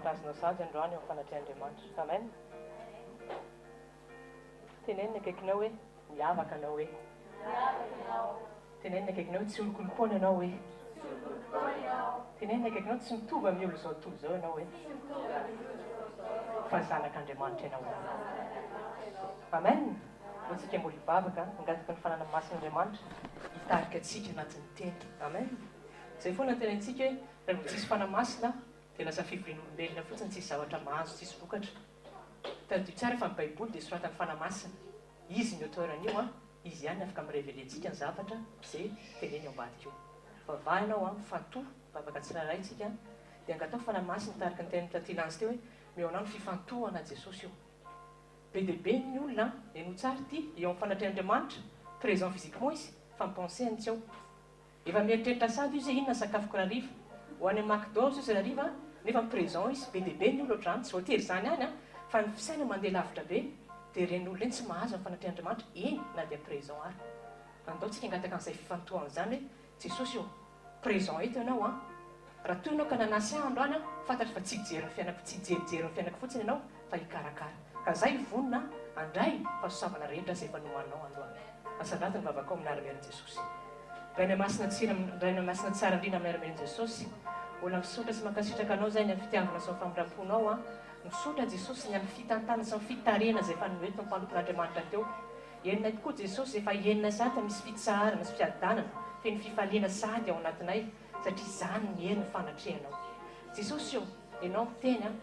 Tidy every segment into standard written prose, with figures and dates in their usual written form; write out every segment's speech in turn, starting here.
Azonao sady androany eo amin'ny fanatrehan'Andriamanitra. Amen. Teneno ny akaikinao hoe miavaka anao hoe. Teneno ny akaikinao hoe tsy olokolopoana ianao hoe. Teneno ny akaikinao tsy mitovy amin'ny olona izao tontolo izao ianao hoe. Fa zanak'Andriamanitra ianao. Amen. Hoy tsika mbola hivavaka, hangataka ny fananana masin'Andriamanitra hitarika antsika anatin'ny teny. Amen. Izay foana tenenintsika hoe raha vao tsisy fanahy masina dia lasa fivorian'olombelona fotsiny tsisy zavatra mahazo tsisy vokatra. Tadidio tsara fa ny baiboly dia soratan'ny fanahy masina. Izy ny auteur an'io an, izy ihany afaka mi-reveler antsika ny zavatra ze teneny ao ambadika io. Vavaha ianao an, mifantoha, mivavaka tsirairay tsika dia angataho fanahy masina tarika ny tenin'i Taty Lanz teo hoe meo anao ny fifantohana Jesosy o. Be dia be ny olona an, henoy tsara ity, eo amin'ny fanatrehan'Andriamanitra, présent physiquement izy fa ny pensée-ny tsy ao. Efa mieritreritra sady izy hoe inona ny sakafoko rahariva. Ho any amin'ny McDo izy rahariva nefa mi-présent izy. Be dia be ny olona ohatr'izany, tsy voatery izany ihany an, fa ny fisainana mandeha lavitra be dia ireny olona ireny tsy mahazo ny fanatrehan'Andriamanitra, eny na dia présent ary. Andao tsika hangataka an'izay fifantohana izany hoe Jesosy ô, présent eto Ianao an. Raha toa Ianao ka nanasy ahy androany an, fantatro fa tsy hijery ny fiainako, tsy hijerijery ny fiainako fotsiny Ianao fa hikarakara. Ka zay vonona handray fahasoavana rehetra izay efa nomaninao androany. Asandrato ny vavakao amin'ny anaran'i Jesosy. Rainay Masina tsira Rainay Masina tsara indrindra amin'ny anaran'i Jesosy. Mbola misaotra sy mankasitraka Anao izay ny amin'ny fitiavana sy ny famindram-ponao an. Misaotra Jesosy ny amin'ny fitantana sy ny fitarihana izay efa noentin'ny mpanompon'Andriamanitra teo. Henonay tokoa Jesosy efa henonay sahady misy fitsaharana sy fiadanana feno fifaliana sahady ao anatinay satria izany ny hery ny fanatrehanao. Jesosy ô, Ianao miteny an,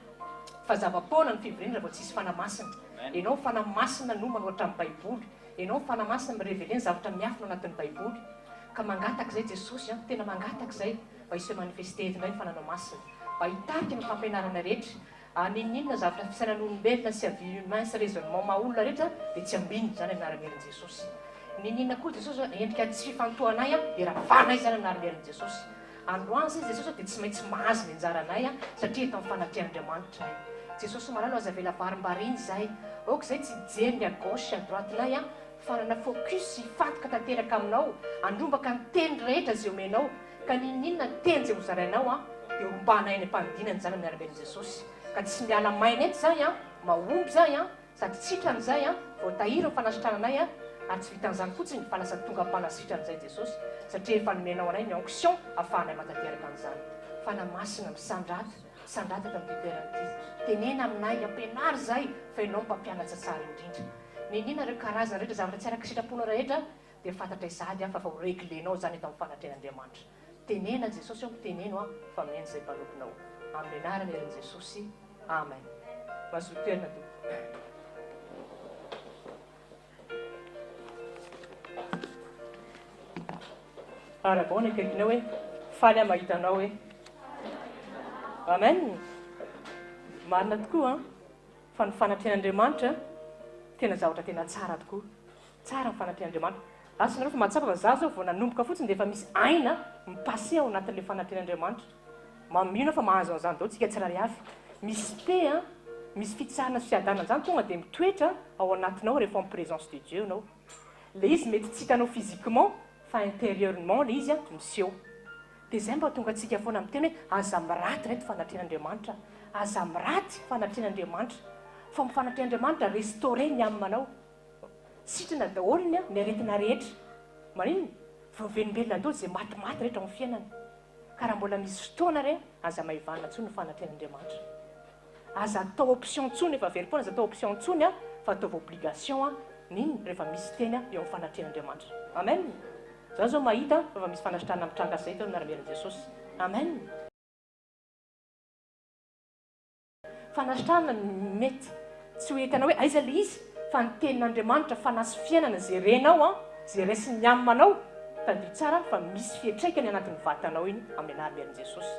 fa zava-poana ny fivoriana raha vao tsisy Fanahy Masina. Ianao Fanahy Masina no manoratra ny Baiboly. Ianao Fanahy Masina mi-reveler ny zavatra miafina ao anatin'ny Baiboly. Ka mangataka izay Jesosy an, tena mangataka izay mba hi-se manifester eto indray ny Fananao Masina. Mba hitarika ny fampianarana rehetra. Ary n'inon'inona zavatra fisainan'olombelona sy avis humain sy raisonnement maha olona rehetra dia tsy ambinina izany amin'ny anaran'ny herin'i Jesosy. N'inon'inona koa Jesosy endrika tsy fifantohanay dia ravanay izany amin'ny anaran'ny herin'i Jesosy. Androany izay Jesosy dia tsy maintsy mahazo ny anjaranay satria eto amin'ny fanatrehan'Andriamanitra ay. Jesosy malala aza avela varimbariana izahay. Aoka izay tsy hijery ny à gauche sy à droite-nay fa hanana focus hifantoka tanteraka aminao, handrombaka ny teny rehetra izay omenao ka n'inon'inona teny izay hozarainao dia hombanay any am-panidinana izany amin'ny anaran'i Jesosy. Ka tsy miala maina eto izahay, mahomby izahay. Sady sitrana izay an, voatahiry ny fanasitrananay an, ary tsy vitan'izany fotsiny fa lasa tonga mpanasitrana izay Jesosy satria efa nomenao anay ny onction afahanay matateraka an'izany. Fanahy Masina, misandrata, misandrata eto amin'ity toerana ity. Tenena aminay, ampianaro izay fa Ianao no mpampianatsa tsara indrindra. Niniana ireo karazana rehetra, zavatra tsy araka sitraponao rehetra dia fantatray sahady an fa efa ho reglenao izany eto amin'ny fanatrehan'Andriamanitra. Tenena Jesosy ô, teneno an fa mihaino izay mpanomponao. Amin'ny anaran'ny herin'i Jesosy. Amen. Mazoto toerana tompoko. Arahabao ny akaikinao hoe faly aho mahita anao hoe. Amen. Marina tokoa an, fa ny fanatrehan'Andriamanitra tena zavatra tena tsara tokoa. Tsara ny fanatrehan'Andriamanitra. Asa nareo fa mahatsapa fa za zao vao nanomboka fotsiny dia efa misy aina mi-passer ao anatin'ilay fanatrehan'Andriamanitra. Mino aho fa mahazo an'izany daholo tsika tsirairay avy. Misy paix an, misy fitsarana sy fiadanana izany tonga dia mitoetra ao anatinao rehefa en présence de Dieu ianao. Ilay izy mety tsy hitanao physiquement fa intérieurement ilay izy an miseho. Dia izay mba tonga antsika foana miteny hoe aza miraty reto fanatrehan'Andriamanitra, aza miraty fanatrehan'Andriamanitra. Fa amin'ny fanatrehan'Andriamanitra restaurer ny âme-nao. Sitrana daholo ny ny aretina rehetra. Maninona? Voavelombelona daholo izay matimaty rehetra ao amin'ny fiainana. Ka raha mbola misy fotoana re, aza maivanina intsony ny fanatrehan'Andriamanitra. Aza atao option intsony, efa velom-poana aza atao option intsony an, fa ataovy obligation an, n'inona rehefa misy teny eo amin'ny fanatrehan'Andriamanitra. Amen! Za zao mahita fa efa misy fanasitranana mitranga zay teo amin'ny anaran'i Jesosy. Amen! Fanasitranana mety tsy ho hitanao hoe aiza ilay izy fa ny tenin'Andriamanitra fanahy sy fiainana izay renao an, izay raisin'ny âme anao, tadidio tsara fa misy fiantraikany anatin'ny vatanao iny amin'ny anaran'i Jesosy.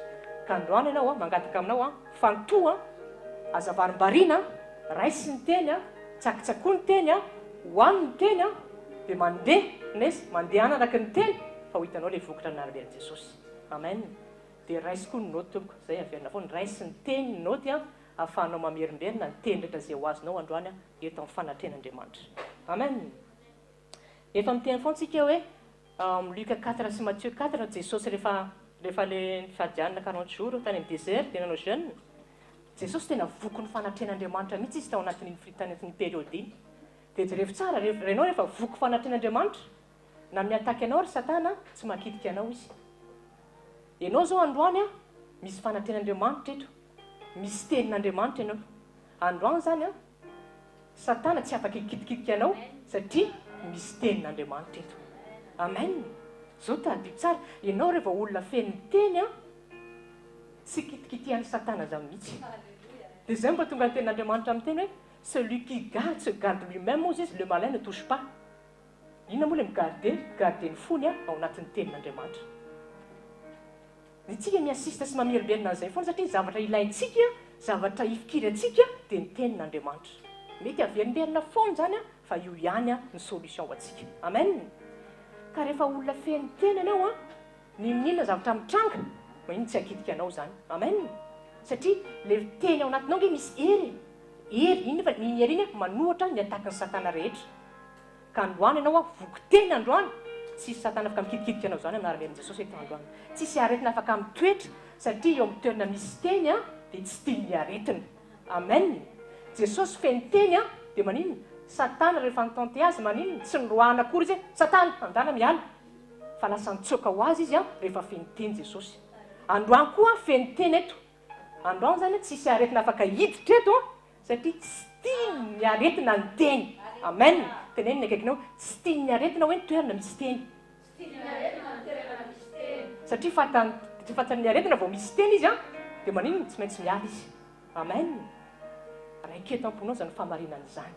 Ka androany ianao an, mangataka aminao an, fantoha an, aza varimbariana an, raiso ny teny an, tsakitsakoa ny teny an, hohano ny teny an, dia mandeha, nesa, mandehana araka ny teny fa ho hitanao ilay vokatra amin'ny anaran'i Jesosy. Amen. Dia raiso koa ny naoty tompoko, zay averina foana, raiso ny teny ny naoty an, ahafahanao mamerimberina ny teny rehetra izay ho azonao androany an, eto amin'ny fanatrehan'Andriamanitra. Amen! Efa miteny foana tsika hoe ao amin'ny Luc 4 sy Matthieu 4, Jesosy rehefa rehefa le nifady hanina 40 jours tany amin'ny désert dia nanao jeûne. Jesosy tena voky ny fanatrehan'Andriamanitra mihitsy izy tao anatin'iny tany anatin'iny période iny. Dia jerevo tsara, renao rehefa voky fanatrehan'Andriamanitra, na mi-attaque anao ry satana, tsy mahakitika anao izy. Ianao izao androany an, misy fanatrehan'Andriamanitra eto, misy tenin'Andriamanitra ianao. Androany izany an, Satana tsy afaka hikitikitika anao satria misy tenin'Andriamanitra eto. Amen! Zao tadidio tsara, ianao rehefa olona feno teny an, tsy kitikitihan'i Satana zany mihitsy. Dia zay mba tonga ny tenin'Andriamanitra miteny hoe, celui qui garde se garde lui-même hozy izy, le malin ne touche pas. Inona moa ilay mi-garder? Mi-garder ny fony an, ao anatin'ny tenin'Andriamanitra. Ny tsika mi-assiste sy mamerimberina an'izay foana satria ny zavatra ilaintsika, zavatra ifikirantsika dia ny tenin'Andriamanitra. Mety averimberina foana izany an, fa io ihany an ny solution ho antsika. Amen! Ka rehefa olona feno teny ianao an, n'inon'inona zavatra mitranga, maninona tsy hakitika anao izany. Amen! Satria ilay teny ao anatinao ange misy hery e! Hery, inona fa iny hery iny an manohatra ny attaque-n'i satana rehetra. Ka androany ianao aho voky teny androany, tsisy satana afaka mikitikitika anao izany amin'ny anaran'i Jesosy eto androany. Tsisy aretina afaka mitoetra satria eo amin'ny toerana misy teny dia tsy tian'ny aretina. Amen! Jesosy feno teny dia maninona? Satana rehefa ni-tenter azy maninona? Tsy niroahana akory izy hoe satana andana miala fa lasa nitsoaka ho azy izy rehefa feno teny Jesosy. Androany koa feno teny eto. Androany izany tsisy aretina afaka hiditra eto Satria tsy tian'ny aretina ny teny. Amen. Teneno ny akaikinao, tsy tian'ny aretina hoe ny toerana misy teny. Tsy tian'ny aretina ny toerana misy teny. Satria fantany, satria fantan'ny aretina vao misy teny izy an, dia maninona? Tsy maintsy miala izy. Amen. Raiketo am-ponao izany fahamarinana izany.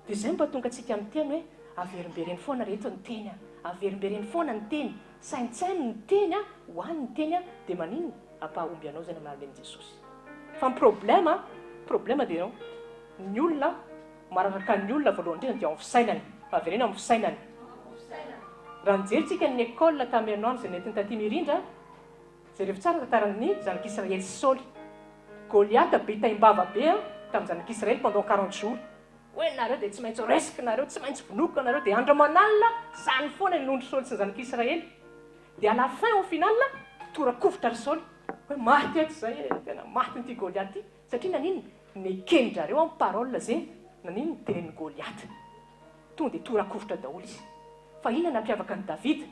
Dia izay no mba tonga antsika miteny hoe averimbereno foana ry reto ny teny an, averimbereno foana ny teny, saintsaino ny teny an, ho any ny teny an, dia maninona? Ampahomby anao izay namarinin'i Jesosy. Fa ny problème an, problème dia izao, ny olona, mararaka ny olona voalohany indrindra dia ao amin'ny fisainany, avereno amin'ny fisainany. Raha nijery tsika ny école tamin'ny herinandro izay nentiny taty Mirindra, jerevo tsara tantaran'ny zanak'Israely sy Saoly. Goliata be taim-bava be an, tamin'ny zanak'Israely pendant 40 jours. Hoe nareo dia tsy maintsy resiko nareo, tsy maintsy vonoiko anareo, dia andro aman'alina zany foana ny nondro Saoly sy ny zanak'Israely. Dia à la fin au final, tora-kovitra ry Saoly, hoe maty eto izay e, tena maty ity Goliath ity, satria naninona? Neken-drareo an parole ze naninona? Tenenin'i Goliath. Tonga dia tora-kovitra daholo izy. Fa inona nampiavaka an'i Davida?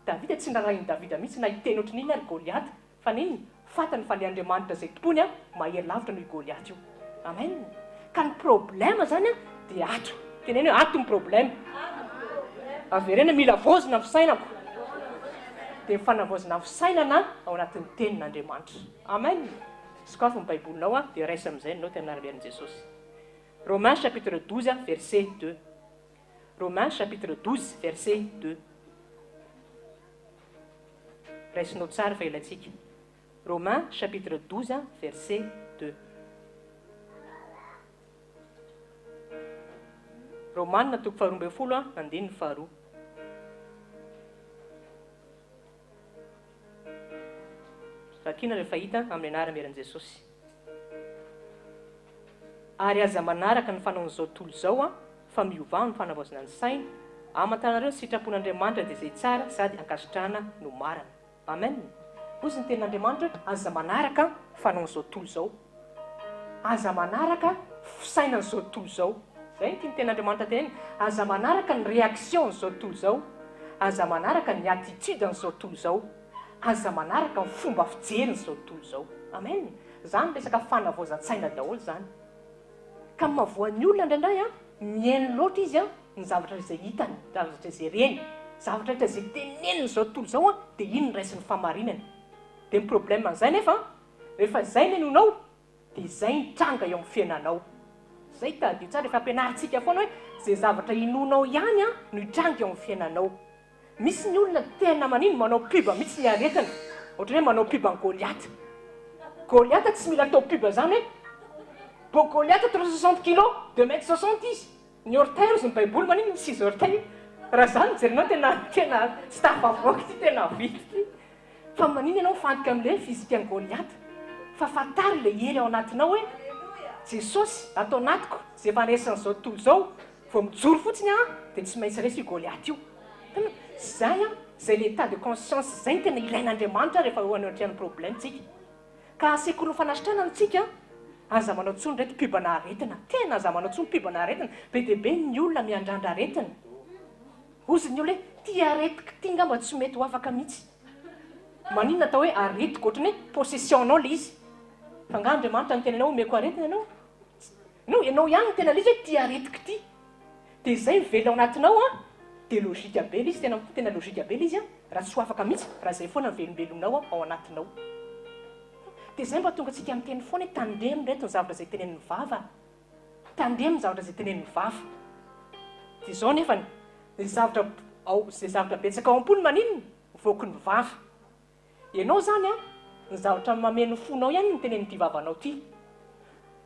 Davida tsy nirarahin'i Davida mihitsy na hiteny ohatrin'inona ary Goliath. Fa n'inona? Fantany fa le Andriamanitra izay tompony an, mahery lavitra noho i Goliath io. Amen! Ka ny problème zany an, dia ato. Teneno hoe ato ny problème. Avereno hoe mila avaozina ny fisainako. Dia ny fanavaozina ny fisainana ao anatin'ny tenin'Andriamanitra. Amen! Sokafy ny baibolinao an, dia raiso amin'izay ny naoty amin'ny anaran'i Jesosy. Romains chapitre 12 verset 2. Romains chapitre 12 verset 2. Raisinao tsara fa ilaintsika. Romains chapitre 12 verset 2. Romana toko faharoa ambin'ny folo andininy faharoa. Vakina rehefa hita amin'ny anaran'i Herin' Jesosy. Ary aza manaraka ny fanaon'izao tontolo izao fa miovà amin'ny fanavaozana ny saina, hamantaranareo ny sitrapon'Andriamanitra dia izay tsara sady ankasitrahana no marina. Amen! Hozy ny tenin'Andriamanitra hoe aza manaraka fanaon'izao tontolo izao. Aza manaraka fisainan'izao tontolo izao. Izay no tian'ny tenin'Andriamanitra tenenina. Aza manaraka ny réaction-n'izao tontolo izao. Aza manaraka ny attitude-n'izao tontolo izao. Aza manaraka ny fomba fijerin'izao tontolo izao. Amen! Izany resaka fanavaozan-tsaina daholo izany. Ka ny mahavoa ny olona indraindray an, mihaino loatra izy an, ny zavatra izay hitany, zavatra izay reny, zavatra rehetra izay tenenin'izao tontolo izao an, dia iny no raisiny fahamarinana. Dia ny problème an'izay nefa an, rehefa izay no henoinao, dia izay ny tranga eo amin'ny fiainanao. Izay tadidio tsara, efa ampianarintsika foana hoe izay zavatra inoanao ihany an, no hitranga eo amin'ny fiainanao. Misy ny olona tena manino manao pub mihitsy ny aretina, ohatran'ny hoe manao pub an'i Goliath. Goliath tsy mila atao pub zany hoe bon Goliath 360 kilos, deux mètres soixante izy, ny orteil ozy ny baiboly manino six orteil, raha zany no jerenao tena tena tsy tafavoaka ity tena vita ity. Fa manino ianao mifantoka amin'ilay physique an'i Goliath fa fantaro ilay hery ao anatinao hoe Jesosy ato anatiko izay efa resin'izao tontolo izao vao mijoro fotsiny aho dia tsy maintsy resy io Goliath io. Hitanao? Izay an, izay ilay état de conscience izay no tena ilain'Andriamanitra rehefa eo anatrehan'ny problème tsika. Ka sekolin'ny fanasitranana tsika. Aza manao tsony reto pub ana aretina. Tena aza manao tsony pub ana aretina. Be dia be ny olona miandrandra aretina. Hozy ny olona hoe ty aretiko ty ngamba tsy mety ho afaka mihitsy. Maninona atao hoe aretiko ohatran'ny hoe possession nao le izy. Fa nga Andriamanitra niteny anao omeko aretina ianao? Non, ianao ihany no tena le izy hoe ty aretiko ty. Dia izay mivelona ao anatinao an, dia logique be le izy, tena tena logique be le izy an, raha tsy ho afaka mihitsy raha izay foana no velombelominao ao anatinao. Dia izay mba tonga antsika miteny foana hoe tandremo reto ny zavatra izay tenenin'ny vava. Tandremo ny zavatra izay tenenin'ny vava. Dia izao nefany, ny zavatra ao, izay zavatra betsaka ao am-po no maninona? Voaky ny vava. Ianao izany an, ny zavatra mameno ny fonao ihany no tenenin'ity vavanao ity.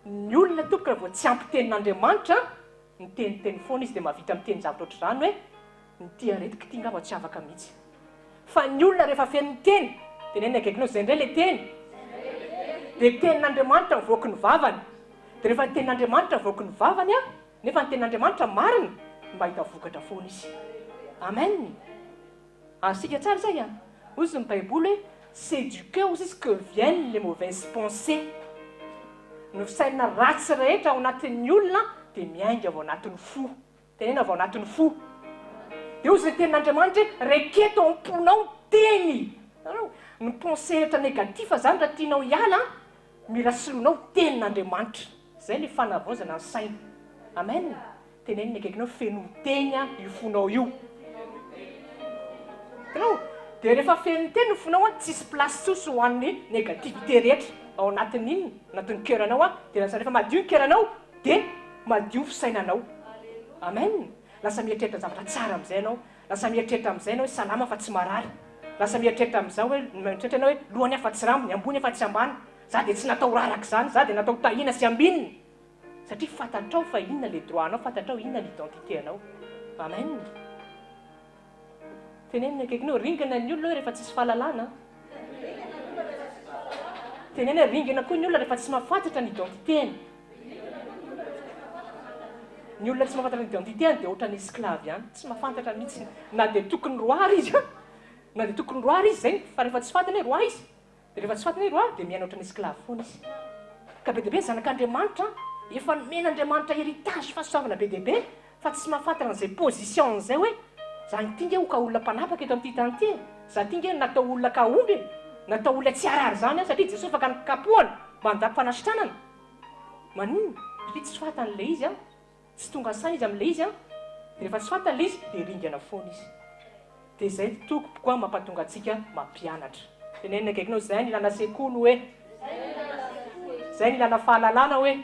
Ny olona tompoko raha vao tsy ampy tenin'Andriamanitra, miteniteny foana izy dia mahavita miteny zavatra ohatr'izany hoe, ny ity aretiko ity angamba tsy afaka mihitsy. Fa ny olona rehefa feno ny teny, teneniny akaikinao izay indray ilay teny, dia tenin'Andriamanitra mivoaky ny vavany. Dia rehefa ny tenin'Andriamanitra mivoaky ny vavany an, nefa ny tenin'Andriamanitra marina, mahita vokatra foana izy. Amen. Azontsika tsara izay an! Hozy ny baiboly hoe c'est du cœur hozy izy que viennent les mauvaises pensées. Ny fisainana ratsy rehetra ao anatin'ny olona dia miainga avy ao anatin'ny fo. Teneno avy ao anatin'ny fo. Dia hozy ny tenin'Andriamanitra hoe reketo ao am-ponao ny teny. Hitanareo? Ny pensée rehetra négatif zany raha tianao hiala an, mila soloinao tenin'Andriamanitra. Izay ilay fanavaozana ny saina. Amen. Teneno ny akaikinao feno teny io fonao io. Hitanao? Dia rehefa feno teny ny fonao an, tsisy place tsosy ho an'ny négativité rehetra ao anatin'ny inona? Anatin'ny cœur anao an, dia lasa rehefa madio ny cœur anao dia madio fisainanao. Amen. Lasa mieritreritra zavatra tsara amin'izay ianao. Lasa mieritreritra amin'izay ianao hoe salama fa tsy marary. Lasa mieritreritra amin'izao hoe mieritreritra ianao hoe lohany aho fa tsy rambony, ambony aho fa tsy ambany. Za dia tsy natao raraka izany, za dia natao tahiana sy ambinina. Satria fantatrao fa inona le droit anao, fantatrao inona ny identité anao. Amen. Teneno ny akaikinao, ringana ny olona hoe rehefa tsisy fahalalana. Teneno hoe ringana koa ny olona rehefa tsy mahafantatra ny identité-ny. Ny olona tsy mahafantatra ny identité-ny dia ohatran'ny esclave ihany, tsy mahafantatra mihitsy na dia tokony roi ary izy, na dia tokony roi ary izy izay, fa rehefa tsy fantany hoe roi izy, Dia rehefa tsy fantany hoe roi dia miaina ohatran'ny esclave foana izy. Ka be dia be ny zanak'Andriamanitra efa nomen'Andriamanitra héritage fahasoavana be dia be fa tsy mahafantatra an'izay position izay hoe za ity nge ho ka olona mpanapaka eto amin'ity tany ity e, za ity nge natao olona ka omby e, natao olona tsy harary izany aho satria Jesosy afaka nikapohana mba handako fanasitranana. Maninona? Satria tsy fantany ilay izy an. Tsy tonga saina izy amin'ilay izy an, dia rehefa tsy fantany ilay izy dia ringana foana izy. Dia izay tompoko an mampatonga antsika mampianatra. Tenenina akaikinao, izay no ilana sekoly hoe. Izay no ilana fahalalana hoe.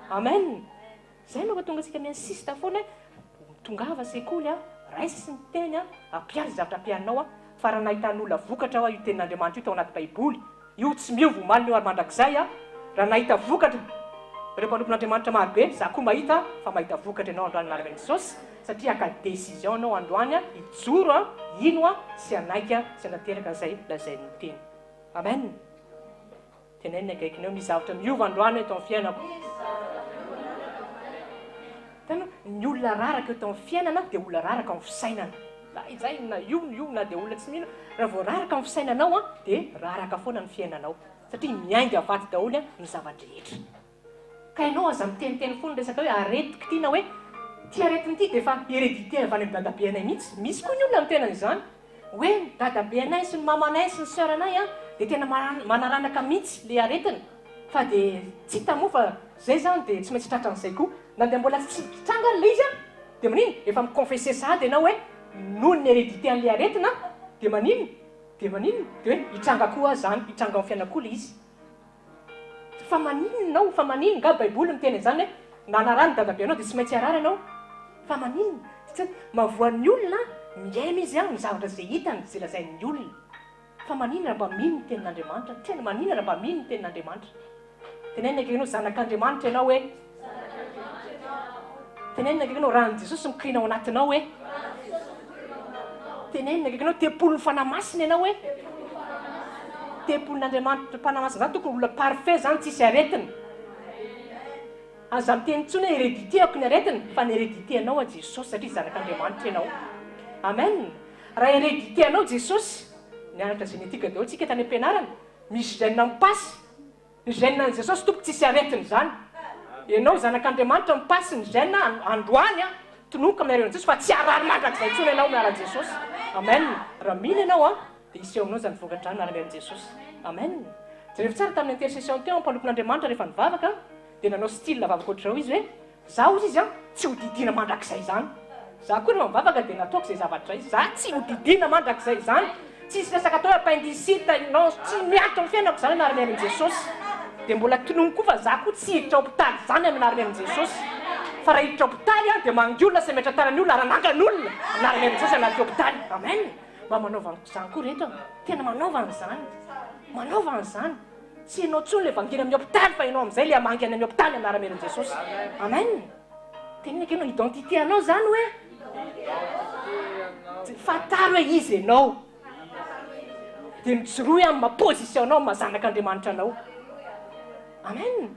Amen. Izay no mampatonga antsika mi-insiste foana hoe tongava sekoly an, raisy ny teny an, ampiaro izay zavatra ampiarinao an, fa raha nahitan'olona vokatra hoa io tenin'Andriamanitra io tao anaty baiboly, Io tsy miova omaly io ary mandrakizay a! Raha nahita vokatra ireo mpanompon'Andriamanitra maro be, za koa mahita fa mahita vokatra ianao androany anarana Jesosy satria haka décision ianao androany a, hijoro a, hino a, sy hanaiky a, sy hanateraka izay lazain'ny teny. Amen! Teneno ny akaikinao, misy zavatra miova androany eto amin'ny fiainako. Hitanao, ny olona raraka eto amin'ny fiainana dia olona raraka amin'ny fisainana. Na izay na io na io na dia olona tsy mino, raha vao raraka amin'ny fisainanao an, dia raraka foana ny fiainanao. Satria miainga avy ato daholo ny zava-drehetra. Ka ianao aza miteniteny foana resaka hoe aretiko ity na hoe ity aretina ity dia efa hérédité avy any amin'ny dadabeanay mihitsy. Misy koa ny olona miteny an'izany. Hoe ny dadabeanay sy ny mamanay sy ny soeur anay an, dia tena manaranaka mihitsy ilay aretina. Fa dia tsy hita moa fa zay zany dia tsy maintsy tratran'izay koa. Na dia mbola tsy tranga ary ilay izy an, dia maninona? Efa mi-confesser sahady ianao hoe noho ny hérédité an'ilay aretina dia maninona? Dia maninona? Dia hoe hitranga koa aho zany, hitranga ao amin'ny fiainako koa ilay izy. Fa maninona ianao? Fa maninona? Nga baiboly miteny an'izany hoe na narary ny dadabenao dia tsy maintsy harary ianao? Fa maninona? Satria mahavoa ny olona mihaino izy an, ny zavatra izay hitany, izay lazain'ny olona. Fa maninona raha mba mino ny tenin'Andriamanitra? Tena maninona raha mba mino ny tenin'Andriamanitra? Tenenina akaiky anao, zanak'Andriamanitra ianao hoe. Tenenina akaiky anao, ran'i Jesosy mikoriana ao anatinao hoe. Tenenina akaiky anao, tempolin'ny Fanahy Masina ianao hoe. Tempolin'Andriamanitra Fanahy Masina zany tokony olona parfait zany tsisy aretina. Aza miteny intsony hoe hérédité-ako ny aretina fa ny hérédité anao a Jesosy satria zanak'Andriamanitra ianao. Amen. Raha hérédité anao Jesosy, nianatra génétique daholo tsika tany am-pianarana, misy gène mi-passe. Ny gène an'i Jesosy tompoko tsisy aretina izany. Ianao zanak'Andriamanitra mi-passe ny gène androany an, tononiko amin'ny aretin'i Jesosy fa tsy harary mandrakizay intsony ianao miara Jesosy. Amen. Raha mino ianao an, dia hiseho aminao izany vokatra izany miara amin'i Jesosy. Amen. Jerevo tsara tamin'ny intercession teo mpanompon'Andriamanitra rehefa nivavaka dia nanao style vavaka ohatr'izao izy hoe, Za hozy izy an, tsy ho didiana mandrakizay izany. Za koa rehefa mivavaka dia nataoko izay zavatra izay. Za tsy ho didiana mandrakizay izany. Tsisy resaka atao hoe appendicite, non, tsy miato amin'ny fiainako izany anaran'ny Anaran'i Jesosy. Dia mbola tonony koa fa za koa tsy hiditra hopitaly izany amin'ny anaran'ny Anaran'i Jesosy. Fa raha hiditra hopitaly aho dia mangy olona sy hametra-tanana olona ary hanangana olona amin'ny anaran'ny Anaran'i Jesosy anaty hopitaly. Amen. Mba manaova an'izany koa reto a. Tena manaova an'izany. Manaova an'izany. Tsy ianao intsony ilay vangiana amin'ny hopitaly fa ianao amin'izay ilay hamangy any amin'ny hopitaly amin'ny anaran'i Jesosy. Amen. Teneno akaiky ianao, identité anao izany hoe? Fantaro hoe iza ianao. Dia mijoroa amin'ny maha position anao, amin'ny maha zanak'Andriamanitra anao. Amen.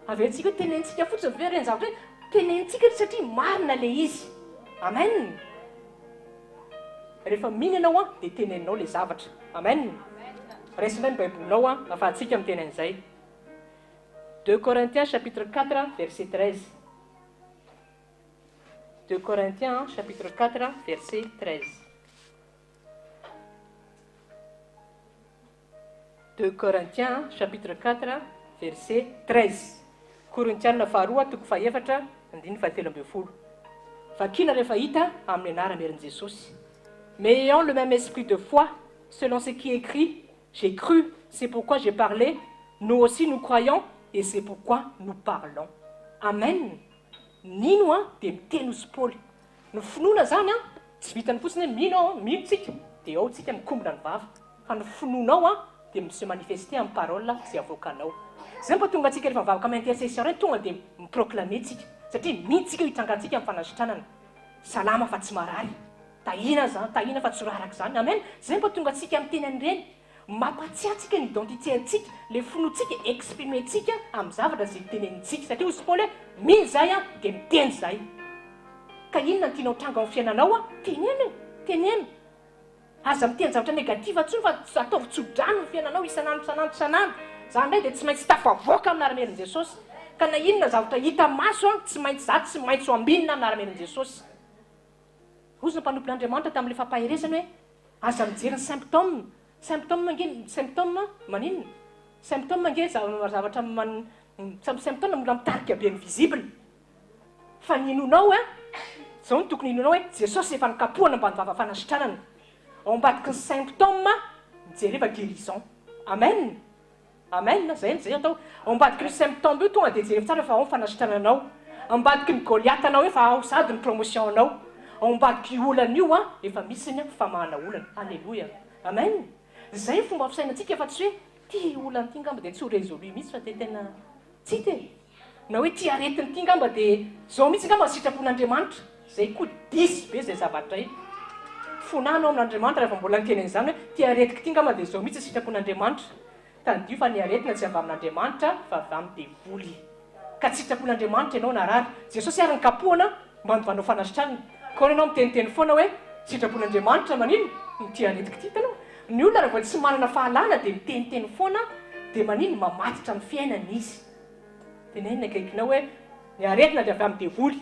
Averintsika hoe tenenintsika fotsiny ve ireny zavatra ireny? Tenenintsika ireny satria marina ilay izy. Amen. Rehefa mino ianao an, dia teneninao ilay zavatra. Amen. Raiso indray ny Baibolinao an, ahafahantsika miteny an'izay. Deux Corinthiens chapitre 4 verset 13. Deux Corinthiens chapitre 4 verset 13. Deux Corinthiens chapitre 4 verset 13 Korintiana faharoa toko fahefatra andininy fahatelo ambin'ny folo Vakina rehefa hita amin'ny anaram-herin'i Jesosy Mais ayant le même esprit de foi, selon ce qui est écrit, j'ai cru, c'est pourquoi j'ai parlé, nous aussi nous croyons et c'est pourquoi nous parlons. Amen! Nino an dia miteny hozy Paoly. Ny finoana zany an tsy vitan'ny fotsiny hoe mino aho, mino tsika dia ao tsika mikombona ny vava fa ny finoanao an dia mi se manifester amin'ny parole izay avoakanao. Izay no tonga antsika rehefa mivavaka amin'ny intercession ireny tonga dia mi proclamer tsika satria mino tsika io hitrangantsika amin'ny fanasitranana. Salama fa tsy marary. Tahiana zany, tahiana fa tsy ho raraka izany. Amen. Izay no tonga antsika miteny an'ireny. Mampatsiahy antsika ny identité antsika, le finoantsika exprimer-tsika amin'ny zavatra izay tenenintsika. Satria hozy Paoly hoe, mino izahay an, dia miteny izahay. Ka inona no tianao hitranga ao amin'ny fiainanao an? Teneno e! Teneno. Aza miteny zavatra négatif intsony fa ataovy tso-drano ny fiainanao isan'andro isan'andro isan'andro. Za indray dia tsy maintsy tafavoaka amin'ny anaran'i Jesosy. Ka na inona zavatra hita maso an, tsy maintsy za tsy maintsy ho ambinina amin'ny anaran'i Jesosy. Hozy ny mpanompon'Andriamanitra tamin'ilay fampaherezana hoe, Aza mijery ny symptômes, symptômes ange, symptômes maninona? Symptômes ange zavatra man, symptômes mbola mitarika be ny visible. Fa ny inoanao an, izao no tokony inoanao hoe Jesosy efa nokapohana mba ny vava fanasitranana. Ao ambadiky ny symptômes, mijereva guérison. Amen! Amen, zay zay atao. Ao ambadiky ny symptôme io tonga dia jereo tsara fa ao ny fanasitranana anao. Ambadiky ny Goliath anao efa ao sahady ny promotion anao. Ao ambadiky io olana io an, efa misy ny famahana olana. Aleloia. Amen. Zay ny fomba fisainantsika fa tsy hoe ty olana ty ngamba dia tsy ho résolu mihitsy fa dia tena tsy hita e. Na hoe ty aretina ty ngamba dia zao mihitsy ngamba ny sitrapon'Andriamanitra. Zay koa diso be zay zavatra iny. Fona anao amin'Andriamanitra rehefa mbola niteny an'izany hoe ty aretiko ty ngamba dia zao mihitsy ny sitrapon'Andriamanitra. Tadidio fa ny aretina tsy avy amin'Andriamanitra fa avy amin'ny devoly. Ka tsy sitrapon'Andriamanitra ianao narary. Jesosy ary nikapohana mba hanovanao fanasitranana. Koa ianao miteniteny foana hoe sitrapon'Andriamanitra manino ity aretiko ity. Hitanao? Ny olona raha vao tsy manana fahalalana dia miteniteny foana dia manino? Mamatotra amin'ny fiainany izy. Teneno ny akaikinao hoe ny aretina dia avy amin'ny devoly.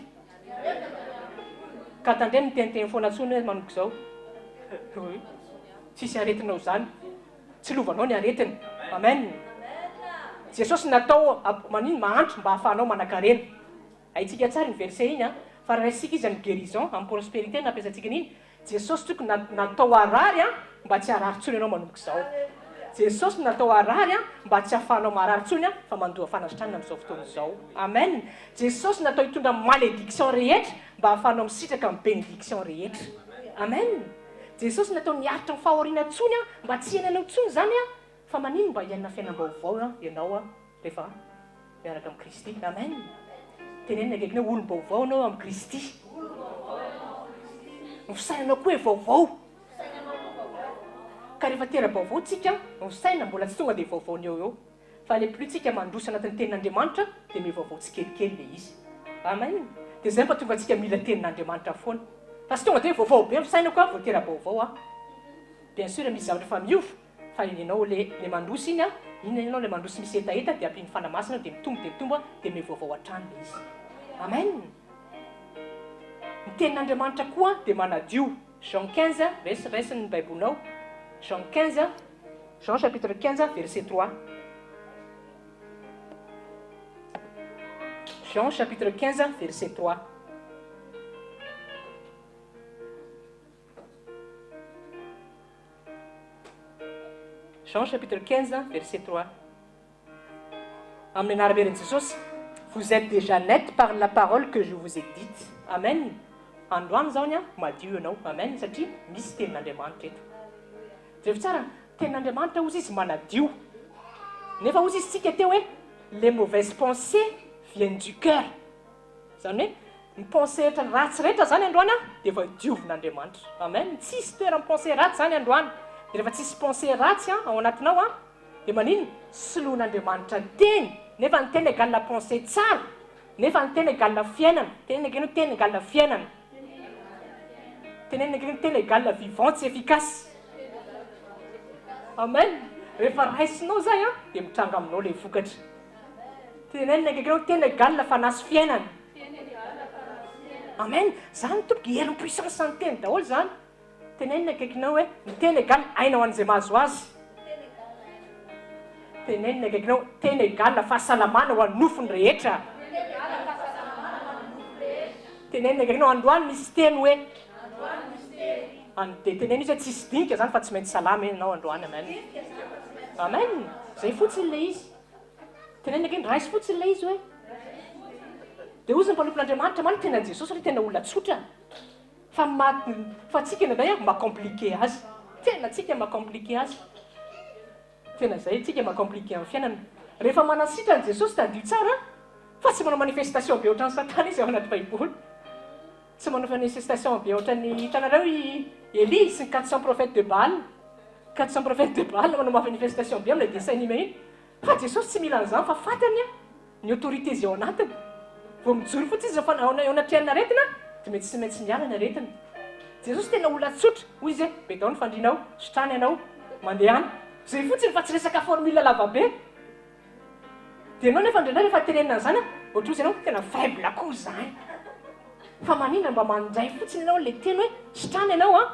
Ka tandremo miteniteny foana intsony hoe manomboka izao. Tsisy aretina ao izany. Tsy lovanao ny aretina. Amen. Jesosy natao manino mahantra mba ahafahanao manakarena. Haintsika tsara iny verset iny an. Fa raha raisintsika izy amin'ny guérison, amin'ny prospérité no ampiasantsika an'iny, Jesosy tokony natao harary an mba tsy harary intsony ianao manomboka izao. Jesosy natao harary an mba tsy ahafahanao marary intsony an fa mandoa fanasitranana amin'izao fotoana izao. Amen. Jesosy natao hitondra ny malédiction rehetra mba ahafahanao misitraka ny bénédiction rehetra. Amen. Jesosy natao niaritra ny fahoriana intsony an mba tsy hiainanao intsony izany an fa manino mba hiainana fiainam-baovao an ianao an rehefa miaraka amin'i Kristy. Amen. Tenenina akaiky hoe olom-baovao ianao amin'i Kristy. Ny fisainanao koa hoe vaovao. Ka rehefa tera-baovao tsika, ny fisainana mbola tsy tonga dia vaovao ny eo eo. Fa le plus tsika mandroso anatin'ny tenin'Andriamanitra dia miha-vaovao tsikelikely le izy. Amen. Dia izay mampatonga antsika mila tenin'Andriamanitra foana. Fa tsy tonga dia hoe vaovao be ny fisainako aho vao tera-baovao aho. Bien sûr misy zavatra efa miova. Fa ianao le le mandroso iny an, iny ianao le mandroso misy hetaheta dia ampian'ny Fanahy Masina dia mitombo dia mitombo an, dia miha-vaovao hatrany le izy. Amen! Ny tenin'Andriamanitra koa dia manadio. Jean 15, raisy raisy ny baibolinao. Jean 15, Jean chapitre 15 verset 3. Jean chapitre 15 verset 3. Jean chapitre 15 verset 3. Amin'ny anaram-herin'i Jesosy, vous êtes déjà net par la parole que je vous ai dite. Amen. Androany izao ny madio ianao. Amen. Satria misy tenin'Andriamanitra eto. Jereo tsara, tenin'Andriamanitra hozy izy manadio. Nefa hozy izy tsika teo hoe les mauvaises pensées viennent du cœur. Izany hoe ny pensée rehetra ratsy rehetra izany androany an dia efa diovin'Andriamanitra. Amen. Tsisy toeran'ny pensée ratsy izany androany. Dia rehefa tsisy pensée ratsy an ao anatinao an dia maninona? Soloin'Andriamanitra ny teny. Nefa ny teny égale pensée tsara. Nefa ny teny égale fiainana. Tenenina akaiky hoe teny égale fiainana. Tenenina akaiky hoe teny égale vivant sy efficace. Amen. Rehefa raisinao izay an dia mitranga aminao ilay vokatra. Tenenina akaiky eo tena égale fanahy sy fiainana. Amen. Zany tompoko herin'ny puissance ny teny daholo zany. Tenenina akaikinao hoe ny teny égale aina ho an'izay mahazo azy. Tenenina akaikinao teny égale fahasalamana ho an'ny nofony rehetra. Tenenina akaikinao androany misy teny hoe Dia teneno izy hoe tsisy dinika zany fa tsy maintsy salama ianao androany. Amen. Amen. Zay fotsiny le izy. Tenenina ange, raiso fotsiny ilay izy hoe. Dia hozy ny mpanompon'Andriamanitra, marina tena Jesosy aloha tena olona tsotra. Fa ma, fa tsika indraindray an, ma-compliquer azy. Tena tsika ma-compliquer azy. Tena zay, tsika ma-compliquer amin'ny fiainana. Rehefa manasitrana Jesosy tadidio tsara fa tsy manao manifestation be ohatran'i Satana izy ao anaty baiboly. Tsy manao manifestation be ohatran'ny hitanareo i Elie sy ny 400 prophètes de Baal. 400 prophètes de Baal manao manifestation be amin'ilay dessin animé iny. Fa Jesosy tsy mila an'izany fa fantany ny autorité izay ao anatiny. Vao mijoro fotsiny izy eo anatrehan'ny aretina dia mety tsy maintsy miala ny aretina. Jesosy tena olona tsotra, hoy izy hoe bedao ny fandrianao, sitrana ianao, mandehana. Izay fotsiny fa tsy resaka formule lavabe. Dia ianao nefa indraindray rehefa tenenina an'izany an, ohatry ozy ianao tena faible koa izany. Fa maninona mba mandray fotsiny ianao ilay teny hoe sitrana ianao an,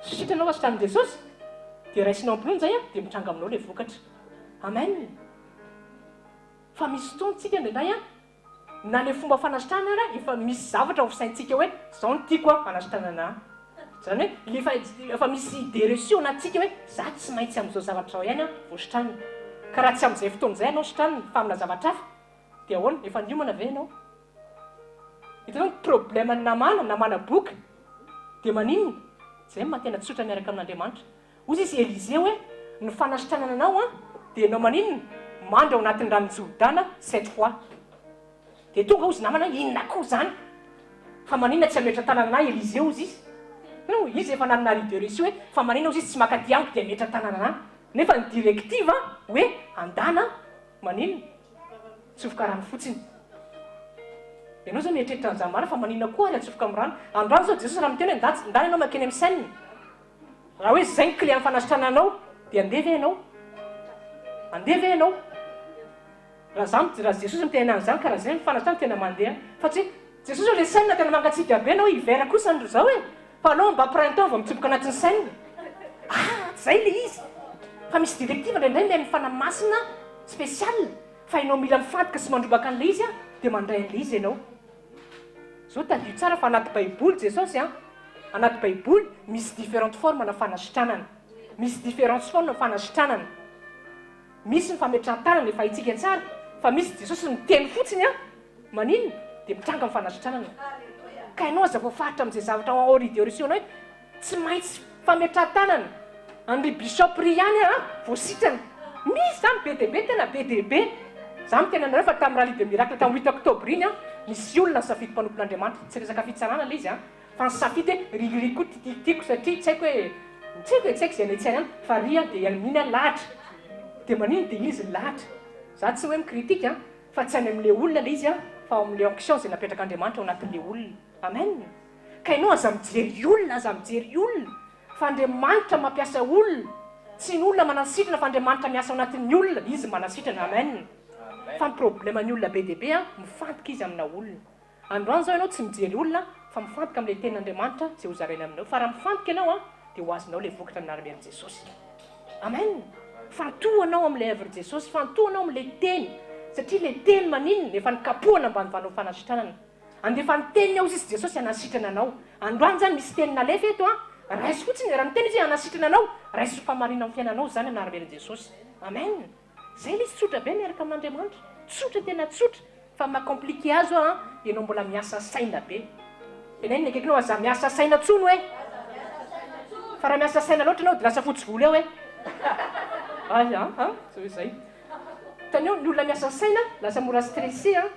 sitrana ianao fa sitranin'i Jesosy, dia raisinao am-pinoana izay an, dia mitranga aminao ilay vokatra. Amen! Fa misy fotoana tsika indraindray an, na le fomba fanasitranana ara efa misy zavatra ao saintsika hoe zao no tiako an hanasitranana ahy. Zany hoe le efa efa misy idée reçue ao anatintsika hoe za tsy maintsy amin'izao zavatra izao ihany aho vao sitranina. Ka raha tsy amin'izay fotoana izay ianao sitranina fa amina zavatra hafa dia ahoana? Efa niomana ve ianao? Hitanao ny problème ny namana, namana boka dia maninona? Zay no maha tena tsotra miaraka amin'Andriamanitra. Hoy izy Elysée hoe, ny fanasitranana anao an, dia ianao maninona? Mandry ao anatin'ny ranon'i Jordana sept fois. Dia tonga hozy namana hoe, inona koa izany? Fa maninona tsy hametra tanana anah Elysée hozy izy? Non, izy efa nanana leader ici hoe, fa maninona hozy izy tsy maka aty amiko dia hametra tanana anah? Nefa ny directive hoe andana maninona? Tsofoka rano fotsiny. Ianao izao mieritreritra an'izany marina fa maninona koa ary atsofoka amin'ny rano? Androany izao Jesosy raha miteny hoe ndà, ndana ianao mankeny amin'ny Seine. Raha hoe zay ny clé amin'ny fanasitranana anao dia andeha ve ianao? Andeha ve ianao? Raha za raha Jesosy miteny an'izany ka raha zay ny fanasitranana tena mandeha fa tsy hoe Jesosy ô le Seine tena mangatsiaka be anao hiver kosa ny zao e! Fa aleo mba printemps vao mitsoboka anatin'ny Seine. Ah! Tsy zay le izy fa misy directive indraindray omen'ny Fanahy Masina spécial fa ianao mila mifantoka sy mandrombaka an'ilay izy dia mandray an'ilay izy ianao. Zao tadidio tsara fa anaty baiboly Jesosy an! Anaty baiboly misy différentes formes na fanasitranana. Misy différentes formes fanasitranana. Misy ny fametrahan-tanana efa haintsika tsara fa misy Jesosy miteny fotsiny an! Maninona? Dia mitranga ny fanasitranana. Ka ianao aza voafaritra amin'izay zavatra ao aorideorisio-nao hoe Tsy maintsy fametrahan-tanana an'ry Bishop ry ihany an vao sitrana. Misy zany be dia be, tena be dia be. Za miteny anareo fa tamin'ny rallye de miracle tamin'ny huit octobre iny an, nisy olona nisafidy mpanompon'Andriamanitra, tsy resaka fitsarana ilay izy an, fa nisafidy hoe ry ry koa ty tiako satria tsy haiko hoe, tsy haiko e, tsy haiko izay any an-tsainy any fa ry an dia iny an lahatra. Dia manino dia izy ny lahatra. Za tsy hoe mi-critique an, fa tsy any amin'ilay olona ilay izy an, fa ao amin'ilay onction izay napetrak'Andriamanitra ao anatin'ilay olona. Amen. Ka ianao aza mijery olona, aza mijery olona, fa Andriamanitra mampiasa olona. Tsy ny olona manasitrana fa Andriamanitra miasa ao anatin'ny olona, Izy manasitrana. Amen. Fa ny problème ny olona be dia be an, mifantoka izy amina olona. Androany izao ianao tsy mijery olona fa mifantoka amin'ilay tenin'Andriamanitra izay hozarainy aminao. Fa raha mifantoka ianao an, dia ho azonao ilay vokatra amin'ny anaran'i Jesosy. Amen. Fantohanao amin'ilay œuvre Jesosy, fantohanao amin'ilay teny. Satria ilay teny maninona? Efa nikapohana mba hanovanao fanasitranana. Andefa ny teniny ao izy Jesosy hanasitrana anao. Androany izany misy teny nalefa eto an, raiso fotsiny, raha miteny izy hoe hanasitrana anao, raiso ho fahamarinana amin'ny fiainanao izany amin'ny anaran'i Jesosy. Amen. Zay ilay izy tsotra be miaraka amin'Andriamanitra. Tsotra tena tsotra. Fa maha compliqué azy hoa an, ianao mbola miasa saina be. Teneno ny akaikinao aza miasa saina tsony hoe. Fa raha miasa saina loatra ianao dia lasa fotsy volo eo e. Ay an an, zay hoe zay. Hitanao ny olona miasa saina lasa mora stressé an.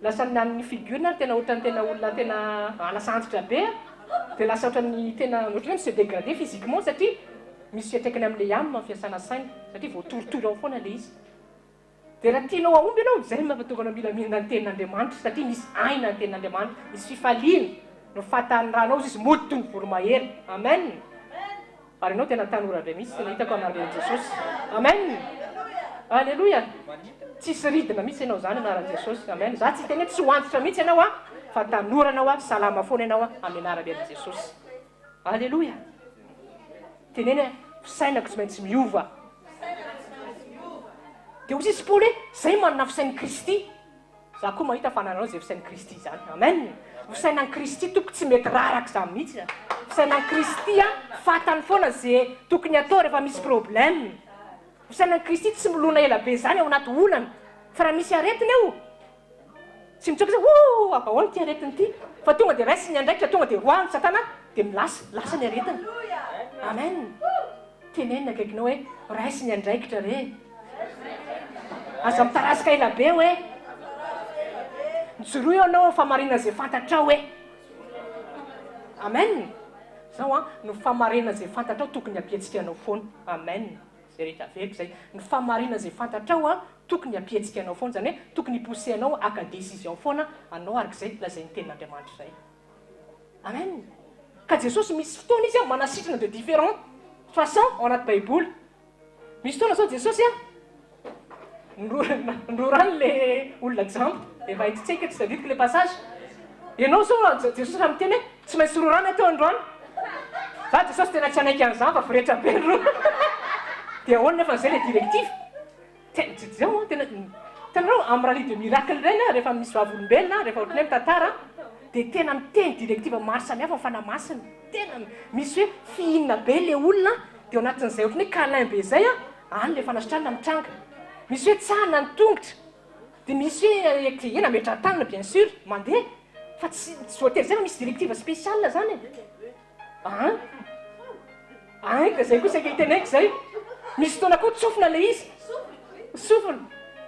Lasa ny amin'ny figure-ny ary tena ohatran'ny tena olona tena lasa antitra be a, dia lasa ohatran'ny tena ohatran'ny hoe mi-se dégrader physiquement satria misy fiantraikany amin'ilay âme ny fiasana saina satria voatorotoro ao foana ilay izy. Dia raha tianao hahomby ianao, izay no mahatonga anao mila mihinana ny tenin'Andriamanitra satria misy aina ny tenin'Andriamanitra, misy fifaliana, no fahatanoranao izy, izy mody toy ny voromahery. Amen. Ary ianao tena tanora be mihitsy, tena hitako anaran'i Jesosy. Amen! Aleloia! Tsisy ridina mihitsy ianao zany anaran'i Jesosy. Amen! Za tsy hiteny hoe tsy ho antitra mihitsy ianao a, fa tanora anao a, salama foana ianao a, amin'ny anaran'i Jesosy. Aleloia! Teneno hoe, fisainako tsy maintsy miova. Dia hoy izy Paoly hoe, zay manana fisain'i Kristy. Za koa mahita fa anananao izay fisain'i Kristy izany. Amen! Fisainan'i Kristy tompoko tsy mety raraka izany mihitsy a! Fisainan'i Kristy a, fantany foana ze tokony atao rehefa misy problème. Fisainan'i Kristy tsy milona ela be izany ao anaty olana. Fa raha misy aretina eo, tsy mitsoaka izy hoe ooh ahoana ity aretina ity, fa tonga dia raisiny ny andraikitra, tonga dia roahiny satana dia milasa, lasa ny aretina. Amen! Teneno ny akaikinao hoe, Raiso ny andraikitra re. Aza mitarazoka ela be hoe. Mijoroa eo ianao amin'ny fahamarinana izay fantatrao hoe. Amen. Zao an, ny fahamarinana izay fantatrao tokony hampihetsika anao foana. Amen. Izay rehetra averiko izay. Ny fahamarinana izay fantatrao an, tokony hampihetsika anao foana. Izany hoe tokony hi-pousser anao haka décision foana anao araka izay lazain'ny tenin'Andriamanitra izay. Amen! Ka Jesosy misy fotoana izy manasitrana de différent façon ao anaty baiboly. Misy fotoana zao Jesosy a nirorany le olona jamba, efa haintsika tsy tadidiko le passage. Ianao zao Jesosy raha miteny hoe tsy maintsy rorana teo androany. Za Jesosy tena tsy hanaiky an'izany fa voretra be ny rora. Dia ahoana nefa zay le directive? Tena tsy zao an, tena hitanareo amin'ny rallye de miracle ireny an, rehefa misy vavolombelona, rehefa ohatran'ny hoe mitantara dia tena miteny directive maro samihafa ny Fanahy Masina, tena misy hoe fihinina be le olona dia ao anatin'izay ohatran'ny hoe câlin be izay an, any le fanasitranana mitranga, misy hoe tsahana ny tongotra, dia misy hoe ectrier nametraha-tanana bien sur, mandeha fa tsy tsy voatery izay fa misy directive spéciale zany e. An! An ka zay koa saika hiteneniko zay. Misy fotoana koa tsofina le izy. Sofina.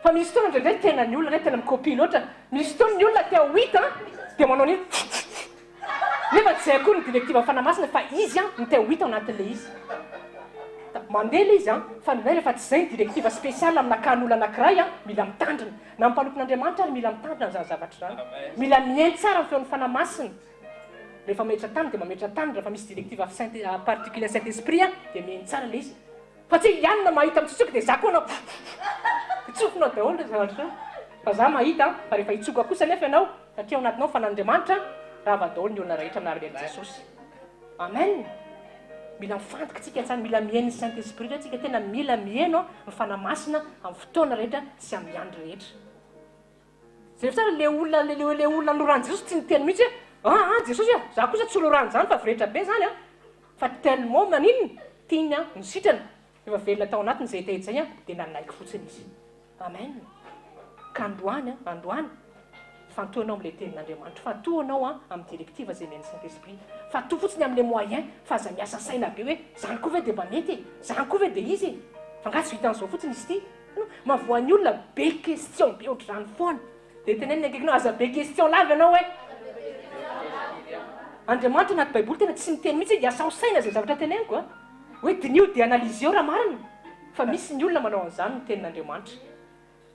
Fa misy fotoana indraindray tena ny olona re tena mi-copie loatra. Misy fotoana ny olona te ho hita dia manao an'iny nefa tsy zay akory ny directive fanahy masina fa izy an no te ho hita ao anatin'le izy. Mandeha le izy an, fa indraindray rehefa tsy zay ny directive spéciale amina cas-n'olona anankiray an, mila mitandrina. Na ny mpanompon'Andriamanitra ary mila mitandrina an'izany zavatra izany. Mila mihaino tsara ny feon'ny fanahy masina. Rehefa mametra tany dia mametra tany, rehefa misy directive avy saint particulier saint esprit an dia miheno tsara ilay izy. Fa tsy hoe ianona mahita mitsotsoka dia za koa hanao pfff tsofina daholo ireo zavatra ireo. Fa za mahita an, fa rehefa hitsoka kosa anefa ianao satria ao anatinao ny fanan'Andriamanitra, rava daholo ny olona rehetra amin'ny anaran'i Jesosy. Amen. Mila mifantoka tsika tsara, mila miheno ny saint esprit ireo tsika, tena mila miheno ny fanahy masina amin'ny fotoana rehetra sy amin'ny andro rehetra. Jereo tsara le olona le le olona noran'i Jesosy tsy niteny mihitsy hoe ah ah Jesosy ah za kosa tsy rorany zany fa voretra be zany ah fa tellement maninona tiany ah ny sitrana efa velona tao anatiny zay hetaheta zay ah de nanaiky fotsiny izy amen ka androany ah androany fantohanao amle tenin'Andriamanitra fantohanao ah amin'ny directive zay omen'ny Saint Esprit fantoho fotsiny amle moyen fa aza miasa saina be hoe zany koa ve de mba mety e zany koa ve de izy e fa nga tsy vitan'izao fotsiny izy ity Mahavoa ny olona be question be ohatr'izany foana. Dia tenenina akaikinao aza be question lava ianao hoe. Andriamanitra anaty baiboly tena tsy miteny mihitsy hoe iasao saina izay zavatra teneniko a. Hoe diniho dia analyseo raha marina. Fa misy ny olona manao an'izany ny tenin'Andriamanitra.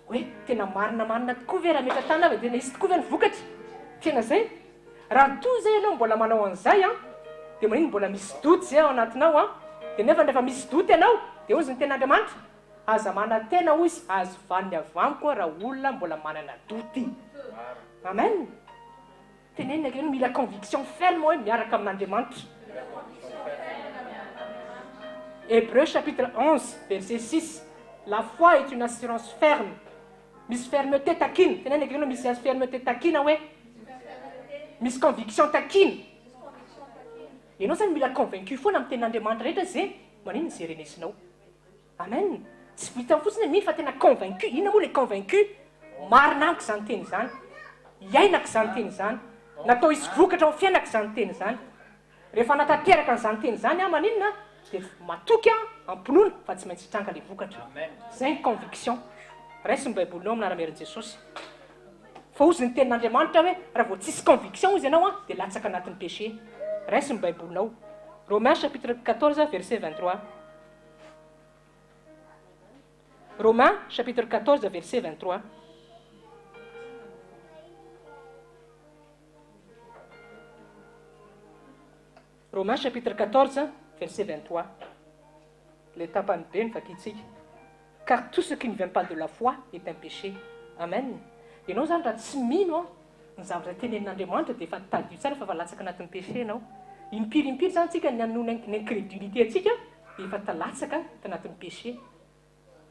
Hoe tena marina marina tokoa ve raha metra-tanana ve tena hisy tokoa ve ny vokatra? Tena izay? Raha toa izay ianao mbola manao an'izay an, dia maninona mbola misy doute izay ao anatinao an? Dia nefa rehefa misy doute ianao, dia hozy ny tenin'Andriamanitra, aza manantena hoy izy azo vaniny avy amiko raha olona mbola manana doute. Amen. Tenenina kely hoe mila conviction ferme hoe miaraka amin'Andriamanitra. Hébreux chapitre 11 verset 6 La foi est une assurance ferme. Misy fermeté takina. Tenenina kely hoe misy fermeté takina hoe. Misy conviction takina. Ianao zany mila convaincu foana amin'ny tenin'Andriamanitra rehetra ze maninona ze renesinao. Amen! Tsy vitan'ny fotsiny hoe mino fa tena convaincu, inona moa le convaincu? Marina amiko izany teny izany, iainako izany teny izany, natao hisy vokatra ao amin'ny fiainako izany teny izany. Rehefa hanatanteraka an'izany teny izany aho maninona? Dia matoky aho am-pinoana fa tsy maintsy hitranga le vokatra. Izay ny conviction. Raiso ny baibolinao amin'ny anaran'i Jesosy. Fa hozy ny tenin'Andriamanitra hoe raha vao tsisy conviction hozy ianao an dia latsaka anatin'ny péché. Raiso ny baibolinao. Romains chapitre 14 verset 23. Romains chapitre 14 verset 23. Romains chapitre 14 verset 23. Le tapany be no vakintsika. Car tout ce qui ne vient pas de la foi est un péché. Amen. Ianao zany raha tsy mino an, ny zavatra tenenin'Andriamanitra dia efa tadidio tsara fa efa latsaka anatin'ny péché ianao. Impiry impiry zany tsika ny hanoana ny incrédulité antsika dia efa talatsaka tanatin'ny péché.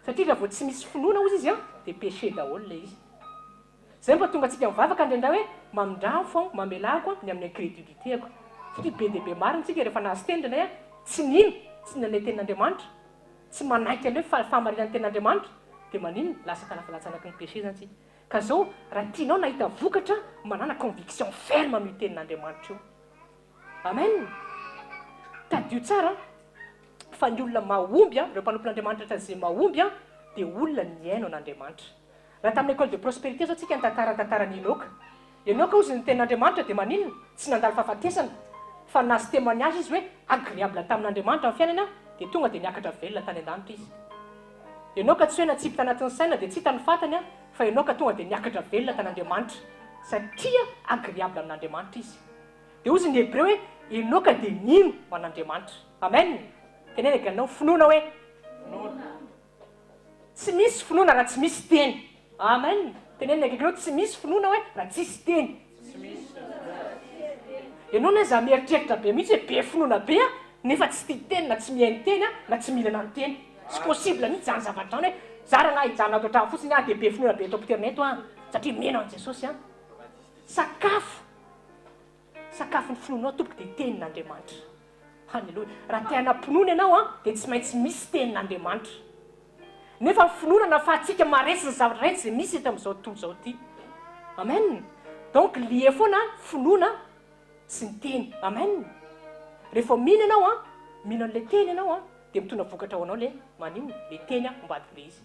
Satria raha vao tsy misy finoana hozy izy an, dia péché daholo ilay izy. Izay mba tonga antsika mivavaka indraindray hoe mamindrafo aho, mamelà ako ny amin'ny incrédulité-ko. Satria be dia be marina tsika rehefa nahazo teny indraindray an, tsy nino, tsy nandray tenin'Andriamanitra. tsy manaiky an'ilay hoe fahamarinan'ny tenin'Andriamanitra dia maninona? Lasa talafalatsa anaky ny péché zany tsika. Ka zao raha tianao nahita vokatra manàna conviction ferme amin'io tenin'Andriamanitra io. Amen! Tadidio tsara fa ny olona mahomby, ireo mpanompon'Andriamanitra rehetra izay mahomby dia olona nihaino an'Andriamanitra. Raha tamin'ny école de prospérité zao tsika nitantara ny tantaran'i Enoka. Enoka hozy ny tenin'Andriamanitra dia maninona? Tsy nandalo fahafatesana fa nahazo témoignage izy hoe agréable tamin'Andriamanitra ny fiainany dia tonga dia niakatra velona tany an-danitra izy. Enoka tsy hoe natsipy tanatin'ny saina dia tsy hita ny fatany fa Enoka tonga dia niakatra velona tan'Andriamanitra satria agréable amin'Andriamanitra izy. Dia hozy ny Hebreo hoe Enoka dia nino an'Andriamanitra. Amen! Teneno eganao finoana hoe. Finoana. Tsy misy finoana raha tsy misy teny. Amen. Tenenina akaiky anao tsy misy finoana hoe raha tsisy teny. Ianao anie za mieritreritra be mihitsy hoe be finoana be aho nefa tsy tia teny na tsy mihaino teny aho na tsy mihinana ny teny. Tsy possible mihitsy zany zavatra zany hoe za rangahy hijanona ato an-trano fotsiny aho dia be finoana be eto am-piterina eto aho satria mino an'i Jesosy aho. Sakafo. Sakafon'ny finoanao tompoko dia tenin'Andriamanitra. Haleloia. Raha te hanam-pinoana ianao an, dia tsy maintsy misy tenin'Andriamanitra. Nefa ny finoana no ahafahantsika maharesy ny zavatra rehetra izay misy eto amin'izao tontolo izao ity. Amen. Donc lié foana finoana sy ny teny. Amen. Rehefa mino ianao an, mino an'ilay teny ianao an, dia mitondra vokatra ho anao ilay maninona? Ilay teny ambadik'ilay izy.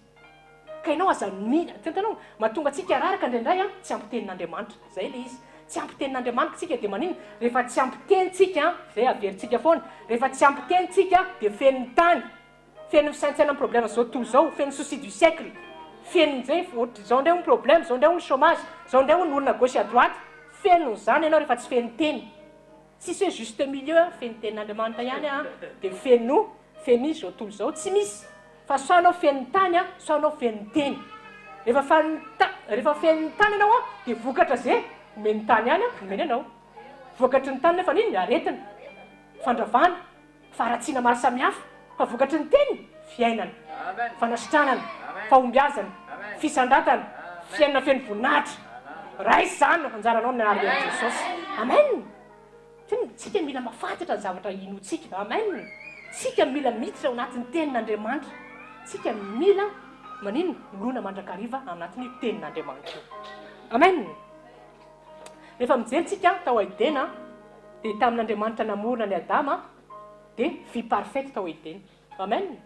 Ka ianao aza mila, hitanao, mahatonga antsika hararaka indraindray an, tsy ampy tenin'Andriamanitra. Izay ilay izy. Tsy ampy tenin'Andriamanitra tsika dia maninona? Rehefa tsy ampy teny tsika an, izay averintsika foana, rehefa tsy ampy teny tsika dia feno ny tany, feno ny fisaintsainana ny problème zao tontolo izao, feno souci du siècle, feno izay, ohatr'izao indray hono problème, izao indray hono chômage, izao indray hono olona gauche à droite, feno izany ianao rehefa tsy feno teny. Tsisy hoe juste milieu an, feno tenin'Andriamanitra ihany an, dia feno Feno izao tontolo izao tsy misy fa soit anao feno ny tany an, soit anao feno ny teny. Rehefa fano ny ta, rehefa feno ny tany ianao an, dia vokatra ze omen'ny tany ihany an, omeny anao. Vokatry ny tany nefa n'inona? Aretina, fandravana, faharatsiana maro samihafa. Fa vokatry ny teny? Fiainana, fanasitranana, fahombiazana, fisandratana, fiainana feno voninahitra. Raiso izany anjaranao amin'ny anaran'i Jesosy. Amen. Tsika mila mahafantatra ny zavatra inoantsika. Amen. Tsika mila miditra ao anatin'ny tenin'Andriamanitra. Tsika mila maninona? Milona mandrakariva anatin'io tenin'Andriamanitra io. Amen. Rehefa mijery tsika tao Edena dia tamin'Andriamanitra namorona an'i Adama dia vie parfaite tao Edena. Amen.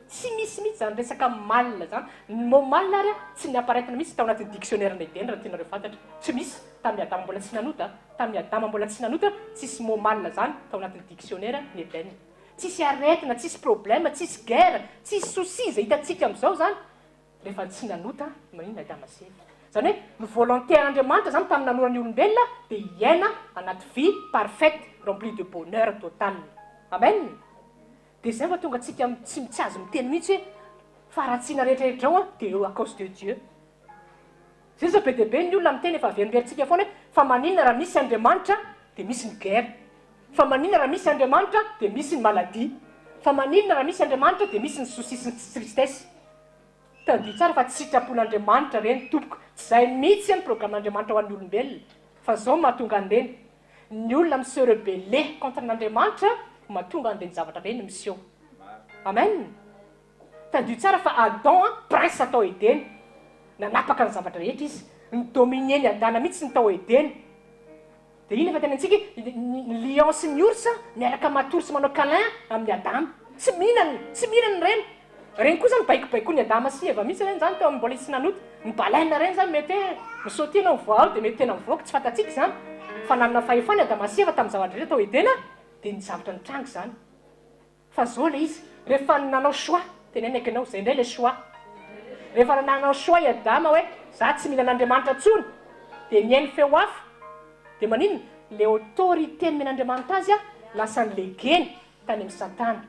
Tsy misy mihitsy zany resaka mal zany. Ny mot mal ary tsy ni-apparaître mihitsy tao anatin'ny dictionnaire-n'i Edena raha tianareo fantatra. Tsy misy. Tamin'i Adama mbola tsy nanota, tamin'i Adama mbola tsy nanota, tsisy mot mal zany tao anatin'ny dictionnaire-n'i Edena. Tsisy aretina, tsisy problème, tsisy guerre, tsisy souci izay hitantsika amin'izao zany rehefa tsy nanota maninona Adama sy Eva. Zany hoe ny volonté-n'Andriamanitra zany tamin'ny nanorany olombelona dia hiaina anaty vie parfaite, remplie de bonheur total. Amen. Dia izay no mahatonga antsika tsy tsy azo miteny mihitsy hoe faharatsiana rehetra rehetra ao an, dia eo à cause de Dieu. Zay zao be dia be ny olona miteny efa averimberintsika foana hoe fa maninona raha misy Andriamanitra dia misy ny guerre, fa maninona raha misy Andriamanitra dia misy ny maladie, fa maninona raha misy Andriamanitra dia misy ny soucis sy ny tristesse. Tadidio tsara fa tsy sitrapon'Andriamanitra ireny tompoko, tsy izay mihitsy ny programme-n'Andriamanitra ho an'ny olombelona fa zao no mahatonga an'ireny, ny olona mi se rebeller contre an'Andriamanitra no mahatonga an'ireny zavatra ireny miseho. Amen. Tadidio tsara fa Adam an, prince tao Edena. Nanapaka ny zavatra rehetra izy. Ni-dominer ny Adana mihitsy ny tao Edena. Dia inona efa tenentsika e, ny lion sy ny ours miaraka matory sy manao câlin amin'i Adama. Tsy mihinana, tsy mihinana ireny. Ireny koa izany baikobaikoin'i Adama sy Eva mihitsy ireny izany teo amin'ny mbola izy tsy nanota. Ny baleine ireny izany mety hoe mi-sauter ianao mivoaha ao dia mety tena mivoaka, tsy fantatsika izany. Fa nanana fahefana i Adama sy Eva tamin'ny zavatra rehetra tao Edena, dia ny zavatra nitranga izany. Fa zao le izy, rehefa nanao choix, teneniko anao, zay ndray le choix, rehefa nanao choix i Adama hoe za tsy mila an'Andriamanitra tsony, de nihaino feo hafa, de maninona? Le autorité nomen'Andriamanitra azy an, lasa nilegeny tany amin'i Satana.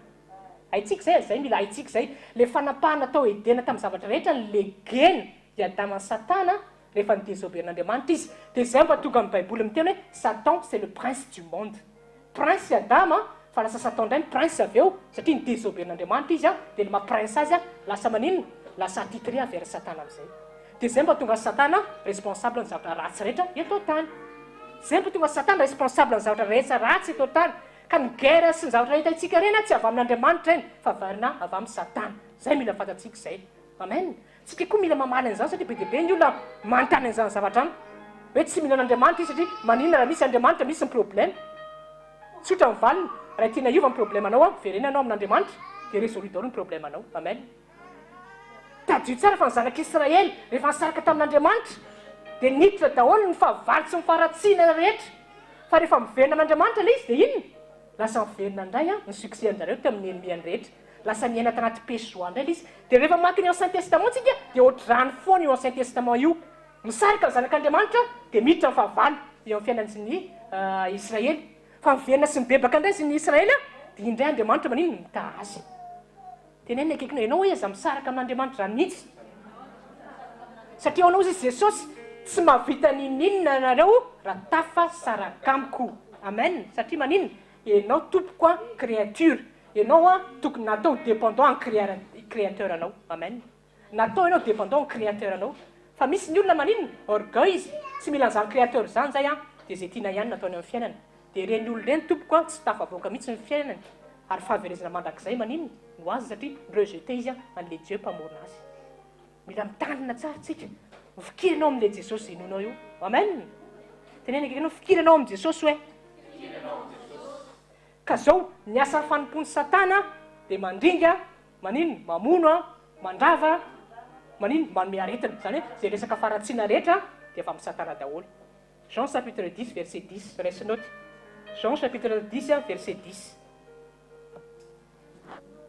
Haintsika zay, zay mila haintsika zay, le fanapahana tao Edena tamin'ny zavatra rehetra nilegeny i Adama Satana rehefa ni-desobeir an'Andriamanitra izy, de zay mba tonga amin'ny baiboly miteny hoe Satan c'est le prince du monde. Prince i Adama fa lasa Satan indray ny prince avy eo satria ni-desobeir an'Andriamanitra izy dia le maha prince azy lasa maninona? Lasa attitré vers Satana amin'izay. Dia zay mba tonga Satana responsable ny zavatra ratsy rehetra eto an-tany. Zay mba tonga Satana responsable ny zavatra rehetra ratsy eto an-tany. Ka ny guerre sy ny zavatra hitantsika ireny tsy avy amin'Andriamanitra ireny fa avarina avy amin'i Satana. Zay mila fantatsika izay. Amen. Tsika koa mila mamaly an'izany satria be dia be ny olona manontany an'izany zavatra any. Hoe tsy mino an'Andriamanitra izy satria maninona raha misy Andriamanitra misy ny problème. Tsotra ny valiny, raha tiana hiova ny problème anao an, vereno ianao amin'Andriamanitra dia résolu daholo ny problème anao. Amen. Tadidio tsara fa ny zanak'Israely rehefa nisaraka tamin'Andriamanitra dia niditra daholo ny fahavalo sy ny faharatsiana rehetra. Fa rehefa miverina amin'Andriamanitra ilay izy dia inona? Lasa miverina indray an ny succès an-jareo teo amin'ny ennemis-ny rehetra. Lasa niaina tanaty péché joie indray ilay izy. Dia rehefa mamaky ny Ancien Testament tsika dia ohatr'izany foana io Ancien Testament io. Misarika ny zanak'Andriamanitra dia miditra ny fahavalo eo amin'ny fiainan'ny ny Israely. Fa miverina sy mibebaka indray izy ny Israely dia indray Andriamanitra maninona? Mitaha azy. Tenenina akaikinao, ianao hoe aza misaraka amin'Andriamanitra izany mihitsy. Satria ao anao izy Jesosy, tsy mahavita n'inon'inona ianareo raha tafasaraka amiko. Amen. Satria maninona? Ianao tompoko an, créature. Ianao an, tokony natao ho dépendant amin'ny créateur anao. Amen. Natao ianao dépendant amin'ny créateur anao. Fa misy ny olona maninona? Orgueil izy, tsy mila an'izany créateur izany zay an, dia izay tiana ihany no ataony amin'ny fiainana. Dia ireny olona ireny tompoko an, tsy tafavoaka mihitsy ny fiainany, ary fahaverezana mandrakizay maninona? No azy satria mi-rejeter izy an, an'ilay Dieu mpamorona azy. Mila mitandrina tsara tsika. Mifikira ianao amin'ilay Jesosy izay inoanao io. Amen. Teneno akaiky anao, mifikira ianao amin'i Jesosy hoe. Ka zao, ny asan'ny fanompoan'i Satana dia mandringa, maninona? Mamono, mandrava, maninona? Manome aretina. Izany hoe izay resaka faharatsiana rehetra dia avy amin'i Satana daholo. Jean chapitre dix verset dix, raiso note. Jean chapitre dix verset dix.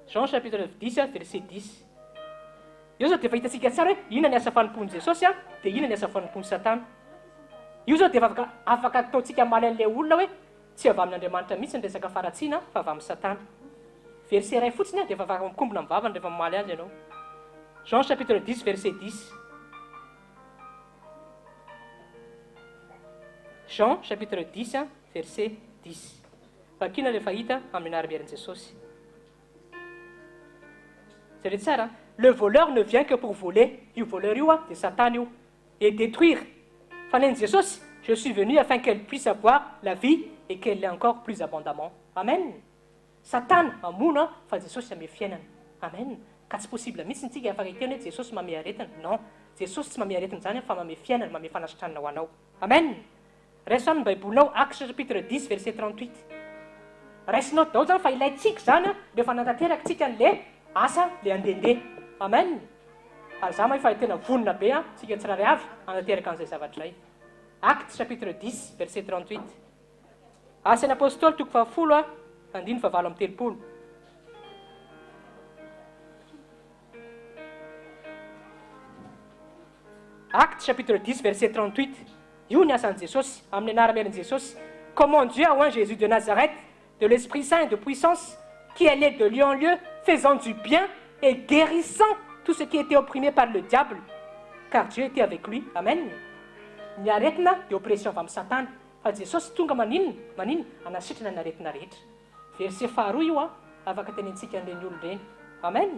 Jean chapitre dix verset dix. Eo zao dia efa hitantsika tsara hoe inona ny asa fanompoan'i Jesosy dia inona ny asa fanompoan'i Satana. Io zao dia efa afaka afaka ataontsika hamaly an'ilay olona hoe Tsy avy amin'Andriamanitra mihitsy ny resaka faharatsiana fa avy amin'i Satana. Verset iray fotsiny dia efa afaka mikombona amin'ny vavany rehefa mamaly azy ianao. Jean chapitre dix verset dix. Jean chapitre dix verset dix. Vakina rehefa hita amin'ny anaram-berin'i Jesosy. Jereo tsara, le voleur ne vient que pour voler. Io voleur io dia Satana io. Et détruire. Fa nen'i Jesosy, je suis venu afin qu'elle puisse avoir la vie et qu'elle l'ait encore plus abondamment. Amen! Satana mamono an, fa Jesosy ame fiainana. Amen! Ka tsy possible mihitsy tsika afaka hiteny hoe Jesosy mame aretina. Non! Jesosy tsy mame aretina izany an, fa mame fiainana, mame fanasitranana ho anao. Amen! Raiso any ny baibolinao, Actes chapitre dix verset 38. Raisinao daholo zany fa ilaintsika izany an, rehefa nanatanteraka tsika an'le asa le handehandeha. Amen! Ary za mahay fa tena vonona be an, tsika tsirairay avy hanatanteraka an'izay zavatra izay. Actes chapitre dix verset 38. Asan'ny Apostoly toko fahafolo a, andininy fahavalo amby 30. Actes chapitre dix verset 38. Io ny asan'i Jesosy, amin'ny anaram-herin'i Jesosy. Comment Dieu a oint Jésus de Nazareth de l'Esprit Saint et de puissance, qui allait de lieu en lieu, faisant du bien et guérissant tout ce qui était opprimé par le diable, car Dieu était avec lui. Amen. Ny aretina dia oppression avy amin'i Satana, fa Jesosy tonga maninona? Maninona? Hanasitrana ny aretina rehetra. Verset faharoa io an, afaka tenentsika an'ireny olona ireny. Amen.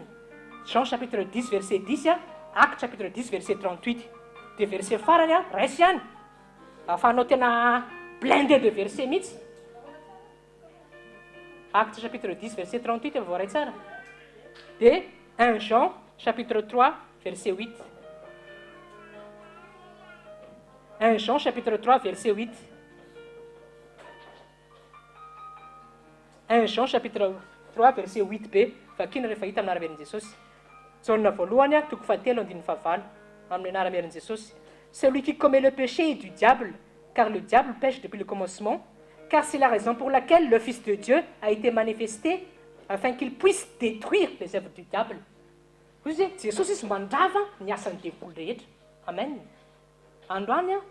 Jean chapitre 10 verset 10 an, Actes chapitre 10 verset 38. Dia verset farany an, raiso ihany. Ahafahanao tena blindé de verset mihitsy. Actes chapitre 10 verset 38 efa voaray tsara. Dia 1 Jean chapitre 3 verset 8. 1 Jean chapitre 3 verset 8. 1 Jean chapitre 3 verset 8 b Vakina rehefa hita amin'ny anaram-herin'i Jesosy. Jaona voalohany toko fahatelo andininy fahavalo amin'ny anaram-herin'i Jesosy. Celui qui commet le péché est du diable, car le diable pèche depuis le commencement, car c'est la raison pour laquelle le Fils de Dieu a été manifesté afin qu'il puisse détruire les œuvres du diable. Hoy izy hoe, Jesosy izy mandrava ny asan'ny devoly rehetra. Amen. Androany an,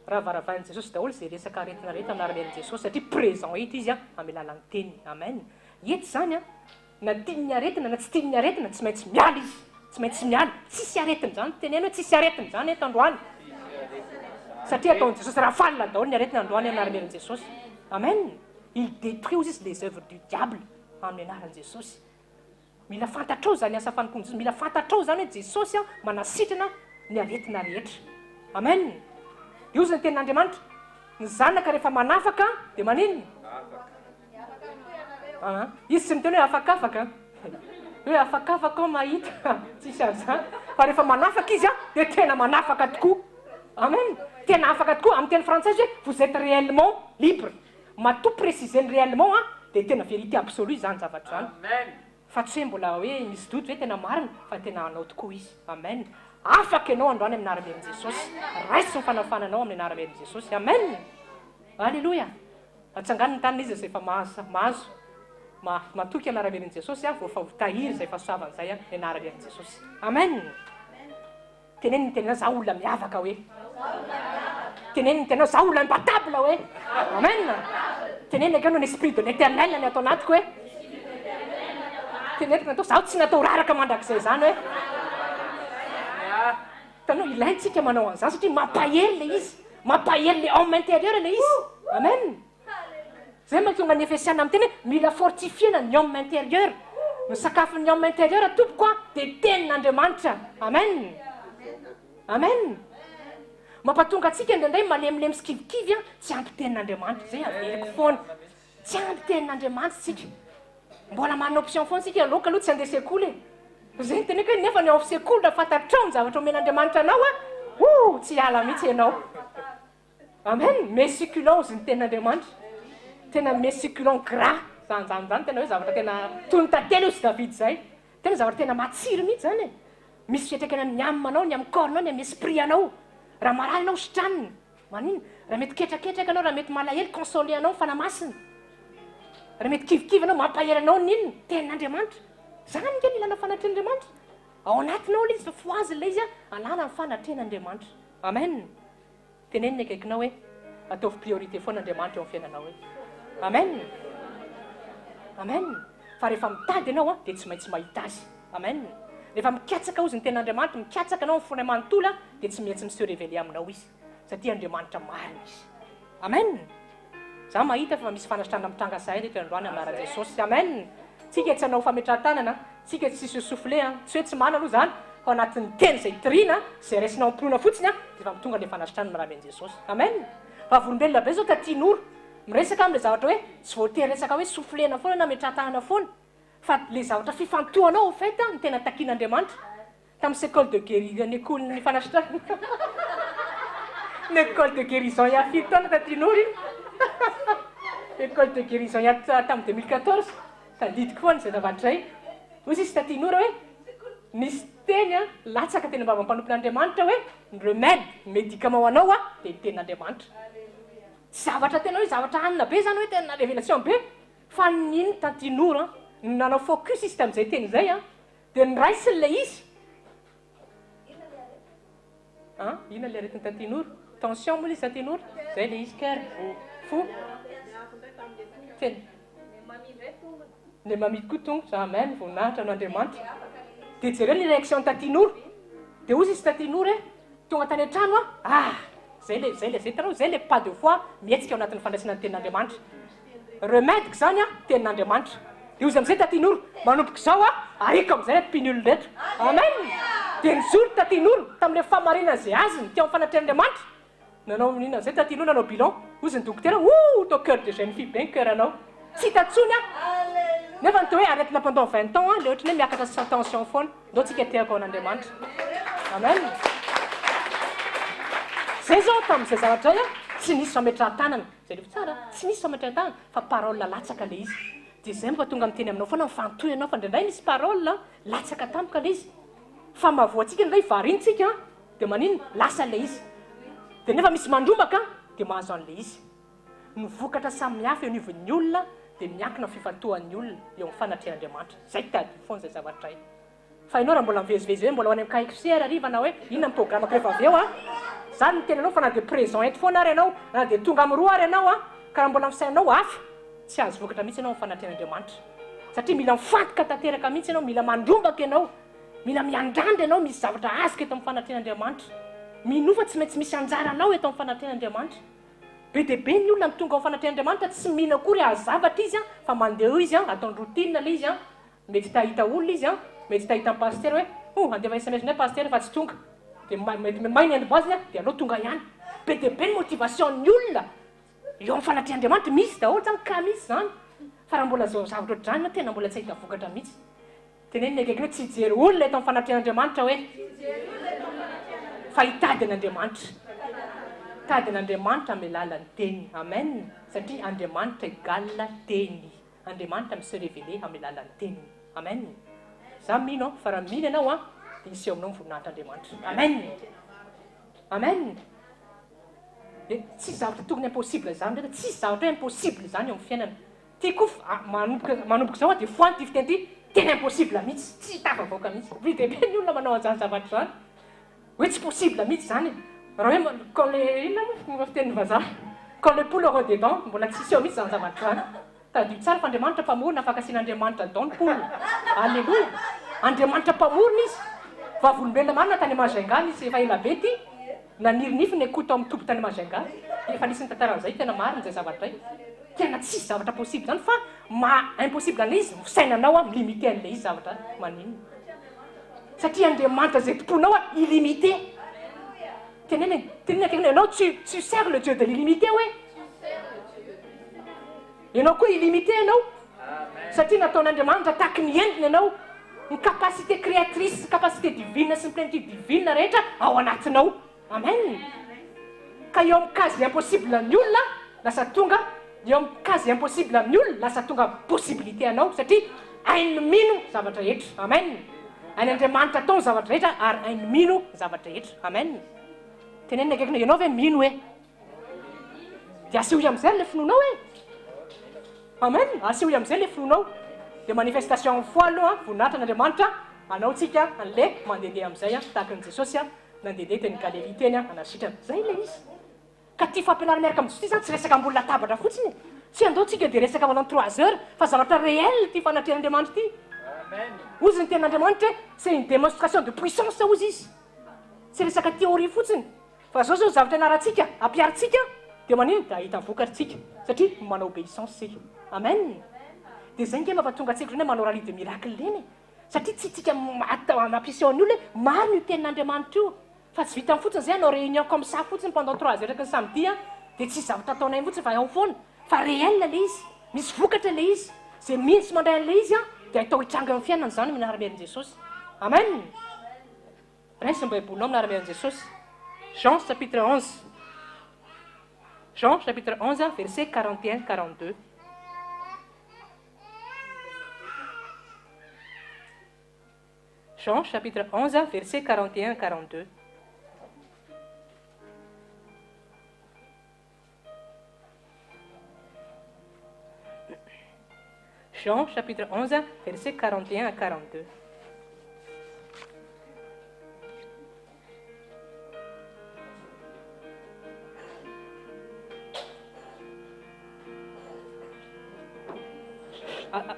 ravaravain'i Jesosy daholo izay resaka aretina rehetra amin'ny anaran'i Jesosy satria présent eto izy an, amin'ny alalan'ny teniny. Amen. Eto izany an, na tian'ny aretina na tsy tian'ny aretina, tsy maintsy miala izy. Tsy maintsy miala. Tsisy aretina izany, teneno hoe tsisy aretina izany eto androany. Satria ataon'i Jesosy rafale daholo ny aretina androany amin'ny anaran'i Jesosy. Amen. Il détruit ozy izy les œuvres du diable amin'ny anaran'i Jesosy. Mila fantatrao izany asa fanompoan'i Jesosy. Mila fantatrao izany hoe Jesosy manasitrana ny aretina rehetra. Amen. Io izany tenin'Andriamanitra. Ny zanaka rehefa manafaka dia maninona? Afaka. Izy tsy miteny hoe afakafaka. Hoe afakafaka aho mahita. Tsisy an'izany. Fa rehefa manafaka izy dia tena manafaka tokoa. Amen. Tena afaka tokoa. Amin'ny teny frantsay izy hoe vous êtes réellement libre. Matoa préciser-ny réellement an, dia tena vérité absolue izany zavatra izany. Fa tsy hoe mbola hoe misy doute ve tena marina fa tena hanao tokoa izy. Amen. Afaka ianao androany amin'ny anaram-herin'i Jesosy. Raiso ny fanafana anao amin'ny anaram-herin'i Jesosy. Amen. Alléluia. Atsangano ny tanana izy izay efa mahazo, mahazo, matoky amin'ny anaram-herin'i Jesosy an, voafa ho tahiry izay fahasoavana izay an, ny anaram-herin'i Jesosy. Amen. Teneno ny tenanao za olona miavaka hoe. Teneno ny tenanao za olona imbattable hoe. Amen. Teneno akeo ny esprit de l'éternel ny ato anatiko hoe. Teneniko natao zaho tsy natao raraka mandrakizay zany hoe. Hitanao ilaintsika manao an'izany satria mampahery le izy. Mampahery le homme intérieur le izy. Amen. Zay mahatonga ny Efesiana miteny hoe mila fortifier-na ny homme intérieur. Ny sakafon'ny homme intérieur tompoko a dia tenin'Andriamanitra. Amen. Amen. Mampatonga antsika indraindray malemilemy sy kivikivy a, tsy ampy tenin'Andriamanitra. Zay averiko foana. Tsy ampy tenin'Andriamanitra tsika. Mbola manana option foana tsika, aleoko aloha tsy handeha sekoly e. Zay no teneniko hoe nefa ny ao amin'ny sekoly raha fantatrao ny zavatra omen'Andriamanitra anao a, oh tsy hiala mihitsy ianao. Amen! Mais succulent ozy ny tenin'Andriamanitra. Tena mais succulent gras zany zany zany tena hoe zavatra tena toy ny tantely ozy David zay. Tena zavatra tena matsiro mihitsy zany e. Misy fiantraikany amin'ny âme anao, ny amin'ny corps nao, ny amin'ny esprit anao. Raha marary ianao sitranina. Maninona? Raha mety ketraketraka anao, raha mety malahelo, consoler anao ny Fanahy Masina. Raha mety kivikivy anao, mampahery anao ny inona? Tenin'Andriamanitra. Zany nge ny ilana fanatrehan'Andriamanitra. Ao anatinao ilay izy fa fohazina ilay izy alana ny fanatrehan'Andriamanitra. Amen. Teneno ny akaikinao hoe, ataovy priorité foana Andriamanitra eo amin'ny fiainanao hoe. Amen! Amen! Fa rehefa mitady ianao an, dia tsy maintsy mahita Azy. Amen! Rehefa mikatsaka hozy ny tenin'Andriamanitra, mikatsaka anao amin'ny fonay manontolo an, dia tsy maintsy mi-se révéler aminao Izy. Satria Andriamanitra marina Izy. Amen! Za mahita fa misy fanasitranana mitranga sahady eto androany amin'ny anaran'i Jesosy. Amen! Tsika tsy hanao fametrahan-tanana, tsika tsy se souffler an, tsy hoe tsy marina aloha izany, fa ao anatin'ny teny izay toriana, izay raisinao am-pinoana fotsiny an, dia efa mitonga ilay fanasitranana raha amen'i Jesosy. Amen! Vavolombelona be zao taty Noro, miresaka amin'ilay zavatra hoe tsy voatery resaka hoe souffler-na foana na ametrahan-tanana foana, fa ilay zavatra fifantohanao au fait no tena takian'Andriamanitra. Tamin'ny école de guérison, ny école-n'ny fanasitranana, ny école de guérison il y a firy taona taty Noro iny? École de guérison il y a tamin'ny 2014, tadidiko foana izay zavatra izay. Hoy izy taty Noro hoe, nisy teny latsaka teny am-bavan'ny mpanompon'Andriamanitra hoe, ny remède, ny médicament ho anao dia ny tenin'Andriamanitra. Tsy zavatra tena hoe zavatra hanina be izany hoe tena révélation be, fa nino taty Noro, nanao focus izy tamin'izay teny izay an, Dia noraisiny ilay izy. An, inona ilay aretin'i Tatinoro? Tension moa ilay izy Tatinoro? Izay ilay izy, cœur, fo. Tena. Le mamie koa tongotra, amen, voninahitra an'Andriamanitra. Dia jereo ny réaction an'i Tatie Noro. Dia hozy izy Tatie Noro hoe, tonga tany an-trano aho, ah! Zay le, zay le, zay hitanao, zay le pas de foi mihetsika ao anatin'ny fandraisana ny tenin'Andriamanitra. Remède-ko izany an, tenin'Andriamanitra. Dia hozy amin'izay Tatie Noro, manomboka izao aho, ahiko amin'izay ireto mpino olona ireto. Amen! Dia nijoro Tatie Noro tamin'ilay fahamarinana izay azony teo amin'ny fanatrehan'Andriamanitra. Nanao inona zay taty aloha nanao bilan, hozy ny dokotera ouh to coeur de jeune fille be ny coeur anao, tsy hita tsony an! Nefa ny toa hoe aretina pendant 20 ans an, le ohatrany hoe miakatra sa tension foana, ndao tsika tehaka ho an'Andriamanitra. Amen! Zay zao tamin'izay zavatra zay an, tsy nisy fametrahan-tanana, jereo tsara an, tsy nisy fametrahan-tanana fa parole latsaka le izy, de zay mba tonga miteny aminao foana mifantoha ianao fa indraindray misy parole latsaka tampoka le izy, fa mahavoa antsika indraindray variana tsika an, Dia maninona? Lasa ilay izy. Dia nefa misy mandrombaka dia mahazo an'ilay izy. Ny vokatra samihafa eo anivon'ny olona dia miankina amin'ny fifantohan'ny olona eo amin'ny fanatrehan'Andriamanitra. Izay tadidio foana izay zavatra izay. Fa ianao raha mbola mivezivezy hoe mbola ho any amin'ny KFC ary hariva na hoe inona ny programme-ko rehefa avy eo an! Za no miteny anao fa na dia présent eto foana ary ianao, na dia tonga amin'ny roa ary ianao an, ka raha mbola ny fisainanao hafa, tsy hahazo vokatra mihitsy ianao amin'ny fanatrehan'Andriamanitra. Satria mila mifantoka tanteraka mihitsy ianao, mila mandrombaka ianao. Mila miandrandra ianao, misy zavatra azoko eto amin'ny fanatrehan'Andriamanitra. Minoa fa tsy maintsy misy anjaranao eto amin'ny fanatrehan'Andriamanitra. Be dia be ny olona no tonga ao amin'ny fanatrehan'Andriamanitra, tsy mino akory hahazo zavatra izy fa mandeha eo izy, ataony routine ilay izy, mety te hahita olona izy, mety te hahita an'i pasitera hoe, oh handefa sms indray pasitera fa tsy tonga. Dia mety may ny androm-baziny dia aleo tonga ihany. Be dia be ny motivation-n'ny olona eo amin'ny fanatrehan'Andriamanitra, misy daholo izany cas misy izany. Fa raha mbola izao zavatra ohatr'izany ianao tena mbola tsy hahita vokatra mihitsy. Tenenina akaiky hoe tsy hijery olona eto amin'ny fanatrehan'Andriamanitra hoe fa hitady an'Andriamanitra. Hitady an'Andriamanitra amin'ny alalan'ny Teniny. Amen. Satria Andriamanitra égale Teny. Andriamanitra mi se révéler amin'ny alalan'ny Teniny. Amen. Za mino fa raha mino ianao an, dia hiseho aminao ny voninahitr'Andriamanitra. Amen. Amen. Dia tsisy zavatra tokony impossible izany rehetra, tsisy zavatra hoe impossible izany eo amin'ny fiainana. Ty koa fa manomboka manomboka izao dia foano ty fiteny ty, tena impossible mihitsy, tsy tafavoaka mihitsy. Be dia be ny olona manao an'izany zavatra izany, hoe tsy possible mihitsy izany e. Raha hoe quand le inona moa fomba fitenin'ny vazaha, quand le poule aura des dents, mbola tsisy eo mihitsy izany zavatra izany. Tadidio tsara fa Andriamanitra mpamorona, afaka asian'Andriamanitra dents ny poule. Alléluia! Andriamanitra mpamorona izy. Vavolombelona marina tany Majunga nisy efa ela be ity. Naniry nify ny akoho tao amin'ny toby tany Majunga. Efa nisy nitantara an'izay, tena marina izay zavatra izay. Tena tsisy zavatra possible zany fa maha impossible an'ilay izy ny fisainanao a mi-limiter an'ilay izy zavatra maninona. Satria Andriamanitra izay tompoinao a illimité. Teneno e, teneno akaikinao ianao tu tu sers le Dieu de l'illimité hoe. Ianao koa illimité ianao. Satria nataon'Andriamanitra tahaky ny endriny ianao. Ny capacité créatrice, capacité divine sy ny plénitude divine rehetra ao anatinao. Amen! Ka eo amin'ny quasi impossible ny olona lasa tonga eo amin'ny quasi impossible amin'ny olona lasa tonga possibilité anao satria hainy mino zavatra rehetra. Amen! Hain'Andriamanitra atao ny zavatra rehetra ary hainy mino ny zavatra rehetra. Amen! Tenenina akaikinao, ianao ve mino hoe? Dia asehoy amin'izay ilay finoanao e! Amen! Asehoy amin'izay ilay finoanao. Dia manifestation amin'ny foi aloha, voninahitra an'Andriamanitra, anao tsika an'ilay mandehandeha amin'izay tahaka an'i Jesosy nandehandeha teny Galilia teny hanasitrana. Izay ilay izy. Ka ity fampianarana miaraka amin'i Jesosy ity izany tsy resaka ambony latabatra fotsiny e! Tsy andao tsika dia resaka pendant trois heures fa zavatra réel ity fanatrehan'Andriamanitra ity. Hozy ny tenin'Andriamanitra hoe c'est une démonstration de puissance hozy izy. Tsy resaka théorie fotsiny. Fa zao zao zavatra ianarantsika, ampiharintsika dia manino? Dia ahita vokatra tsika satria manao obéissance tsika. Amen! Dia zay nge mampatonga antsika otrany hoe manao rallye de miracle ireny e! Satria tsy tsika mampiseho an'ny olona hoe marina io tenin'Andriamanitra io fa tsy vitany fotsiny zay hanao réunion comme ça fotsiny pendant trois heures isaky ny samedi an, dia tsisy zavatra ataonay fotsiny fa ao foana fa réel le izy, misy vokatra le izy, zay mino sy mandray an'le izy an dia atao hitranga eo amin'ny fiainany izany amin'ny anaran'i Jesosy. Amen! Raiso ny Baibolinao amin'ny anaran'i Jesosy. Jean chapitre 11. Jean chapitre 11 verset 41 42. Jean chapitre 11 verset 41 42. Jean chapitre 11 verset 41 à 42.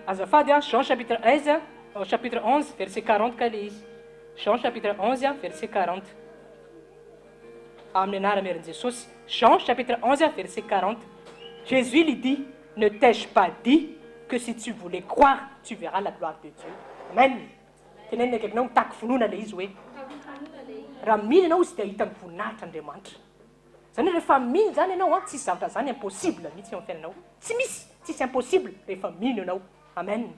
Azafady a, Jean chapitre 11, chapitre 11 verset 40 kay le izy. Jean chapitre 11 verset 40. Amin'ny anaran'i Jesosy. Jean chapitre 11 verset 40. Jésus lui dit: "Ne t'ai-je pas dit que si tu voulais croire, tu verras la gloire de Dieu?" Amen. Tenenina akaikinao, mitaky finoana le izy hoe. Raha mino ianao izy dia hahita ny voninahitr'Andriamanitra. Zany hoe rehefa mino zany ianao an, tsisy zavatra zany impossible mihitsy eo amin'ny fiainanao. Tsy misy, tsisy impossible rehefa mino ianao. Amen.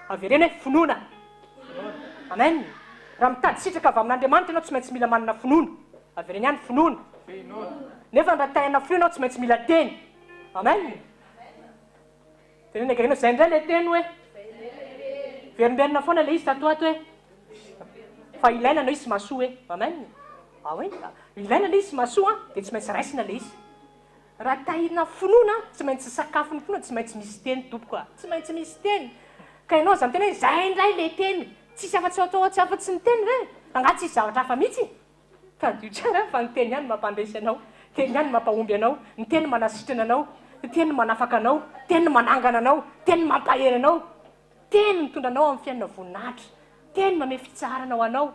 Avereno hoe finoana. Amen. Raha mitady sitraka avy amin'Andriamanitra ianao, tsy maintsy mila manana finoana. Avereno ihany, finoana. Nefa raha te hanana finoana ianao, tsy maintsy mila teny. Amen. Teneno akaikinao, zay indray le teny hoe. Verimberina foana le izy tato ato hoe. Fa ilaina anao izy mahasoa hoe. Amen. Ah oui, ilaina le izy mahasoa dia tsy maintsy raisina le izy. Raha tahina finoana, tsy maintsy sakafon'ny finoana, tsy maintsy misy teny tompoko a. Tsy maintsy misy teny. Ka ianao aza miteny hoe zay indray le teny. Tsisy afa-tsy atao tsy afa-tsy ny teny ve? Angaha tsisy zavatra hafa mihitsy? Tadidio tsara fa ny teny ihany no mampandresy anao, teny ihany no mampahomby anao, ny teny manasitrana anao, ny teny manafaka anao, teny manangana anao, teny mampahery anao, teny mitondra anao amin'ny fiainana voninahitra, teny mamehy fitsaharana ho anao,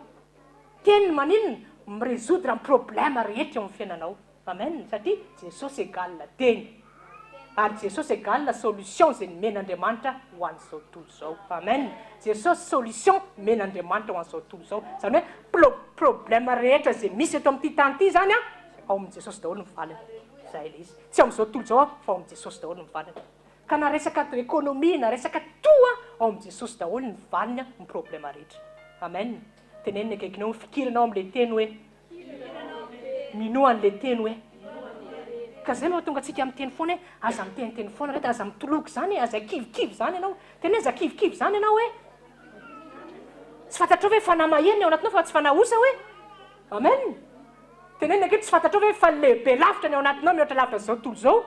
teny maninona? Mi-resoudre ny problème rehetra eo amin'ny fiainanao. Amen, satria Jesosy égale teny. Ary Jesosy égale solution izay nomen'Andriamanitra ho an'izao tontolo izao. Amen. Jesosy solution nomen'Andriamanitra ho an'izao tontolo izao. Izany hoe pro problème rehetra izay misy eto amin'ity tany ity izany an, ao amin'i Jesosy daholo ny valiny. Izay ilay izy. Tsy ao amin'izao tontolo izao an, fa ao amin'i Jesosy daholo ny valiny. Ka na resaka économie, na resaka tout an, ao amin'i Jesosy daholo ny valiny ny problème rehetra. Amen. Teneno ny akaikinao, mifikira anao amin'ilay teny hoe. Minoa an'ilay teny hoe. Ka zay mahatonga antsika miteny foana hoe aza miteniteny foana reto, aza mitoloko izany e, aza kivikivy izany ianao. Tena hoe aza kivikivy izany ianao hoe. Tsy fantatrao ve fanahy mahery ny ao anatinao fa tsy fanahy osa hoe. Amen. Tenenina ange tsy fantatrao ve fa lehibe lavitra ny ao anatinao mihoatra lavitra izao tontolo izao.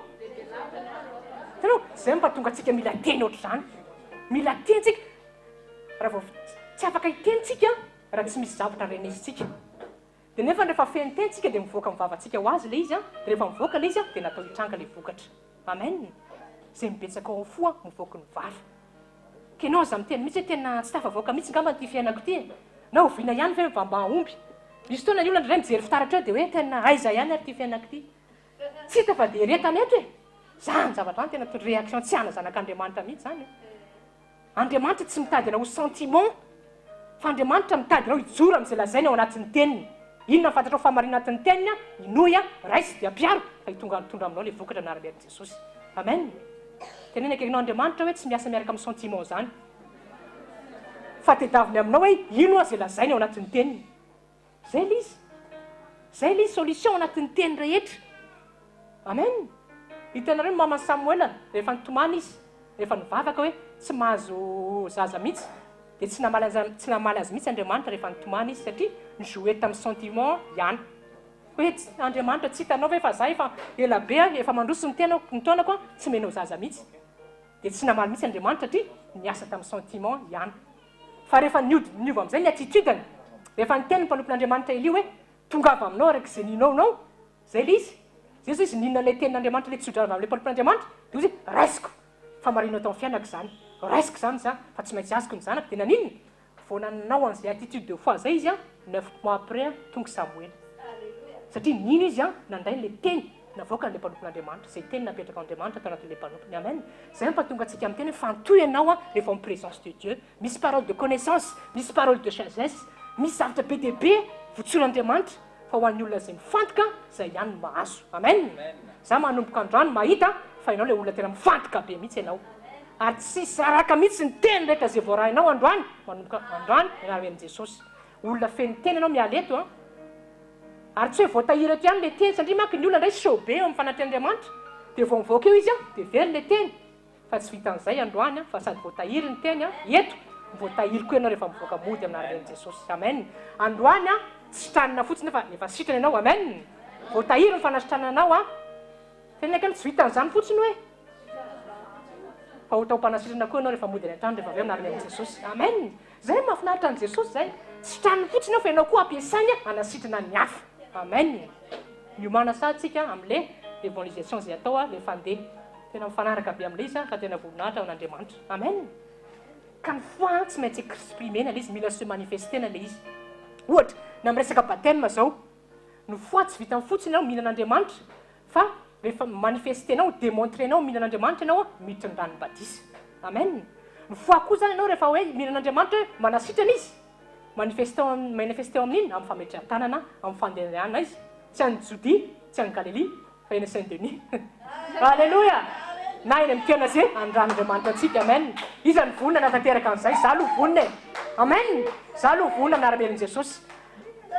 Hitanao, zay mampatonga antsika mila teny ohatr'izany. Mila teny tsika. Raha vao tsy afaka hiteny tsika Raha tsy misy zavatra renesintsika. Dia nefa rehefa feno teny tsika dia mivoaka amin'ny vavantsika ho azy ilay izy an, dia rehefa mivoaka ilay izy an, dia natao hitranga ilay vokatra. Amen! Izay mibetsaka ao amin'ny fo an, mivoaka ny vava. Ka ianao aza miteny mihitsy hoe tena tsy tafavoaka mihitsy angamba ity fiainako ity e! Na oviana ihany ve mba mba hahomby? Misy fotoana ny olona indraindray mijery fitaratra eo dia hoe tena aiza ihany ary ity fiainako ity? Tsy hita fa dia eretana eto e! Zany zavatra zany tena réaction tsy ana zanak'Andriamanitra mihitsy zany e! Andriamanitra tsy mitady anao ho sentiment fa Andriamanitra mitady anao hijoro amin'izay lazainy ao anatin'ny teniny. Inona no fantatrao fa marina anatin'ny teniny? Inoy, raiso dia ampiaro fa hitonga hitondra aminao ilay vokatra anaramiarin'i Jesosy. Amen. Teneno akaikinao Andriamanitra hoe tsy miasa miaraka amin'ny sentiment izany fa tedaviny aminao hoe ino izay lazainy ao anatin'ny teniny. Zay ilay izy. Zay ilay izy, solution anatin'ny teny rehetra. Amen. Hitanareo ny maman'i Samoela, rehefa nitomany izy, rehefa nivavaka hoe tsy mahazo zaza mihitsy, dia tsy namaly azy, tsy namaly azy mihitsy Andriamanitra rehefa nitomany izy, satria ni-jouer tamin'ny sentiment ihany. Hoe Andriamanitra tsy hitanao ve fa za efa ela be aho, efa mandroso ny tenako, ny taonako an, tsy omenao zaza mihitsy. Dia tsy namaly mihitsy Andriamanitra satria niasa tamin'ny sentiment ihany. Fa rehefa niody niova amin'izay ny attitude-ny, rehefa niteny ny mpanompon'Andriamanitra Elia hoe, Tongava aminao araka izay ninoanao, izay ilay izy. Izay izao izy nino an'ilay tenin'Andriamanitra, ilay tsodrano avy amin'ilay mpanompon'Andriamanitra, dia hoy izy hoe, Raisiko, fa marina tao amin'ny fiainako izany, raisiko izany za, fa tsy maintsy azoko ny zanako. Dia naninona? Vao nanao an'izay attitude de foi izay izy, 9 mois après, tonga Samoela. Satria nino izy, nandray an'ilay teny navoakan'ilay mpanompon'Andriamanitra, izay teny napetrak'Andriamanitra tao anatin'ilay mpanompony. Amen. Izay no mampatonga antsika miteny hoe fantohy ianao rehefa en présence de Dieu. Misy parole de connaissance, misy parole de sagesse, misy zavatra be dia be votsoran'Andriamanitra fa ho an'ny olona izay mifantoka izay ihany no mahazo. Amen. Za manomboka androany mahita fa ianao ilay olona tena mifantoka be mihitsy ianao. Ary tsy saraka mihitsy ny teny rehetra izay voarahinao androany, manomboka androany ianareo amin'i Jesosy. Olona feno teny ianao miala eto an. Ary tsy hoe voatahiry eto ihany ilay teny satria manko ny olona indray chaud be eo amin'ny fanatrehan'Andriamanitra dia vao mivoaka eo izy an dia very ilay teny. Fa tsy vitan'izay androany an fa sady voatahiry ny teny an eto no voatahiry koa ianao rehefa mivoaka mody amin'ny anaran'i Jesosy. Amen. Androany an tsy sitranina fotsiny fa efa sitrana ianao. Amen. Voatahiry ny fanasitranana anao an. Teneniko hoe tsy vitan'izany fotsiny hoe fa ho taom-panasitrana koa ianao rehefa mody any an-trano rehefa avy eo amin'ny anaran'i Jesosy. Amen. Zay mahafinaritra an'i Jesosy zay. Tsy sitraniny fotsiny eo fa ianao koa ampiasainy hanasitrana ny hafa. Amen. Miomàna sahady tsika amle evangelisation zay atao rehefa andeha. Tena mifanaraka be amle izy ka tena voninahitra ho an'Andriamanitra. Amen. Ka ny foi tsy maintsy exprimer-na ilay izy, mila se manifester-na ilay izy. Ohatra, na amin'ny resaka baptême izao, ny foi tsy vitan'ny fotsiny ianao mino an'Andriamanitra, fa rehefa mi-manifester-nao, demontrer-nao mino an'Andriamanitra ianao, miditra ny ranon'ny batisa. Amen. Ny foi koa izany ianao rehefa hoe mino an'Andriamanitra hoe manasitrana Izy, manifester manifester amin'inona? Amin'ny fametrahan-tanana, amin'ny fandehanana Izy, tsy any Jodia, tsy any Galilia, Fa eny Saint Denis. Alléluia! Na eny amin'ny toerana ze anindran'Andriamanitra antsika. Amen! Iza no vonona hanatanteraka an'izay? Za aloha vonona e! Amen! Za aloha vonona miara-mielon'i Jesosy.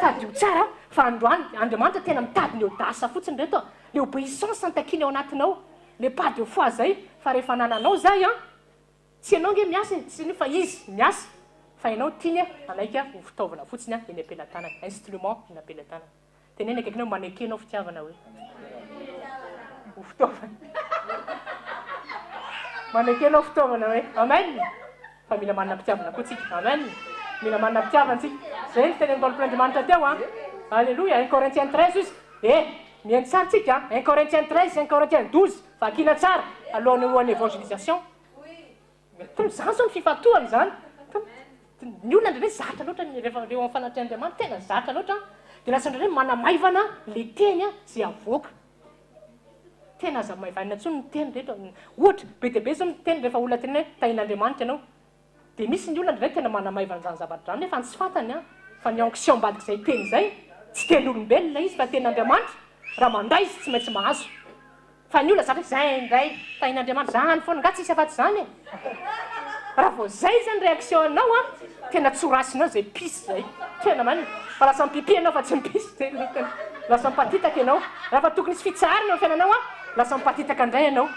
Tadidio tsara fa androany Andriamanitra tena mitady ny audace fotsiny reto a! Le obéissance no takiany ao anatinao. Le pas de foi zay fa rehefa anananao zay an! Tsy ianao nge miasa e, tsy fa izy miasa fa ianao tiany hanaiky ho fitaovana fotsiny eny am-pelatanany, instrument eny am-pelatanany. Teneno akaikinao maneke anao fitiavana hoe. Ho fitaovana. Maneke anao fitaovana hoe. Amen. Fa mila manana mpitiavana koa tsika. Amen. Mila manana mpitiavana tsika. Zay ny tenenin'ny mpanompon'Andriamanitra teo an. Alléluia. 1 Corinthiens 13 izy. Eh, mihaino tsara tsika an. 1 Corinthiens 13, 1 Corinthiens 12. Vakina tsara alohan'ny ho an'ny évangélisation. Toa izany izao ny fifantohana izany. Ny olona indraindray zatra loatra ny rehefa eo amin'ny fanatrehan'Andriamanitra, tena zatra loatra dia lasa indraindray manamaivana ilay teny izay avoaka. Tena aza hamaivanina intsony ny teny rehetra. Ohatra, be dia be izao ny teny rehefa olona tenenina hoe tahian'Andriamanitra ianao. Dia misy ny olona indraindray tena manamaivana izany zavatra izany nefa ny tsy fantany fa ny onction ambadik'izay teny izay tsy tenin'olombelona izy fa tenin'Andriamanitra, raha mandray izy tsy maintsy mahazo. Fa ny olona zatra hoe zay indray tahin'Andriamanitra zany foana, nga tsisy afatsy zany e! Raha vao zay zany réaction anao an, tena tsy ho rasinao zay pisy zay, tena marina, fa lasa mipipi ianao fa tsy mipisy, zay no tena, lasa mipatitaka ianao, raha fa tokony hisy fitsaharana eo amin'ny fiainanao an, lasa mipatitaka indray ianao.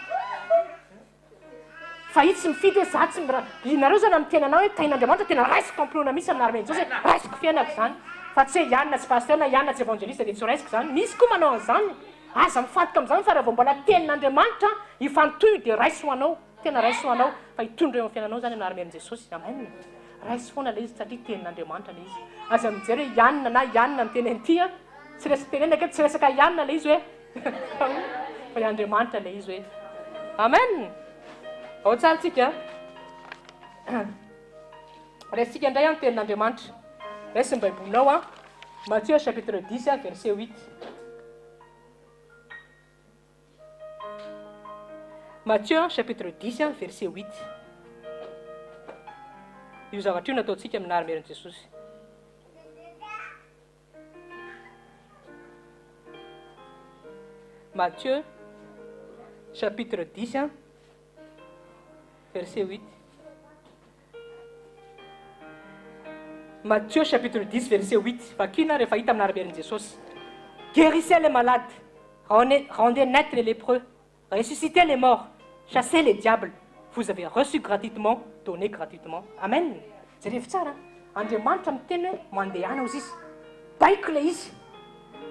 Fa i tsy mifidy hoe za tsy mira, inareo zany amin'ny tenanao hoe tahin'Andriamanitra tena raisiko am-pinoana mihitsy amin'ny anaran'i Jesosy hoe raisiko fiainako izany, fa tsy hoe i anona tsy pasteur na i anona tsy evangeliste dia tsy ho raisiko izany, misy koa manao an'izany, aza mifantoka amin'izany fa raha vao mbola tenin'Andriamanitra ifantohy dia raiso ho anao, tena raiso ho anao fa hitondra eo amin'ny fiainanao izany amin'ny anaran'i Jesosy, amen, raiso foana ilay izy satria tenin'Andriamanitra ilay izy, aza mijery hoe i anona na i anona miteny an'ity an, tsy resaka tenenina aky tsy resaka i anona ilay izy hoe. Fa i Andriamanitra ilay izy hoe. Amen! Ao tsara tsika. Raisintsika indray ny tenin'Andriamanitra. Raiso ny Baibolinao an. Matthieu chapitre 10 verset 8. Matthieu chapitre 10 verset 8. Io zavatra io nataontsika amin'ny anaran'i Jesosy. Matthieu chapitre 10 verset 8. Matthieu chapitre 10 verset 8 vakina rehefa hita amin'ny anaram-berin'i Jesosy. Guérissez les malades, rendez net les lépreux, Ressuscitez les morts, chassez les diables, vous avez reçu gratuitement, donnez gratuitement. Amen! Jerevo tsara an! Andriamanitra miteny hoe mandehana hozy izy. Baiko ilay izy.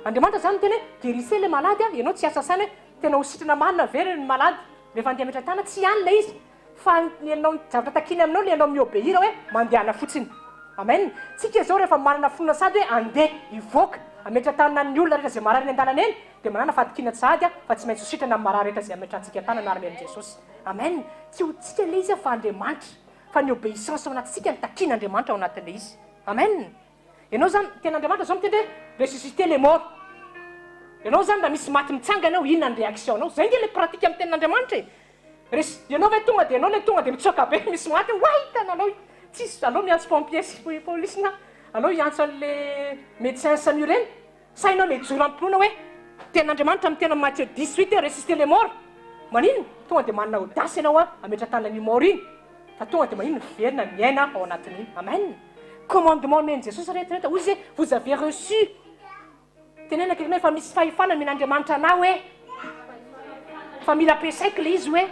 Andriamanitra izany miteny hoe guérissez les malades an, ianao tsy hiasa saina hoe tena ho sitrana marina ve ny malade rehefa andeha hametra-tanana, tsy any ilay izy. Fa ny anao ny zavatra takiany aminao le anao mi-obeir hoe mandehana fotsiny. Amen. Tsika izao rehefa manana finoana sady hoe andeha hivoaka hametra-tanana ny olona rehetra izay marary eny an-dalana eny dia manana fahatokiana sahady fa tsy maintsy ho sitrana ny marary rehetra izay hametrantsika tanana ary amen'i Jesosy. Amen. Tsy ho tsika le izy fa Andriamanitra. Fa ny obeissance ao anatintsika no takian'Andriamanitra ao anatin'ilay izy. Amen. Ianao zany, tena Andriamanitra zao miteny hoe ressusciter les morts. Ianao zany raha misy maty mitsangana eo, inona ny réaction nao? Zay nge le pratique amin'ny tenin'Andriamanitra e. Res, ianao ve tonga dia ianao le tonga dia mitsoaka be misy maty eo, oay hitanao, tsisy, aleo miantso pompier sy police na aleo hiantso an'le médecin SAMU reny. Sa ianao le hijoro am-pinoana hoe tenin'Andriamanitra miteny amin'ny Matthieu 18 hoe ressusciter les morts? Maninona? Tonga dia manana audace ianao hametra-tanana an'io mort iny fa tonga dia maninona? Miverina miaina ao anatin'iny. Amen. Commandement nomen'i Jesosy reto reto, hoy izy hoe vous avez reçu. Teneno akaikinao efa misy fahefana nomen'Andriamanitra anah hoe fa mila ampiasaiko le izy hoe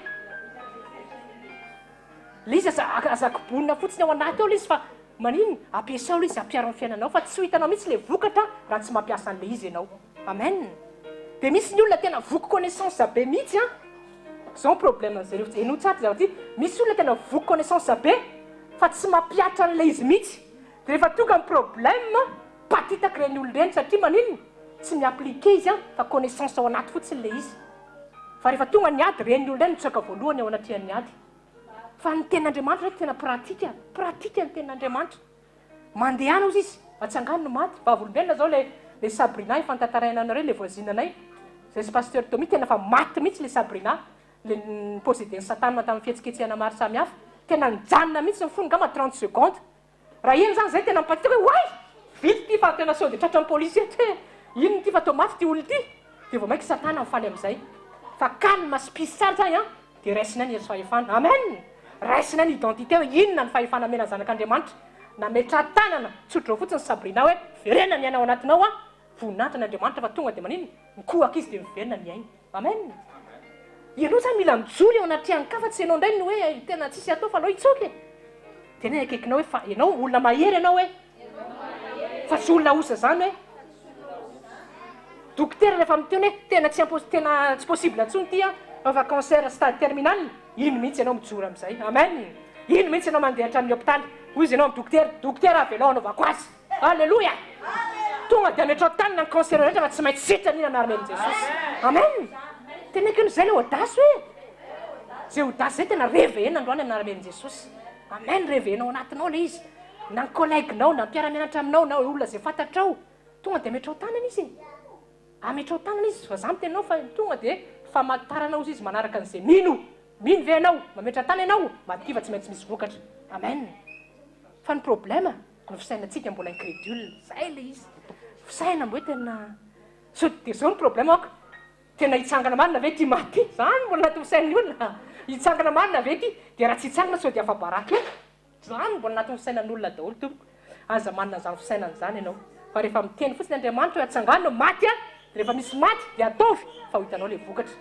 le izy aza aza kobonina fotsiny ao anaty ao le izy fa maninona? Ampiasao le izy ampiaro amin'ny fiainanao fa tsy ho hitanao mihitsy le vokatra raha tsy mampiasa an'le izy ianao. Amen. Dia misy ny olona tena voky connaissance be mihitsy an. Zao ny problème zareo, henoy tsara ty zavatra ty, misy olona tena voky connaissance be fa tsy mampihatra an'ilay izy mihitsy, dia rehefa tonga ny problème, patitaka ireny olona ireny satria maninona? Tsy mi-appliquer izy an, fa connaissance ao anaty fotsiny ilay izy. Fa rehefa tonga ny ady, ireny olona ireny mitsoaka voalohany ao anatrehan'ny ady. Fa ny tenin'Andriamanitra ndray tena pratique, pratique ny tenin'Andriamanitra. Mandehana ozy izy, atsangano ny maty. Vavolombelona zao le le Sabrina efa notantaraina anareo le voisine anay, zay sy Pasteur Tommy tena efa maty mihitsy le Sabrina, le ni-posseden'i satana tamin'ny fihetsiketsehana maro samihafa. Tena nijanona mihitsy ny fony angamba 30 secondes. Raha eny zany zay tena mipatitaka hoe oay! Vita ity fa tena sao dia tratran'ny polisy eto hoe inona ity fa toa maty ity olona ity. Dia vao mainka satana mifaly amin'izay. Fa calme sy peace tsara zany an, dia raisinay ny hery sy fahefana. Amen! Raisinay ny identité hoe inona ny fahefana amena ny zanak'Andriamanitra. Nametraha-tanana tsotra eo fotsiny Sabrina hoe verena ny aina ao anatinao an! Voninahitra ny Andriamanitra fa tonga dia maninona? Mikohaka izy dia miverina ny ainy. Amen! Ianao zany mila mijoro eo anatrehan-kafa tsy ianao indray no hoe tena tsisy atao fa aleo hitsoaka e! Tena eny akaikinao hoe fa ianao olona mahery ianao hoe fa tsy olona osa zany hoe dokotera rehefa miteny hoe tena tsy impos tena tsy possible intsony ity an fa cancer stade terminal iny mihitsy ianao mijoro amin'izay amen iny mihitsy ianao mandeha hatramin'ny hopitaly hoy izy ianao amin'ny dokotera dokotera avelao hanaovako azy Aleloia! Tonga dia ametrao tanana ny cancer rehetra fa tsy maintsy sitrana iny amin'ny anaran'i Jesosy. Amen! Teneniko iny zay le audace hoe. Zay audace zay tena réveiller-na androany amin'ny anaran'i Jesosy. Amen, réveiller-na ao anatinao le izy. Na ny collègue-nao, na ny mpiara-mianatra aminao, na olona zay fantatrao. Tonga dia ametrao tanana izy e. Ametrao tanana izy fa za miteny anao fa tonga dia famantarana ozy izy manaraka an'izay mino. Mino ve ianao? Mametra tanana ianao? Matokia fa tsy maintsy misy vokatra. Amen. Fa ny problème Ny fisainantsika mbola incredule, zay le izy. Fisainana mbo hoe tena sao dia zao ny problème aoka. Tena hitsangana marina ve ity maty ity? Zany mbola anatin'ny fisainan'ny olona. Hitsangana marina ve ity? Dia raha tsy hitsangana sao dia afa-baraka eo. Zany mbola anatin'ny fisainan'olona daholo tompoko. Aza manana izany fisainana izany ianao. Fa rehefa miteny fotsiny Andriamanitra hoe atsangano ny maty an, dia rehefa misy maty dia ataovy fa ho hitanao ilay vokatra.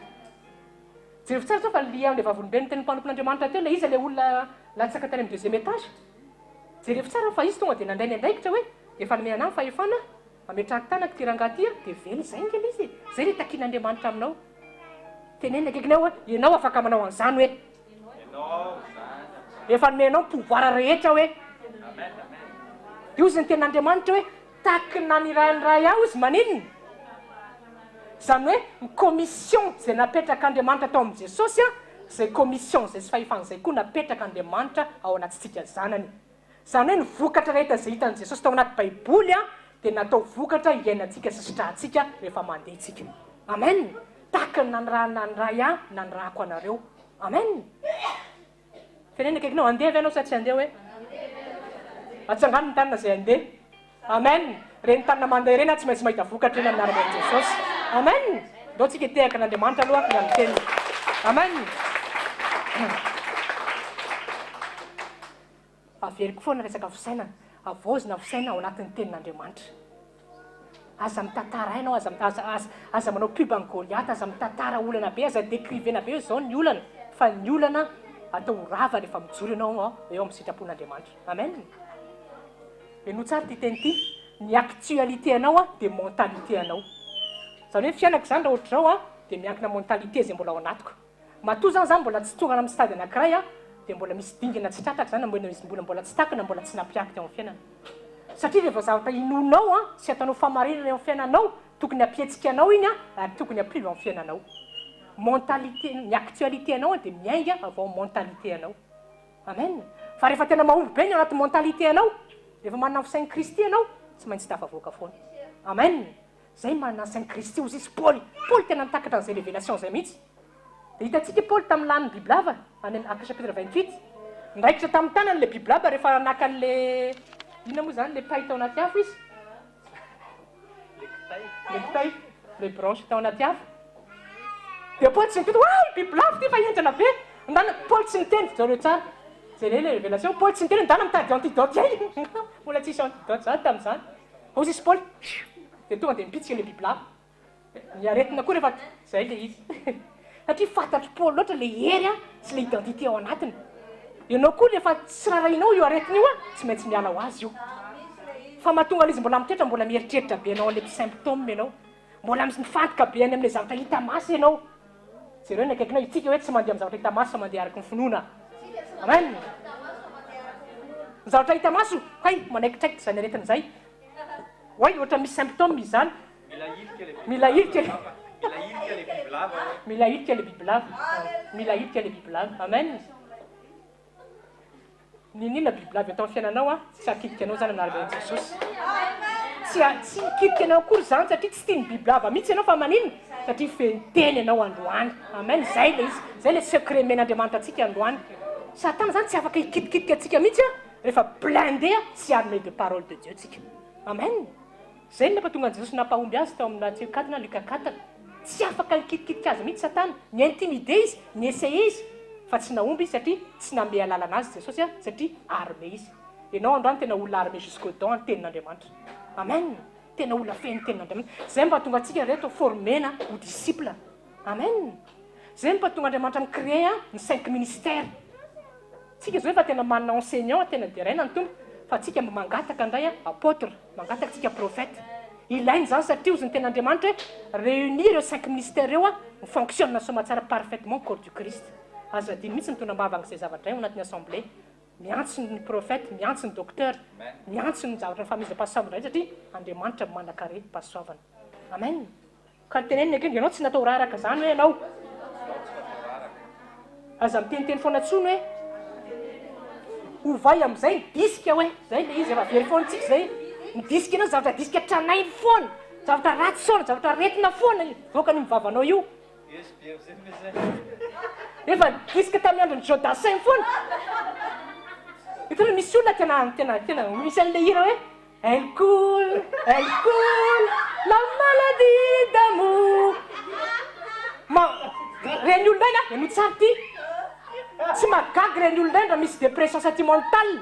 Jereo tsara zao fa le le vavolombelon'ny tenin'ny mpanompon'Andriamanitra teo, le iza le olona latsaka tany amin'ny deuxième étage? Jerevo tsara fa izy tonga dia nandray ny andraikitra hoe efa nomena anah ny fahefana ametrahako tanako ity rangahy ity dia velona izay ange ilay izy e! Izay ilay takian'Andriamanitra aminao. Tenenina akaikinao hoe ianao afaka manao an'izany hoe. Efa nomenao ny pouvoir rehetra hoe. Dia hozy ny tenin'Andriamanitra hoe tahaky ny nanirahan'ny Ray ahy hozy maninona? Izany hoe ny commission izay napetrak'Andriamanitra tao amin'i Jesosy an, izay commission izay sy fahefana izay koa napetrak'Andriamanitra ao anatintsika zanany. Izany hoe ny vokatra rehetra izay hitan'i Jesosy tao anaty baiboly an, dia natao vokatra hiainantsika sy sitrahantsika rehefa mandeha isika. Amen! Tahaka ny nanirahana ny Ray ahy, nanirahako anareo. Amen! Teneno akaikinao, handeha ve ianao sa tsy handeha hoe? Atsangano ny tanana izay handeha. Amen! Ireny tanana mandeha ireny tsy maintsy mahita vokatra eny amin'ny anaran'i Jesosy. Amen! Ndao tsika hitehaka an'Andriamanitra aloha ny amin'ny teniny. Amen! Averiko foana resaka fisainana. Havaozina ny fisainana ao anatin'ny tenin'Andriamanitra. Aza mitantara aina aza aza aza aza manao pub an'i Goliath, aza mitantara olana be, aza decrivena be hoe zao ny olana, fa ny olana atao ho rava rehefa mijoro ianao eo amin'ny sitrapon'Andriamanitra. Amen. Henoy tsara ity teny ity, ny actualité anao dia mentalité anao. Izany hoe ny fiainako izany raha ohatr'izao dia miankina mentalité izay mbola ao anatiko. Matoa zany za mbola tsy tonga any amin'ny stade anakiray aho dia mbola misy dingana tsy tratrako zany mbola misy mbola mbola tsy takona mbola tsy nampiako teo amin'ny fiainana. Satria rehefa zavatra inoanao an sy ataonao fahamarinana eo amin'ny fiainanao tokony hampihetsika anao iny an ary tokony hampiova ny fiainanao. Mentalité ny actualité anao an dia miainga avy ao amin'ny mentalité anao. Amen. Fa rehefa tena mahomby be ny ao anaty mentalité anao, rehefa manana ny fisain'i Kristy ianao, tsy maintsy tafavoaka foana. Amen. Zay manana ny sain'i Kristy hozy izy Paoly. Paoly tena nitakatra an'izay révélation zay mihitsy. Dia hitantsika i Paoly tamin'ny lanin'ny bibilava, any amin'ny Actes chapitre 28. Niraikitra tamin'ny tanany ilay bibilava rehefa naka an'ilay, inona moa izany, ilay pay tao anaty afo izy. Ilay kitay, ilay branche tao anaty afo. Dia Paoly tsy niteny, oay bibilava ity fa henjana be. Ndana, Paoly tsy niteny, jereo tsara. Jereo ilay révélation, Paoly tsy niteny hoe ndana mitady antidote ihany. Mbola tsisy antidote izany tamin'izany. Hoy izy Paoly, dia tonga dia mipitsika ilay bibilava. Ny aretina koa rehefa izay ilay izy. Satria fantatr'i Paoly loatra ilay hery sy ilay identité ao anatiny. Ianao koa rehefa tsy rarahinao io aretina io, tsy maintsy miala ho azy io. Fa mahatonga an'izy mbola mitoetra, mbola mieritreritra be anao an'ilay symptôme ianao. Mbola mifantoka be any amin'ilay zavatra hita maso ianao. Jereo ny akaikinao, itsika hoe tsy mandeha amin'ny zavatra hita maso fa mandeha araka ny finoana. Amen. Ny zavatra hita maso, hay manaikitraiky izany aretina izay. Oay, ohatra misy symptôme izany. Mila ilika le Mila ilika le bibilava hoe. Mila ilika le bibilava. Mila ilika le bibilava. Amen. N'inon'inona bibilava eto amin'ny fiainanao an, tsy hakitika anao izany amin'ny anaran'i Jesosy. Tsy tsy mikitika anao akory izany satria tsy tian'ny bibilava mihitsy ianao fa maninona? Satria feno teny ianao androany. Amen, izay ilay izy, izay ilay secret omen'Andriamanitra antsika androany. Satana izany tsy afaka hikitikitika antsika mihitsy an, rehefa blindé sy armé de parole de Dieu tsika. Amen. Izay no nampatonga an'i Jesosy nampahomby azy tao amin'ny Matio quatre na Luka quatre. Tsy afaka nikitikitika azy mihitsy Satana. Ni-intimider izy, ni-essayer izy, fa tsy nahomby izy satria tsy nanome alalana azy Jesosy satria armé izy. Ianao androany tena olona armé jusqu'aux dents ny tenin'Andriamanitra. Amen. Tena olona feno tenin'Andriamanitra. Izay no mba hahatonga antsika reto former-na ho disciple. Amen. Izay no mpahatonga Andriamanitra mi-créer ny cinq ministères. Tsika zao efa tena manana enseignant tena deraina ny Tompo fa tsika mba mangataka indray apôtre, mangataka tsika prophète. Ilaina izany satria hozy ny tenin'Andriamanitra hoe réunir ireo cinq ministères ireo mi-fonctionne soamatsara parfaitement corps du Christ. Aza adino mihitsy mitondra am-bavaka izay zavatra izay ao anatin'ny assemblée. Miantso ny prophète, miantso ny docteur, miantso ny zavatra fanomezam-pahasoavana rehetra satria Andriamanitra manan-karem-pahasoavana. Amen. Ka ny teneniny akendry ianao tsy natao raraka zany hoe ianao. Aza miteniteny foana tsony hoe ovay amizay ny disque hoe zay le izy efa very foana tsika zay ny disque ianao zavatra disque tranainy foana zavatra ratsy foana zavatra aretina foana voakany io vavanao io efa disque tamin'ny andron'i Joe Dassin foana hitanao misy olona tena tena tena misy an'le hira hoe Elle coule, elle coule, la maladie d'amour. Ma, reny olona reny a, henoy tsara ity. Tsy mahagaga reny olona reny raha misy dépression sentimentale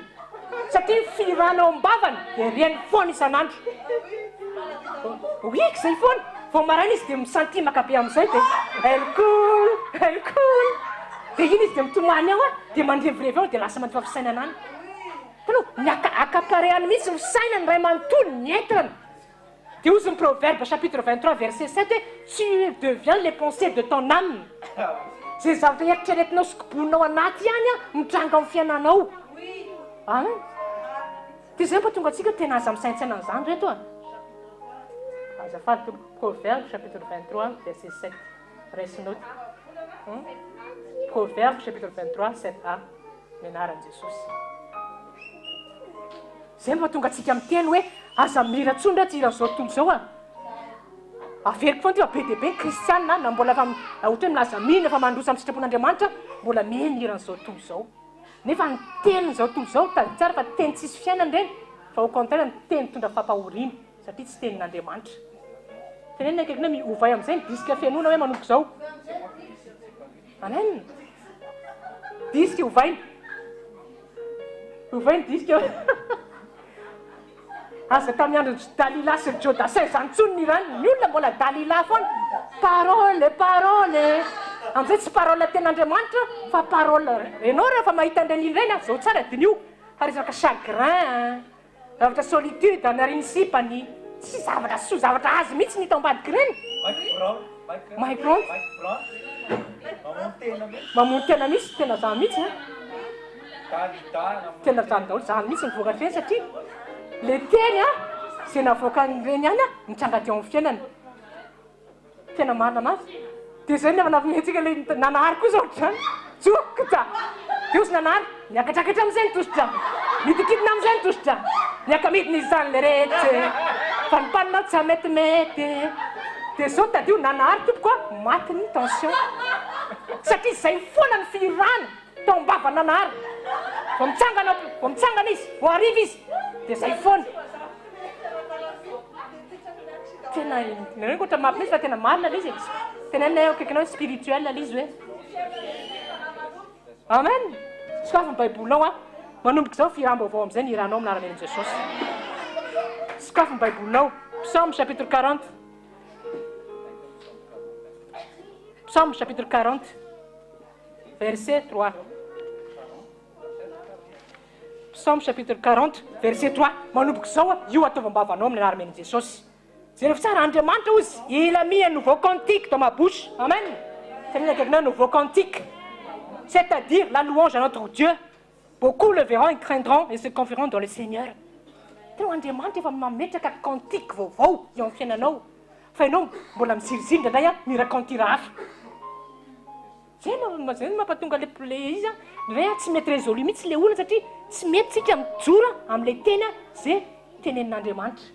satria ny fihirana ao am-bavany dia reny foana isan'andro. Oui, izay foana. Vao maraina izy dia misantimaka be amin'izay dia elle coule, elle coule. Dia iny izy dia mitomany ao a, dia mandrevirevy ao dia lasa mandefa fisainana any. Hitanao, ny accaparer-ny mihitsy ny saina ny ray manontolo, ny entana. Dia hozy ny Proverbe chapitre 23 verset 7 hoe tu deviens les pensées de ton âme. Izay zavatra eritreretinao sy koboninao anaty ihany an, mitranga amin'ny fiainanao. An? Dia izay mba tonga antsika tena aza misaintsaina an'izany reto a. Azafady tompoko, Proverbe chapitre 23 verset 7. Raiso note. Proverbe chapitre 23 7a. Ny anaran'i Jesosy. Izay no mahatonga antsika miteny hoe aza mihira intsony re ty hiran'izao tontolo izao a. Averiko foana ty fa be dia be ny kristiana na mbola efa ohatra hoe milaza mino efa mandroso amin'ny sitrapon'Andriamanitra mbola miheno ny hiran'izao tontolo izao. Nefa ny tenin'izao tontolo izao tadidio tsara fa teny tsisy fiainana ireny fa au contraire ny teny mitondra fampahoriana satria tsy tenin'Andriamanitra. Tenenina akaikinao hoe ovay amin'izay ny disque fenoina hoe manomboka izao. Amen. Disque ovaina. Ovaina disque. Aza tamin'ny andron'i Dalila sy ry Joe Dassin izany intsony ny rany. Ny olona mbola Dalila foana. Parole, parole. Amin'izay tsy parole tenin'Andriamanitra fa parole. Ianao rehefa mahita an'ireny hira ireny, zao tsara diniho fa resaka chagrin. Zavatra solitude narian'ny sipany. Tsy zavatra soa zavatra azy mihitsy ny hita ao ambadika ireny. Mike Brown, Mike, Mike Brown. Mike Brown, mamono tena mihitsy. Mamono tena mihitsy, tena zany mihitsy an. Dalida namono Tena zany daholo, zany mihitsy ny vokatr'ireny satria le teny an, izay navoakan'ireny ihany an, nitranga teo amin'ny fiainany. Tena marina anazy. Dia zay ny nampiomehy le nanahary koa zao ohatr'izany. Jokta! Dia ozy nanahary, niakatrakatra amizay ny tosidra. Nidikidina amizay ny tosidra. Niakamidina izany le retsy. Fa ny mpanina tsy metimety. Dia zao tadidio nanahary tompoko a, maty ny tension. Satria zay foana ny fihirana tao am-bava nanahary. Vao mitsangana, vao mitsangana izy, vao hariva izy, dia zay foana. Tena nareo ohatra mafy mihitsy fa tena marina ilay izy e. Tenenina eo akaikinao hoe spirituel ilay izy hoe. Amen. Sokafy ny baibolinao a. Manomboka izao fihiram-baovao amin'izay ny hiranao amin'ny anaran'i Jesosy. Sokafy ny baibolinao. Psaume chapitre 40. Psaume chapitre 40 verset 3. Psaume chapitre 40 verset 3 Manomboka izao a, io ataovy am-bavanao amin'ny anaran'i Jesosy. Jereo tsara, Andriamanitra hozy, il a mis un nouveau cantique dans ma bouche. Amen. Teneno akaikinao nouveau cantique. C'est-à-dire la louange à notre Dieu. Beaucoup le verront et craindront et se confieront dans le Seigneur. Tena Andriamanitra efa mametraka cantique vaovao eo amin'ny fiainanao. Fa ianao mbola miziriziry indraindray a, mihira cantique hafa. Zay no zay no mampatonga le le izy an, ndray an tsy mety résolu mihitsy le olana satria tsy mety tsika mijoro amle teny an ze tenenin'Andriamanitra.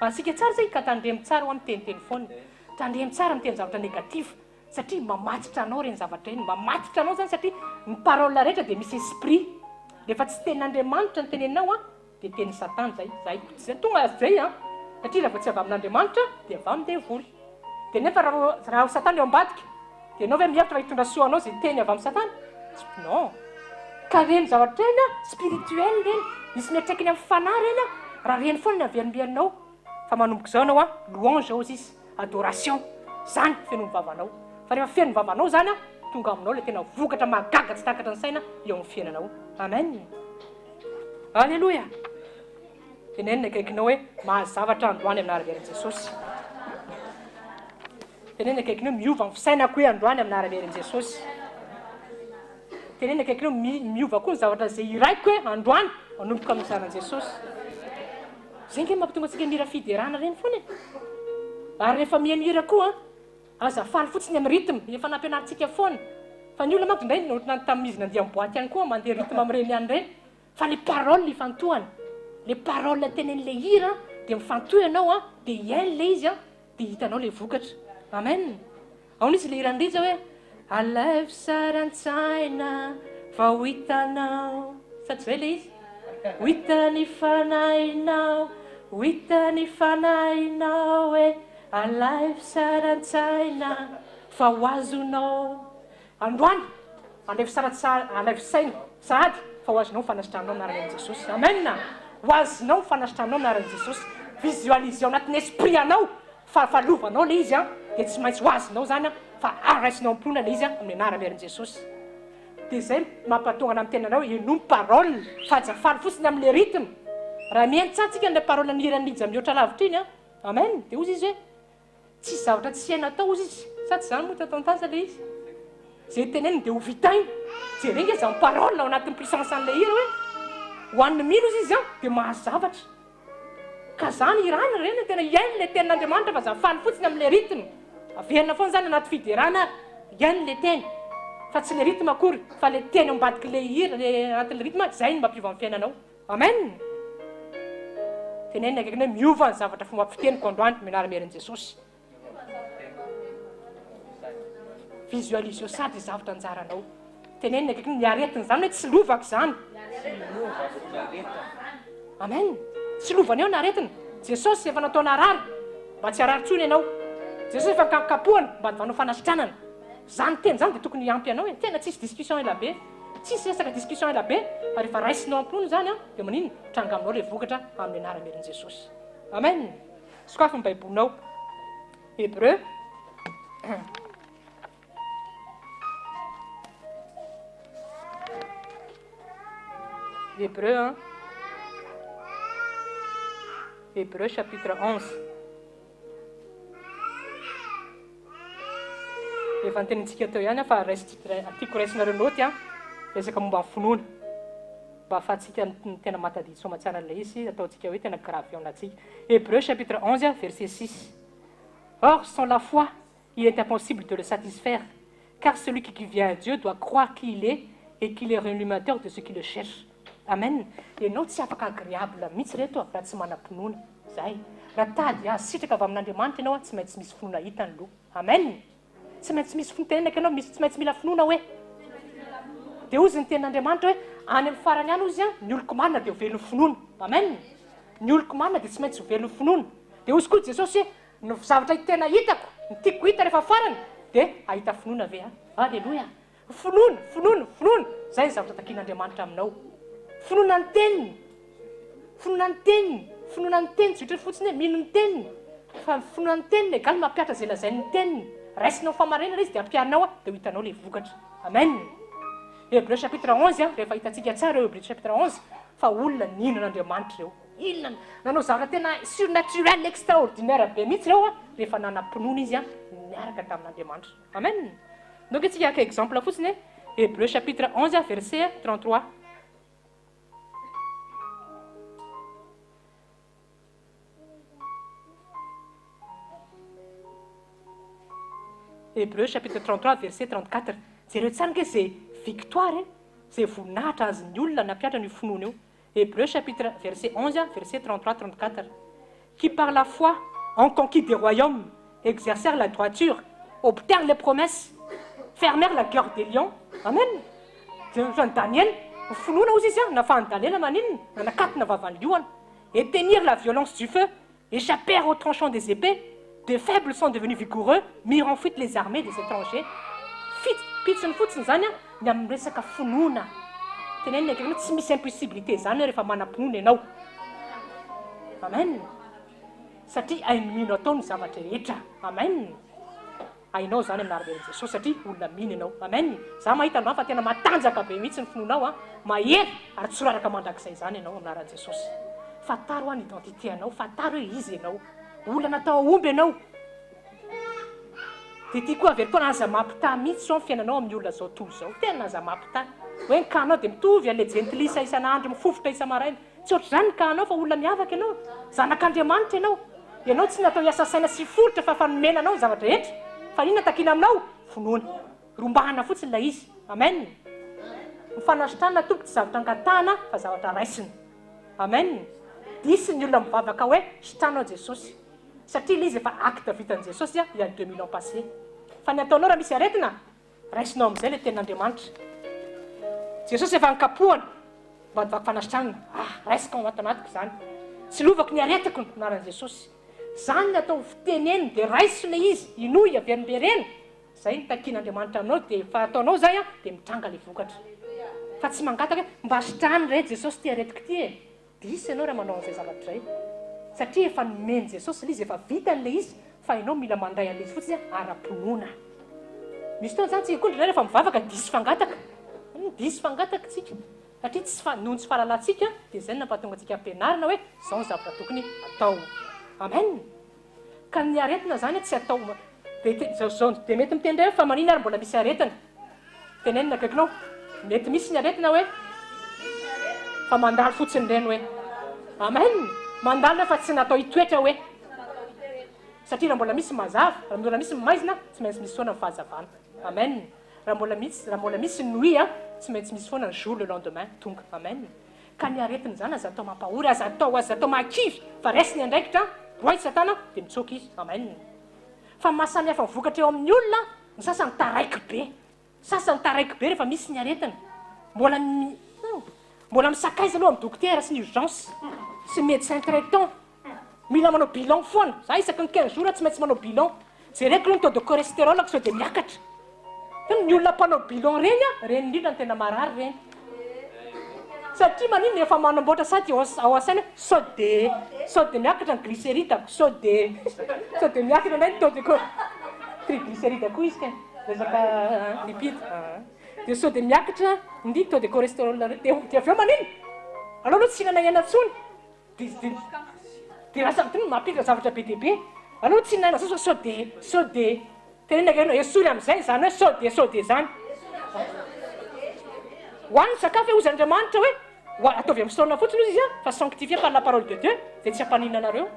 Azontsika tsara zay ka tandremo tsara hoa miteniteny foana, tandremo tsara miteny zavatra négatif satria mamatitra anao ireny zavatra ireny, mamatitra anao zany satria ny parole rehetra dia misy esprit, rehefa tsy tenin'Andriamanitra ny teneninao an dia tenin'i Satana zay, zay, zay tonga zay an, satria raha vao tsy avy amin'Andriamanitra dia avy amin'ny devoly, dia nefa raha vao raha Satana eo ambadika dia ianao ve mihevitra fa hitondra soa anao zay teny avy amin'i Satana? Non, ka ireny zavatra ireny an, spirituel ireny, misy miantraikany amin'ny fanahy ireny an, raha ireny foana no averimberinao, fa manomboka izao ianao an, louange hozy izy, adoration, zany feno ny vavanao, fa rehefa feno ny vavanao zany an, tonga aminao ilay tena vokatra mahagaga tsy takatra ny saina eo amin'ny fiainanao, amen. Aleloia! Teneno ny akaikinao hoe mahazo zavatra androany amin'ny anaran'i Jesosy. Teneno ny akaikinao hoe miova ny fisainako hoe androany amin'ny anaran'i Jesosy. Teneno ny akaikinao hoe miova koa ny zavatra izay iraiko hoe androany manomboka amin'ny zanan'i Jesosy. Izay ange mampatonga antsika mihira fiderana ireny foana e. Ary rehefa mihaino hira koa Aza faly fotsiny amin'ny rythme, efa nampianarintsika foana. Fa ny olona manko indray ohatran'ny tamin'izy nandeha en boite ihany koa mandeha rythme amin'ireny ihany ireny. Fa le parole ifantohana, le parole tenenin'ilay hira dia mifantoha ianao an, dia hihaino ilay izy an, dia hitanao ilay vokatra. Amen. Aona izy ilay hiran'i Rija hoe Alaivo sary an-tsaina fa ho hitanao. Sa tsy izay ilay izy? Ho hitan'ny fanahinao, ho hitan'ny fanahinao e. Alaivo sary an-tsaina fa ho azonao androany. Alaivo sary an-tsaina, alaivo saina sahady fa ho azonao ny fanasitranao amin'ny anaran'i Jesosy. Amen! Ho azonao ny fanasitranao amin'ny anaran'i Jesosy. Visualiseo anatin'ny esprit anao fa fa lovanao ilay izy an, dia tsy maintsy ho azonao izany an, fa raisinao am-pinoana ilay izy an, amin'ny anaran'i Jesosy. Dia izay mampatonga anah miteny anareo henoy ny parole fa aza faly fotsiny amin'ilay rythme. Raha mihaino tsara tsika an'ilay parole ny hiran'i Rija mihoatra lavitra iny an, Amen! Dia hozy izy hoe, Tsisy zavatra tsy haina atao hozy izy, sa tsy izany moa tato an-tany ilay izy? Izay teneniny dia ho vitainy. Jereo ange izany parole ao anatin'ny puissance an'ilay hira hoe, ho an'ny mino hozy izy an, dia mahazo zavatra. Ka izany hirana ireny tena hihaino ilay tenin'Andriamanitra fa aza faly fotsiny amin'ilay rythme. Averina foana izany anaty fiderana ary, hihaino ilay teny. Fa tsy ilay rythme akory, fa ilay teny ao ambadik'ilay hira, ilay anatin'ilay rythme, izay no mampiova ny fiainanao. Amen! Tenenina akaikinao hoe miova ny zavatra fomba fiteniko androany amin'ny anaran'i Herin'i Jesosy. Visualiseo sady zavatra anjaranao. Tenenina akaikinao ny aretina izany hoe tsy lovako izany. Amen! Tsy lovany eo ny aretina. Jesosy efa natao narary mba tsy harary intsony ianao. Jesosy efa nikapohana mba hanao fanasitranana. Izany teny izany dia tokony hiampy anao e. Tena tsisy discussion ela be. Tsisy resaka discussion ela be fa rehefa raisinao am-pony izany an, dia maninona? Mitranga aminao ilay vokatra amin'ny anaran'i Jesosy. Amen! Sokafy ny Baibolinao. Hébreu. Hébreu, hein? Hébreu chapitre 11. Efa notenenintsika teo ihany fa tiako raisinareo naoty an, resaka momba ny finoana. Mba ahafahantsika tena mahatadidy soamatsara an'ilay izy, ataontsika hoe tena grave ao anatintsika. Hébreux chapitre 11 verset 6. Or sans la foi, il est impossible de le satisfaire, car celui qui vient à Dieu doit croire qu'il est et qu'il est rémunérateur de ceux qui le cherchent. Amen. Ianao tsy afaka agréable mihitsy reto raha tsy manam-pinoana. Zay. Raha tady hahazo sitraka avy amin'Andriamanitra ianao tsy maintsy misy finoana hita ny loha. Amen. Tsy maintsy misy finoana tenenako ianao misy tsy maintsy mila finoana hoe. Dia hozy ny tenin'Andriamanitra hoe any amin'ny farany any hozy ny oloko marina dia ho velon'ny finoana. Amen. Ny oloko marina dia tsy maintsy ho velon'ny finoana. Dia hozy koa Jesosy hoe ny zavatra tena hitako, ny tiako hita rehefa farany dia hahita finoana ve aho? Aleloia. Finoana, finoana, finoana, izay ny zavatra takian'Andriamanitra aminao. Finoana ny Teniny, finoana ny Teniny, finoana ny Teniny, tsy ohatran'ny fotsiny hoe mino ny Teniny, fa ny finoana ny Teniny egaly mampihatra izay lazain'ny Teniny. Raisinao fahamarinana izy dia ampiharinao dia ho hitanao ilay vokatra. Amen. Hebreu chapitre 11, rehefa hitantsika tsara eo Hebreu chapitre 11 fa olona nino an'Andriamanitra ireo. Inona no nanao zavatra tena surnaturel, extraordinaire be mihitsy ireo rehefa nanam-pinoana izy niaraka tamin'Andriamanitra. Amen. Donc isika haka exemple fotsiny e, Hébreux chapitre 11 verset 33. Hébreux chapitre 33 verset 34. Jereo tsara ange ze victoire e, ze voninahitra azon'ny olona nampiatra an'io finoana io. Hébreux chapitre verset 11 verset 33 34. Qui par la foi ont conquis des royaumes, exercèrent la droiture, obtinrent les promesses, fermèrent la gorge des lions. Amen. Jereo Daniel, ny finoana ozy izy a, nafahan'i Daniel maninona? Nanakatona vavan'ny liona. Éteignirent la violence du feu, échappèrent au tranchant des épées, de faibles sont devenus vigoureux, mirent en fuite les armées des étrangers. Fit pitsiny fotsiny zany a ny amin'ny resaka finoana. Tenenina akaiky tsy misy impossibilité zany rehefa manam-pinoana ianao. Amen. Satria hain'ny mino atao ny zavatra rehetra. Amen. Hainao zany amin'ny anaran'i Jesosy satria olona mino ianao. Amen. Za mahita androany fa tena matanjaka be mihitsy ny finoanao a, mahery ary tsy raraka mandrakizay zany ianao amin'ny anaran'i Jesosy. Fantaro ny identité anao, fantaro hoe iza ianao. Olona natao hahomby ianao. Dia ity koa averiko foana, aza mampitaha mihitsy zao ny fiainanao amin'ny olona zao tontolo izao. Tena aza mampitaha. Hoe ny cas-nao dia mitovy an'ilay jentilisa isan'andro mifofotra isa-maraina. Tsy ohatr'izany ny cas-nao fa olona miavaka ianao. Zanak'Andriamanitra ianao. Ianao tsy natao hiasa saina sy hiforitra fa efa nomena anao ny zavatra rehetra. Fa inona takiana aminao? Finoana. Rombahana fotsiny ilay izy. Amen. Ny fanasitranana tompoko tsy zavatra angatahana fa zavatra raisina. Amen. Diso ny olona mivavaka hoe sitrano aho Jesosy. Satria ilay izy efa acte vitan'i Jesosy il y a 2000 ans passé. Fa ny ataonao raha misy aretina, raisinao amin'izay ilay tenin'Andriamanitra. Jesosy efa nikapohana mba nivaky fanasitranana. Ah, raisiko ao anatiko izany. Tsy lovako ny aretiko ny anaran'i Jesosy. Izany ny atao fiteneno dia raiso ilay izy, inoy, averimbereno. Izay no takian'Andriamanitra aminao dia efa ataonao izay an, dia mitranga ilay vokatra. Fa tsy mangataka hoe mba sitrano re Jesosy ity aretiko ity e. Diso ianao raha manao an'izay zavatra izay. Satria efa nomen'i Jesosy ilay izy, efa vitany ilay izy, fa ianao mila mandray an'ilay izy fotsiny ara-pinoana. Misy fotoana izany tsika koa indraindray rehefa mivavaka diso fangataka. Diso fangataka tsika. Satria tsy fa, noho ny tsy fahalalantsika dia izay no nampahatonga antsika ampianarina hoe izao ny zavatra tokony atao. Amen. Ka ny aretina zany tsy atao de te zao zao de mety miteny ndray fa manina ary mbola misy aretina? Tenenina akaikinao mety misy ny aretina hoe fa mandalo fotsiny reny hoe amen mandalo reny fa tsy natao hitoetra hoe satria raha mbola misy mazava raha mbola misy maizina tsy maintsy misy foana ny fahazavana amen raha mbola misy raha mbola misy nuit a tsy maintsy misy foana ny jour le lendemain tonga amen Ka ny aretina izany aza atao mampahory, aza atao aza atao mahakivy fa raisiny andraikitra, roahy satana dia mitsoaka izy. Amen. Fa ny maha samy hafa ny vokatra eo amin'ny olona, ny sasany taraiky be, sasany taraiky be rehefa misy ny aretina, mbola mbola misakaiza aloha amin'ny dokotera sy ny urgence sy ny médecin traitant, Mila manao bilan foana. Za isaky ny 15 jours tsy maintsy manao bilan. Jereko aloha ny taux de cholestérol-ko sao dia miakatra. Tena ny olona mpanao bilan reny a, reny indrindra no tena marary reny. Satria maninona efa manamboatra sady ao ao an-tsaina hoe sao dia sao dia miakatra ny glycéride-ko, sao dia sao dia miakatra indray ny taux de cho- triglycéride koa izy kay, resaka lipide. Dia sao dia miakatra ny taux de cholestérol reny. Dia dia avy eo maninona? Aleo aloha tsy hihinana hena intsony. Dia lasa miteny mampiditra zavatra be dia be. Aleo tsy hinana zao sao dia sao dia tenenina akaiky anao esory amin'izay izany hoe sao dia sao dia izany. Ho an'ny sakafo hoe hozy Andriamanitra hoe ho ataovy amin'ny saona fotsiny hozy izy an, fa sanctifié par la parole de Dieu dia tsy hampaninona anareo.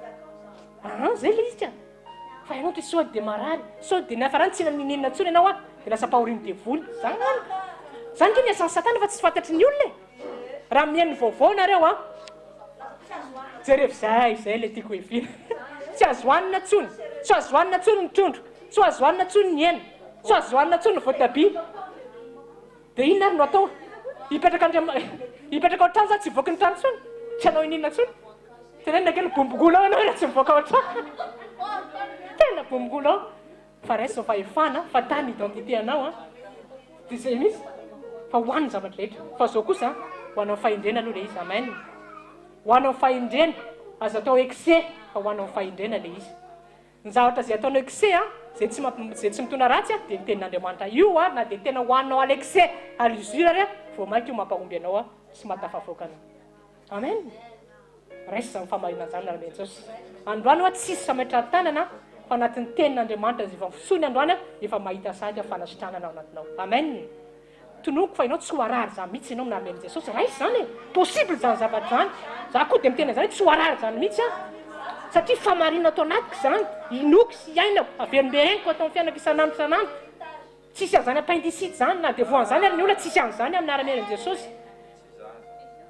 Aa zay ilay izy ka. Fa ianao ty sao dia marary, sao dia niafarany tsy hinana n'inon'inona intsony ianao an, dia lasa ampahorian'ny devoly. Zany zany nge ny asan'i satana fa tsy fantatry ny olona e. Raha mihaino vaovao nareo an! Jerevo zay, zay le tiako hevina. Tsy azo hanina tsony, tsy azo hanina tsony ny trondro, tsy azo hanina tsony ny hena, tsy azo hanina tsony ny voatabia. De inona ary no atao? Hipetraka andriama hipetraka ao an-trano za tsy hivoaka ny trano tsony? Tsy hanao ininona tsony? Tenenina kely bombongola ao ianao raha tsy mivoaka ao an-trano. Tena bombongola ao. Fa raiso fahefana fa tany identité anao an! Dia izay mihitsy fa ho any ny zavatra rehetra. Fa zao kosa ho anao fahendrena aloha le izy. Amen. Ho anao fahendrena, aza atao excès fa ho anao fahendrena le izy. Ny zavatra izay ataonao excès an, izay tsy mamp izay tsy mitondra ratsy an, dia ny tenin'Andriamanitra io an, na dia tena hohaninao à l'excès, à l'usure ary an, vao mainka io mampahomby anao an, sy mahatafavoaka anao. Amen! Raiso izany fahamarinana izany Raleha Jesosy. Androany hoa tsisy fametrahan-tanana fa anatin'ny tenin'Andriamanitra izay efa fosoiny androany aho efa mahita sahady aho fanasitranana ao anatinao. Amen! Tononiko fa ianao tsy ho harary izany mihitsy ianao amin'ny anaran'i Jesosy. Raiso izany e! Possible izany zavatra izany. Za koa dia miteny an'izany hoe tsy ho harary izany mihitsy aho. Satria fahamarinana ato anatiko izany, inoako sy iainako, averimbereniko ato amin'ny fiainako isan'andro isan'andro. Tsisy an'izany appendicite izany, na dia voan'izany ary ny olona, tsisy an'izany amin'ny anaran'i Jesosy.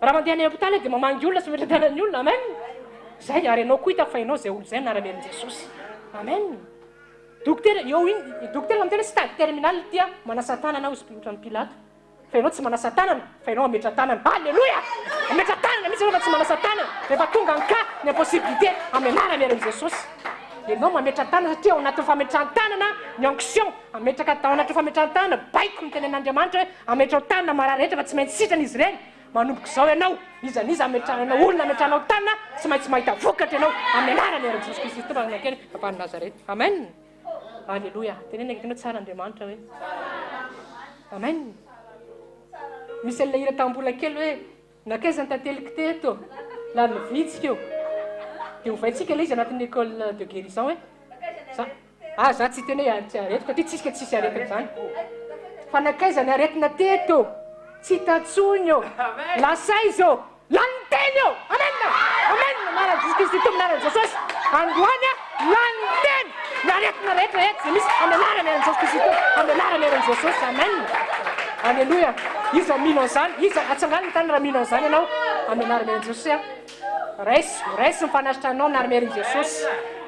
Raha mandeha any hôpitaly aho dia mamangy olona sy mametra-tanana ny olona. Amen. Zay, ary ianao koa hitako fa ianao izay olona izay amin'ny anaran'i Jesosy. Amen. Dokotera, eo iny, dokotera miteny hoe stade terminal ity an, manasa tanana aho izy ohatran'i Pilato. Fa ianao tsy manasa tanana, fa ianao mametra tanana. Alléluia! Mametra tanana mihitsy ianao fa tsy manasa tanana. Rehefa tonga ny cas, ny impossibilité, amin'ny anaran'i Jesosy. Ianao mametra tanana satria ao anatin'ny fametran-tanana ny onction. Ametraka ao anatin'ny fametran-tanana, baiko ny tenen'Andriamanitra hoe ametrao tanana marary rehetra fa tsy maintsy sitrana izy ireny. Manomboka izao ianao, iza n'iza ametrahanao olona ametrahanao tanana, tsy maintsy mahita vokatra ianao amin'ny anaran'i Heriny Jesosy Kristy Tompo avy nankeny avy any Nazareth. Amen. Aleloia. Teneno akaikinao tsara Andriamanitra hoe. Amen. Misy an'ilay hira tamin'ny mbola kely hoe Nankaiza ny tanteliko teto? Lany vitsika io. Dia ovaintsika ilay izy anatin'ny école de guérison hoe za ah za tsy hiteny hoe tsy aretiko satria tsisy tsisy aretina izany. Fa nankaiza ny aretina teto? Tsy hita intsony ô. Lasa aiza ô? Lany ny teny ô. Amen! Amen! Anaran'i Jesosy Kristy Tompo, anaran'i Jesosy. Androany a, lany ny teny. Ny aretina rehetra eto izay misy amin'ny anaran'i Jesosy Kristy Tompo, amin'ny anaran'i Jesosy. Amen. Aleloia. Iza mino an'izany? Iza atsangano ny tanana raha mino an'izany ianao amin'ny anaran'i Jesosy. Raiso, raiso ny fanasitranao amin'ny anaran'i Jesosy.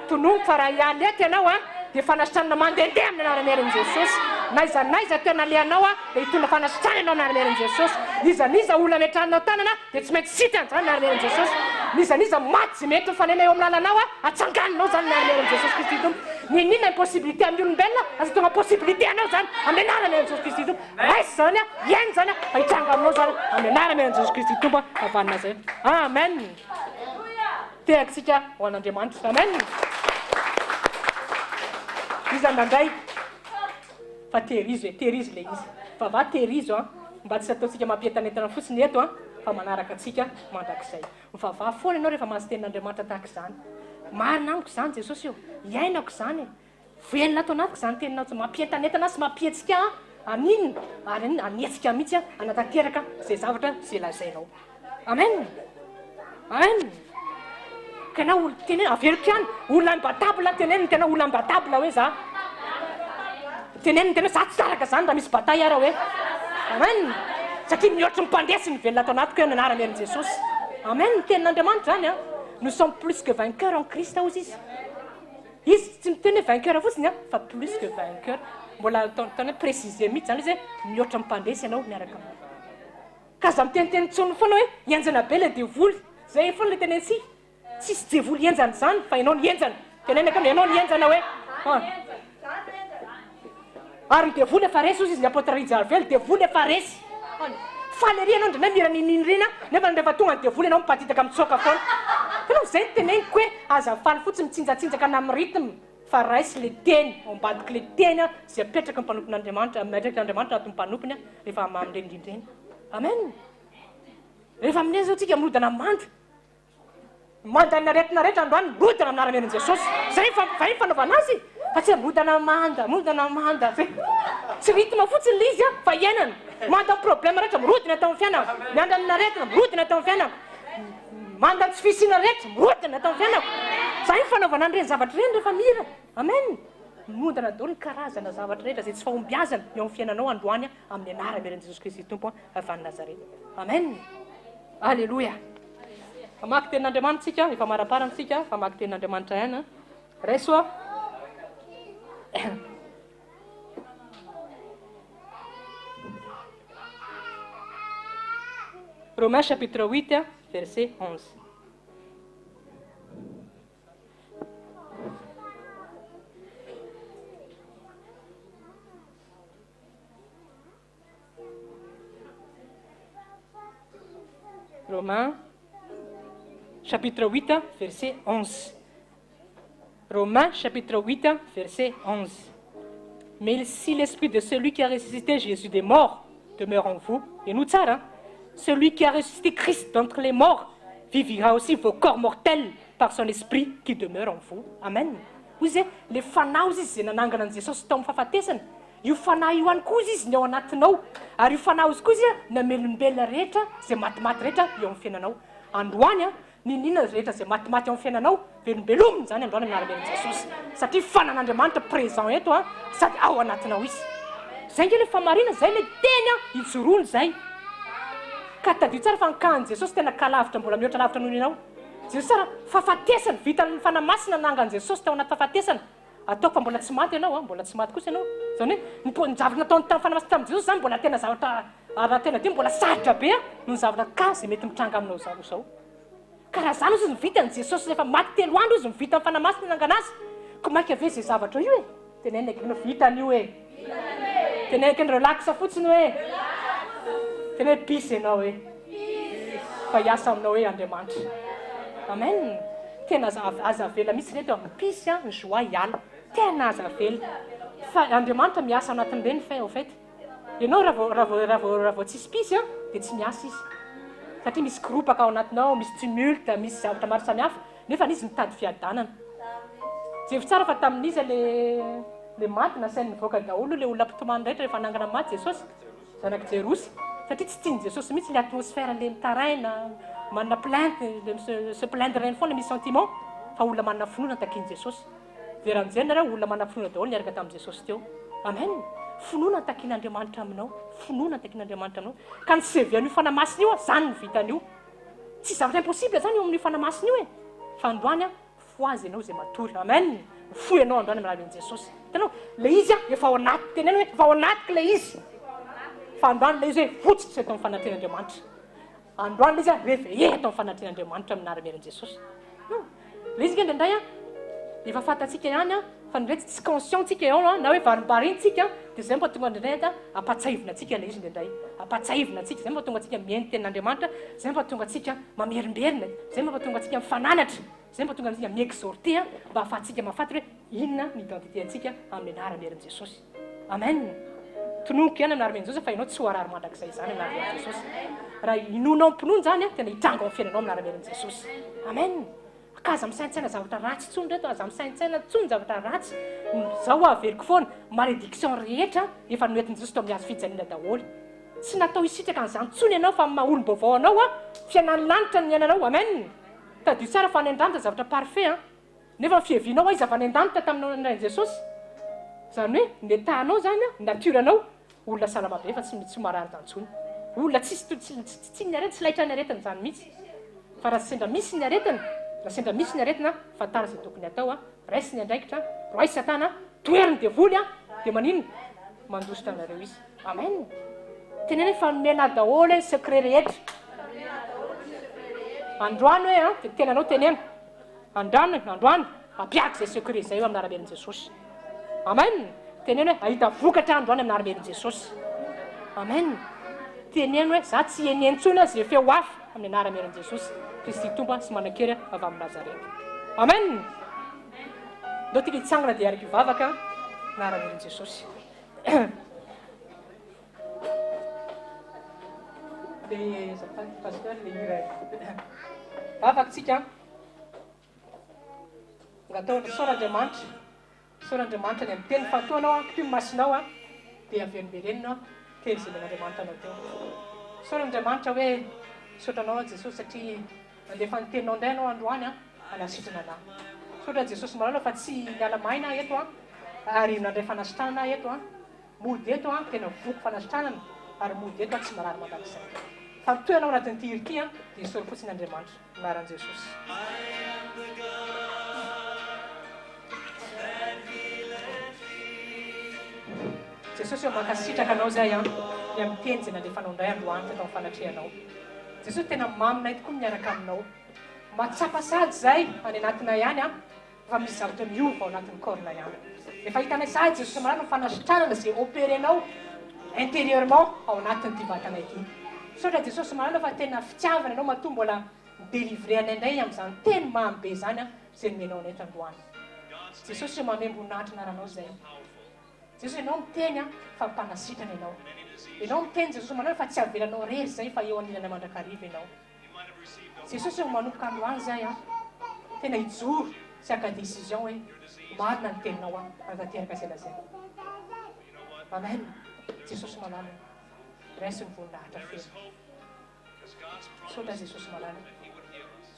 Tononiko fa raha hiala eto ianao a, dia fanasitranana mandehandeha amin'ny anaran'i Jesosy. Na aiza na aiza toerana alehanao a, dia hitondra fanasitranana ianao amin'ny anaran'i Jesosy. N'iza n'iza olona ametrahanao tanana dia tsy maintsy sitrana izany amin'ny anaran'i Jesosy. N'iza n'iza maty izay mety mifanena eo amin'ny lalanao a, atsanganonao izany amin'ny anaran'i Jesosy Kristy Tompo. N'inon'inona impossibilité amin'ny olombelona, aza tonga possibilité anao izany amin'ny anaran'i Jesosy Kristy Tompo. Raiso izany a, iaino izany a, fa hitranga aminao izany amin'ny anaran'i Jesosy Kristy Tompo a, avy any Nazareth. Amen. Tehaka isika ho an'Andriamanitra. Amen. Iza nandray? Fa tehirizo e, tehirizo ilay izy. Vava tehirizo an, mba tsy ataontsika mampientanentana fotsiny eto an, fa manaraka antsika mandrakizay. Mivavaha foana ianao rehefa mahazo tenin'Andriamanitra tahaka izany. Marina amiko izany Jesosy ô, iainako izany e. Velona ato anatiko izany teninao tsy mampientanentana ahy sy mampihetsika ahy haninona ary hanetsika mihitsy aho hanatanteraka izay zavatra izay lazainao. Amen! Amen! Ka na olo teneno, averiko ihany, olona imbattable teneno ny tena olona imbattable hoe za. Teneno ny tena hoe za tsy araka izany raha misy bataille ara hoe. Amen! Satria mihoatry ny mpandresy ny velona ato anatiko hoe ny anaran'i Herin'i Jesosy. Amen! Ny tenin'Andriamanitra izany an! Nous sommes plus que vainqueurs en Christ hozy izy. Izy tsy miteny hoe vainqueur fotsiny an, fa plus que vainqueur. Mbola ataony hoe préciser mihitsy izany izy hoe mihoatra ny mpandresy ianao miaraka aminy. Ka aza miteniteny intsony foana hoe henjana be ilay devoly. Zay foana ilay tenentsika. Tsisy devoly henjana izany fa ianao no henjana. Teneno akama ianao no henjana hoe. Ary ny devoly efa resy hozy izy ny apotre Rijaravelo, devoly efa resy. Faly ery ianao indraindray mihira ninininina nefa rehefa tonga ny devoly ianao mipatitaka mitsoaka foana. Hitanao izay no teneniko hoe aza faly fotsiny mitsinjatsinjaka na mi rythme fa raiso le teny ao ambadik'le teny izay apetraky ny mpanompon'Andriamanitra, ametrak'Andriamanitra anatin'ny mpanompony rehefa amin'ireny indrindra ireny. Amen. Rehefa amin'ireny izao tsika mirodana manda. Manda ny aretina rehetra androany mirodana amin'ny anaran'i Jesosy. Zay fa zay ny fanaovana azy fa tsy hoe mirodana manda, mirodana manda. Zay. Tsy rythme fotsiny ilay izy fa iainana. Manda ny problème rehetra mirodana tao amin'ny fiainako. Miandra ny aretina mirodana tao amin'ny fiainako. Manda ny tsy fisiana rehetra mirodana tao amin'ny fiainako. Zay ny fanaovana an'ireny zavatra ireny rehefa mihira. Amen. Mirodana daholo ny karazana zavatra rehetra izay tsy fahombiazana eo amin'ny fiainanao androany amin'ny anaran'i Jesosy Kristy Tompo avy any Nazareth. Amen. Aleloia. Hamaky tenin'Andriamanitra isika, efa maraparana isika, hamaky tenin'Andriamanitra ihany. Raiso a. Romains chapitre 8, verset 11. Romains chapitre 8 verset 11. Romains chapitre 8 verset 11. Mais si l'esprit de celui qui a ressuscité Jésus des morts demeure en vous, et nous tsara, hein? celui qui a ressuscité Christ d'entre les morts vivira aussi vos corps mortels par son esprit qui demeure en vous. Amen. Hoy izy hoe, le fanahy hozy izy izay nanangana an'i Jesosy tao amin'ny fahafatesana, Io fanahy io ihany koa izy ny ao anatinao, ary io fanahy izy koa izy namelombelona rehetra izay matimaty rehetra eo amin'ny fiainanao. Androany an, N'inon'inona rehetra izay matimaty ao amin'ny fiainanao, velombelomina izany androany amin'ny anaran'i Jesosy. Satria fanan'Andriamanitra présent eto an, sady ao anatinao Izy. Izay ange ilay fahamarinana, izay ilay teny an, ijoroana izay. Ka tadidio tsara fa ny cas an'i Jesosy tena cas lavitra mbola mihoatra lavitra noho ny anao. Jereo tsara, fahafatesana, vitan'ny Fanahy Masina nangan'i Jesosy tao anaty fahafatesana. Ataoko fa mbola tsy maty ianao an, mbola tsy maty kosa ianao. Izany hoe ny zavatra nataony tamin'ny Fanahy Masina tamin'i Jesosy izany mbola tena zavatra, ary raha tena dia mbola sarotra be noho ny zavatra cas izay mety mitranga aminao izao izao. Ka raha izany ozy ny vitan'i Jesosy rehefa maty telo andro izy no vitan'ny Fanahy Masina nangana azy, ko maika ve izay zavatra io e? Tenenina aky hoe vitany io e! Tenenina aky relax fotsiny hoe! Teneno hoe peace ianao e! Fa hiasa aminao hoe Andriamanitra. Amen! Tena aza aza avela mihitsy reto a, peace a, ny joie hiala. Tena aza avela. Fa Andriamanitra miasa anatin'ireny fait au fait. Ianao raha vao raha vao raha vao raha vao tsisy peace a, dia tsy miasa izy. Satria misy koropaka ao anatinao, misy tumulte, misy zavatra maro samihafa, nefa izy mitady fiadanana. Jevo tsara fa tamin'iza le le maty nasainy nivoaka daholo le olona mpitomany rehetra rehefa nangana maty Jesosy, zanak'i Jerosy, satria tsy tian'i Jesosy mihitsy le atmosphère le mitaraina, manana plainte, le mi se plaindre ireny foana, misy sentiment, fa olona manana finoana takian'i Jesosy. Dia raha mijery nareo, olona manana finoana daholo niaraka tamin'i Jesosy teo. Amen! Finoana no takian'Andriamanitra aminao. Finoana no takian'Andriamanitra aminao. Ka ny CV an'io Fanahy Masina io, zany no vitan'io. Tsy zavatra impossible zany eo amin'io Fanahy Masina io e. Fa androany an, fohaza ianao izay matory. Amen! Mifoha ianao androany amin'ny alalan'i Jesosy. Hitanao? Ilay izy an, efa ao anaty, teneno hoe efa ao anatiko ilay izy. Fa androany ilay izy hoe votsotra eto amin'ny fanatrehan'Andriamanitra. Androany ilay izy an, réveillé eto amin'ny fanatrehan'Andriamanitra amin'ny anaran'i Jesosy. Non. Ilay izy ange indraindray an, efa fantatsika ihany an, fa indraindray tsy conscient tsika eo an, na hoe varimbariny tsika an, dia izay no mahatonga indraindray an, ampahatsiahivina antsika ilay izy indraindray. Ampahatsiahivina antsika, izay no mahatonga antsika mihaino ny tenin'Andriamanitra, izay no mahatonga antsika mamerimberina, izay no mahatonga antsika mifananatra, izay no mahatonga antsika mi-exhorter an, mba ahafahantsika mahafantatra hoe inona ny identité antsika amin'ny anaran'i Herin'i Jesosy. Amen! Tononiko ihany amin'ny anaran'i Jesosy fa ianao tsy ho harary mandrakizay izany amin'ny anaran'i Jesosy. Raha inoanao am-pinoana izany, tena hitranga ao amin'ny fiainanao amin'ny anaran'i Jesosy. Amen! Ka aza misaintsaina zavatra ratsy intsony reto, aza misaintsaina intsony zavatra ratsy. Izao hoa averiko foana, malédiction rehetra efa noentin'i Jesosy teo amin'ny hazo fijaliana daholo. Tsy natao hisitraka an'izany intsony ianao fa amin'ny maha olom-baovao anao, fiainan'ny lanitra no niainanao. Amen! Tadidio tsara fa any an-danitra zavatra parfait an! Nefa ny fiavianao aiza avy any an-danitra taminao nandray an'i Jesosy? Izany hoe ny état-nao izany an, ny nature-nao, olona salama be fa tsy tsy marary izany intsony. Olona tsisy tsy tsy tsy ny aretina, tsy laitran'ny aretina izany mihitsy. Fa raha sendra misy ny aretina, raha sendra misy ny aretina, fantaro izay tokony hatao an, raiso ny andraikitra, roahy satana, tohero ny devoly an, dia maninona? Mandositra anareo izy. Amen. Teneno hoe fa nomena ahy daholo hoe ny secret rehetra. Androany hoe an, dia tenanao teneno. Andrano e, androany, ampiako izay secret izay eo amin'ny anaran'i Jesosy. Amen! Teneno hoe hahita vokatra aho androany amin'ny anaran'i Jesosy. Amen! Teneno hoe za tsy hihaino intsony aho izay feo hafa amin'ny anaran'i Jesosy Kristy Tompo sy manan-kery avy amin'ny Nazareta. Amen! Ndao tika hitsangana dia hiaraka hivavaka amin'ny anaran'i Jesosy. Dia azafady pasteur le hira. Vavaka tsika. Angataho misaora Andriamanitra, misaora Andriamanitra ny amin'ny teny fa toa anao ampio ny masonao an, dia averimberenina an, teny izay nomen'Andriamanitra anao teo. Misaora Andriamanitra hoe misaotra anao aho Jesosy satria nandefa ny teninao indray ianao androany an, hanasitrana anah. Misaotra Jesosy malala fa tsy niala maina aho eto an, ary nandray fanasitranana aho eto an. Mody eto an, tena voky fanasitranana ary mody eto an tsy marary mandrakizay. Fa ny toerana ao anatin'ity hira ity an dia isaory fotsiny Andriamanitra. Anaran'i Jesosy. Jesosy ô mankasitraka anao zahay an ny amin'ny teny izay nalefanao indray androany teto amin'ny fanatrehanao. Jesosy tena maminay tokoa ny miaraka aminao. Mahatsapa sahady zahay any anatinay any an Fa misy zavatra miova ao anatin'ny corps-nay any. Efa hitanay sahady Jesosy Marina ny fanasitranana izay opérer-nao intérieurement ao anatin'ity vatanay ity. Misaotra Jesosy Marina fa tena fitiavana Ianao matoa mbola mi-délivrer anay indray amin'izany teny mamy be izany izay nomenao anay tandroany. Jesosy ô mamem-boninahitra anaranao izay. Jesosy Ianao miteny fa mpanasitrana Ianao. Ianao miteny Jesosy Marina fa tsy avelanao irery izay fa eo anilanay mandrakariva Ianao. Jesosy ô manomboka androany zay an tena hijoro sy haka décision hoe marina ny teninao an hanatanteraka izay lazainao. Amen Jesosy malala ô raiso ny voninahitra feno. Misaotra Jesosy malala.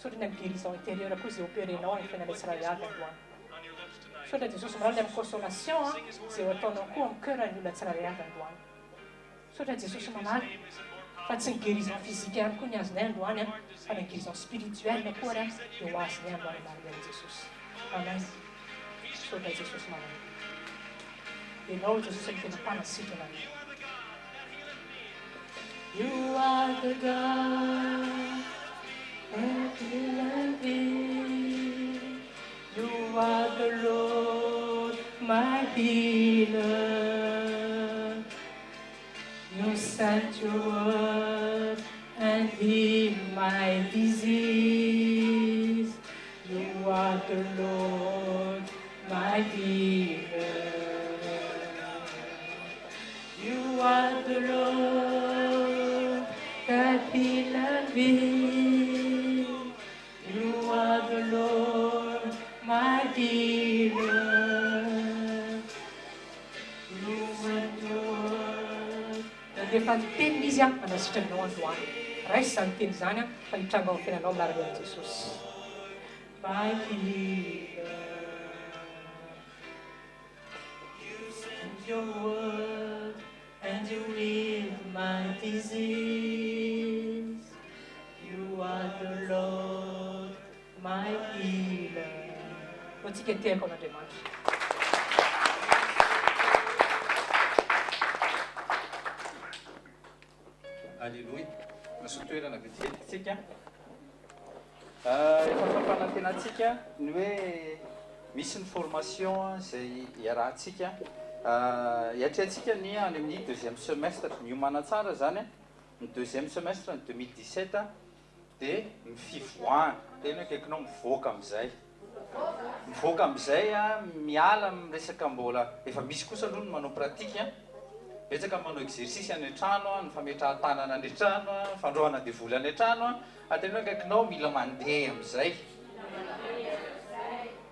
Misaotra ny amin'ny guérison intérieure koa izay opérer-nao any amin'ny fiainanay tsirairay avy androany. Misaotra Jesosy malala ny amin'ny consolation izay ho ataonao koa amin'ny cœur ny olona tsirairay avy androany. Misaotra Jesosy malala fa tsy ny guérison physique ihany koa ny azonay androany an, fa na guérison spirituelle koa ary an dia ho azonay androany amin'ny anaran'i Jesosy. Amen. Misaotra Jesosy malala. Ianao Jesosy no tena mpanasitrana anay. You are the God that healeth me. You are the Lord my healer. You sent your word and healed my disease. You are the Lord my healer. You are the Lord that healeth me. You are the Lord my healer. You sent your word. Nandefa ny teniny Izy hanasitrana anao androany. Raiso izany teny izany fa hitranga ao amin'ny fiainanao amin'ny lalan'i Jesosy. My healer. You sent your word and you healed my disease. You are the Lord my healer. Ho antsika tehaka ho an'Andriamanitra. Aleloia. Mahasoa toerana vetivety tsika. Efa fampanantenantsika ny hoe misy ny formation izay iarahantsika hiatrehantsika ny any amin'ny deuxième semestre. Miomàna tsara izany ny deuxième semestre ny 2017 dia ny fivoahana. Tena hoe akaikinao mivoaka amin'izay. Mivoaka amin'izay miala amin'ny resaka mbola efa misy kosa aloha ny manao pratique an, betsaka ny manao exercice any an-trano an, ny fametrahan-tanana any an-trano an, ny fandroahana devoly any an-trano an, ary tena hoe akaikinao mila mandeha amin'izay.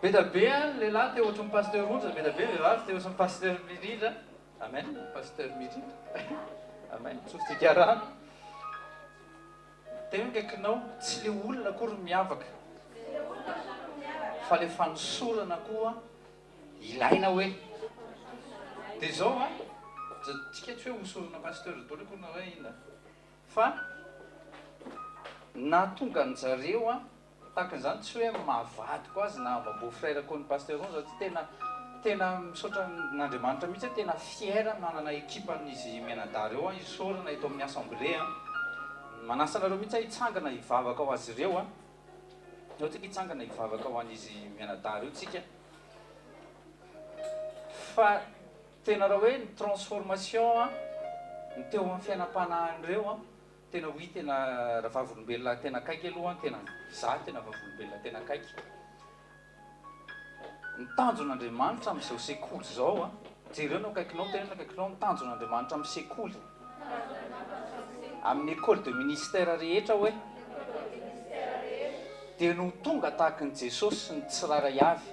Be dia be ny lehilahy te ohatry ny Pasteur Onja, be dia be ny vehivavy te ohatry ny Pasteur Mirindra. Amen, Pasteur Mirindra. Amen, tsofintsika rano. Tena akaikinao, tsy le olona akory no miavaka fa le fanosorana koa ilaina hoe. De zao an, tsika tsy hoe hosorana pasteur daholo akory na hoe inona fa nahatonga anjareo an Tahaka an'izany tsy hoe maha vadiko azy na maha beau frère ko an'i Pasteur Onja tsy tena tena misaotra an'Andriamanitra mihitsy aho tena fier manana equipe an'izy mianadahy ireo aho isaorana eto amin'ny assemblée an manasa anareo mihitsy aho hitsangana hivavaka ho azy ireo an ao tsika hitsangana hivavaka ho an'izy mianadahy ireo tsika fa tena raha hoe ny transformation an ny teo amin'ny fiainam-panahin'ireo an Tena oui tena raha vavolombelona tena akaiky aloha tena za tena vavolombelona tena akaiky. Ny tanjon'Andriamanitra amin'izao sekoly izao a, jereo ny akaikinao, teneno ny akaikinao ny tanjon'Andriamanitra amin'ny sekoly, amin'ny école de ministère rehetra hoe dia ny ho tonga tahaka an'i Jesosy ny tsirairay avy.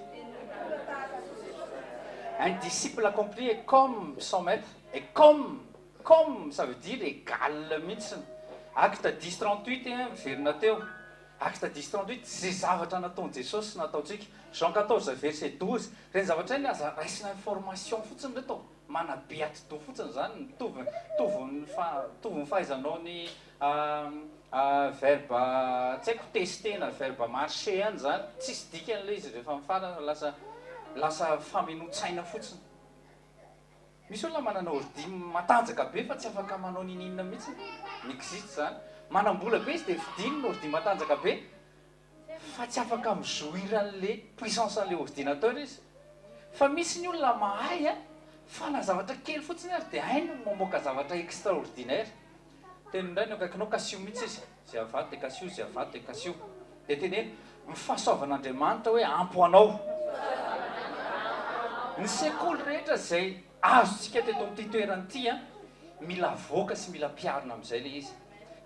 Un disciple accompli est comme son maître, est comme Comme ça veut dire égal mihitsy. Acte dix 38 miverina teo. Acte dix 38 ze zavatra nataon'i Jesosy no ataontsika. Jean 14 verset 12 Ireny zavatra ireny aza raisina information fotsiny reto. Manabe atidoha fotsiny izany. Mitovy mitovy ny mitovy ny fahaizanao ny verbe tsy haiko tester na verbe marcher ihany izany. Tsisy dikany ilay izy rehefa mifarana fa lasa lasa famenoan-tsaina fotsiny. Misy olona manana ordi matanjaka be fa tsy afaka manao ninininona mihitsy, mi-existe zany. Manam-bola be izy dia vidiny ny ordi matanjaka be fa tsy afaka mi-jouir an'le puissance an'le ordinateur izy. Fa misy ny olona mahay an, fa na zavatra kely fotsiny ary dia hainy ny mamoaka zavatra extraordinaire. Teneno indray ny eo akaikinao, kasiho mihitsy izy, izay avy ato dia kasiho, izay avy ato dia kasiho. Dia teneno, ny fahasoavan'Andriamanitra hoe ampy ho anao. Ny sekoly rehetra izay azontsika teto amin'ity toerana ity an, mila avoaka sy mila ampiharina amin'izay ilay izy.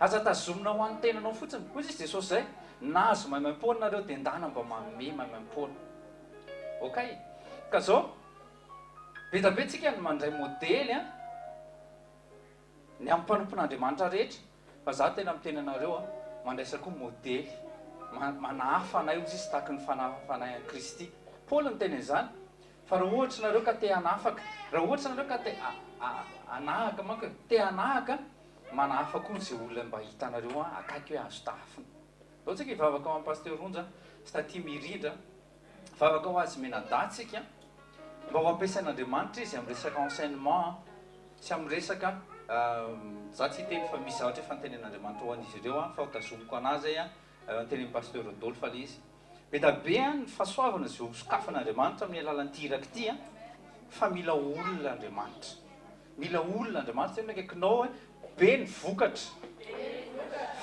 Aza tazomina ho an'ny tenanao fotsiny. Hoy izy Jesosy izay, nahazo maimaimpoana nareo dia ndana mba manome maimaimpoana. Okay. Ka zao, be dia be tsika ny mandray modely an, Ny amin'ny mpanompon'Andriamanitra rehetra, fa za tena miteny anareo a, mandraisa koa modely. Manahafa anay hozy izy tahaky ny fanahafanay an'i Kristy. Paoly niteny an'izany. Fa raha ohatra nareo ka te hanafaka, raha ohatra nareo ka te hanahaka manko e, te hanahaka, manahafa koa izay olona mba hitanareo akaiky hoe azo tahafina. Ndao tsika hivavaka ho an'i Pasteur Onja sy Taty Mirindra, hivavaka ho azy mianadahy tsika, mba ho ampiasain'Andriamanitra izy amin'ny resaka enseignement sy amin'ny resaka, za tsy hiteny fa misy zavatra efa notenenin'Andriamanitra ho an'izy ireo fa ho tazomiko anah zay an, notenenin'i Pasteur Rodolphe le izy. Be da be an ny fahasoavana izay ho sokafan'Andriamanitra amin'ny alalan'ity iraka ity an, fa mila olona Andriamanitra. Mila olona Andriamanitra, tena akaikinao hoe be ny vokatra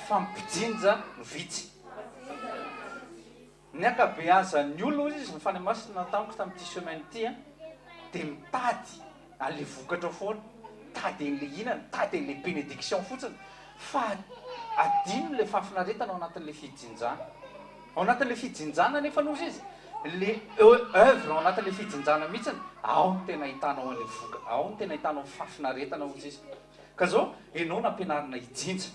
fa ny mpijinja no vitsy. Ny ankabeazan'ny olona hoy izy, ny Fanahy Masina tamiko tamin'ity semaine ity an, dia mitady an'ilay vokatra foana, mitady an'ilay hihinana, mitady an'ilay bénédiction fotsiny, fa adino ilay fahafinaretana ao anatin'ilay fijinjana. Ao anatin'ilay fijinjana anefa hozy izy, ilay oeuvre ao anatin'ilay fijinjana mihitsiny, ao no tena ahitanao an'ilay voka, ao no tena ahitanao fahafinaretana hozy izy. Ka zao, ianao nampianarina hijinja.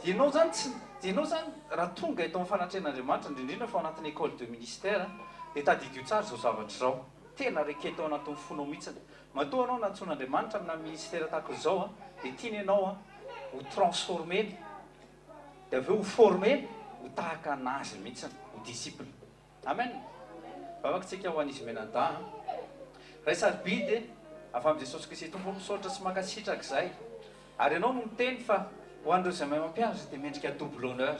Ianao zany tsy, ianao zany raha tonga eto amin'ny fanatrehan'Andriamanitra, indrindra indrindra fa ao anatin'ny école de ministère, dia tadidio tsara izao zavatra izao, tena reketo ao anatin'ny fonao mihitsiny. Matoa anao nantsoin'Andriamanitra amina ministère tahaka izao, dia tiany ianao ho transformer-ny, dia avy eo ho former-ny ho tahaka an'Azy mihitsiny, ho disciple. Amen! Vavaka tsika ho an'izy mianadahy an! Ray sarobidy e, avy amin'i Jesosy Kristy Tompo misaotra sy mankasitraka izay. Ary ianao no miteny fa ho an'ireo izay mahay mampianatra dia mendrika double honneur.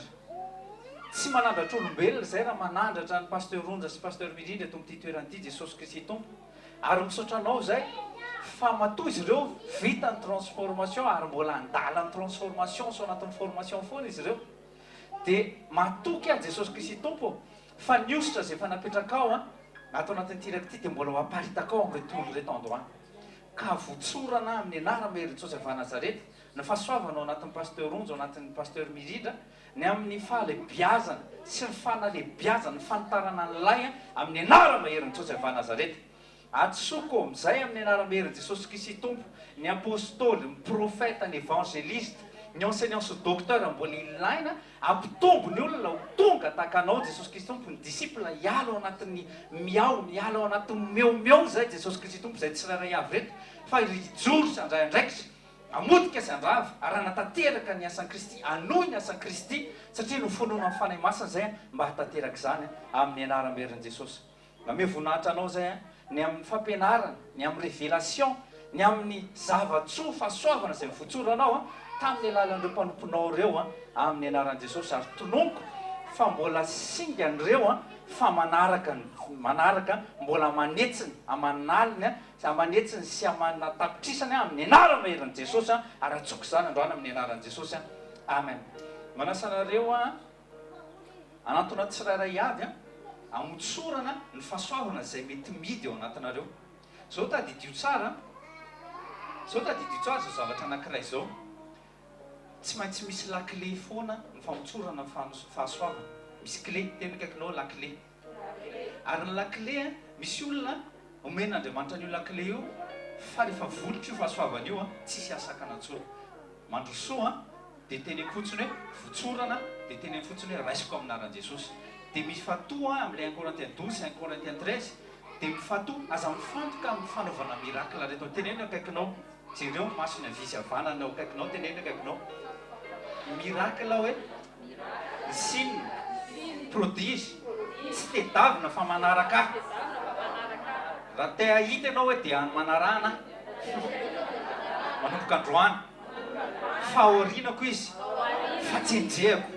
Tsy manandratra olombelona izay raha manandratra an'i Pasteur Onja sy Pasteur Mirindra eto amin'ity toerana ity Jesosy Kristy Tompo. Ary misaotra anao izay fa matoa izy ireo vita ny transformation ary mbola handala ny transformation sy ao anatin'ny formation foana izy ireo. Dia matoky aho Jesosy Kristy Tompo ô, fa ny hosotra izay efa napetrakao an, ato anatin'ity iraka ity dia mbola ho aparitakao amin'ireto olona ireto androany. Ka votsorana amin'ny anaran'i Jesosy avy Nazareta, ny fahasoavana ao anatin'ny Pasteur Onja, ao anatin'ny Pasteur Mirindra, ny amin'ny fahalebiazana sy ny fanalebiazana, ny fanitarana ny lay amin'ny anaran'i Jesosy avy Nazareta. Atsoko amin'izay amin'ny anaram-herin'i Jesosy Kristy Tompo ny Apostoly, ny Profeta, ny Evangeliste, ny Enseignant sy Docteur mbola ilaina hampitombo ny olona ho tonga tahaka Anao Jesosy Kristy Tompo, ny disciple hiala ao anatin'ny miao, miala ao anatin'ny miaomiao izay Jesosy Kristy Tompo izay tsirairay avy ireto fa hijoro sy handray andraikitra, hamotika sy handrava ary hanatanteraka ny asan'i Kristy, hanohy ny asan'i Kristy satria noforonina amin'ny Fanahy Masina izay mba hahatanteraka izany amin'ny anaram-herin'i Jesosy. Mamehy voninahitra anao izay an, ny amin'ny fampianarana, ny amin'ny révélation, ny amin'ny zava-tsoa, fahasoavana izay nivotsoranao an, tamin'ny alalan'ireo mpanomponao ireo an, amin'ny anaran'i Jesosy, ary tononiko fa mbola singany ireo an, fa manaraka ny, manaraka, mbola aman'hetsiny, aman'aliny an, aman'hetsiny sy amana tapitrisany an, amin'ny anarana herin'i Jesosy an, ary antsoiko izany androany amin'ny anaran'i Jesosy an, amen. Manasa anareo an. Hanantona tsirairay avy hamotsorana ny fahasoavana izay mety mihidy ao anatinareo. Izao tadidio tsara an! Izao tadidio tsara izao zavatra anankiray izao, tsy maintsy misy lakile foana ny famotsorana ny fahasoavana. Misy clé, teny akaikinao lakile. Ary ny lakile an, misy olona omen'Andriamanitra an'io lakile io fa rehefa volotro io fahasoavana io an, tsisy hahasakana intsony. Mandrosoa an! Dia teneno fotsiny hoe votsorana, dia teneno fotsiny hoe raisiko amin'ny anaran'i Jesosy. Dia mifantoha amin'ilay un Corinthiens 12, un Corinthiens 13, dia mifantoha, aza mifantoka amin'ny fanaovana miracle reto. Teneno eo akaikinao, jereo ny masony havia sy havanana eo akaikinao, teneno eo akaikinao. Miracle hoe? Ny signe, prodige, tsy tedavina fa manaraka ahy. Raha te hahita ianao hoe dia manarahana ahy. Manomboka androany. Fa aorianako izy, fa tsy enjehako.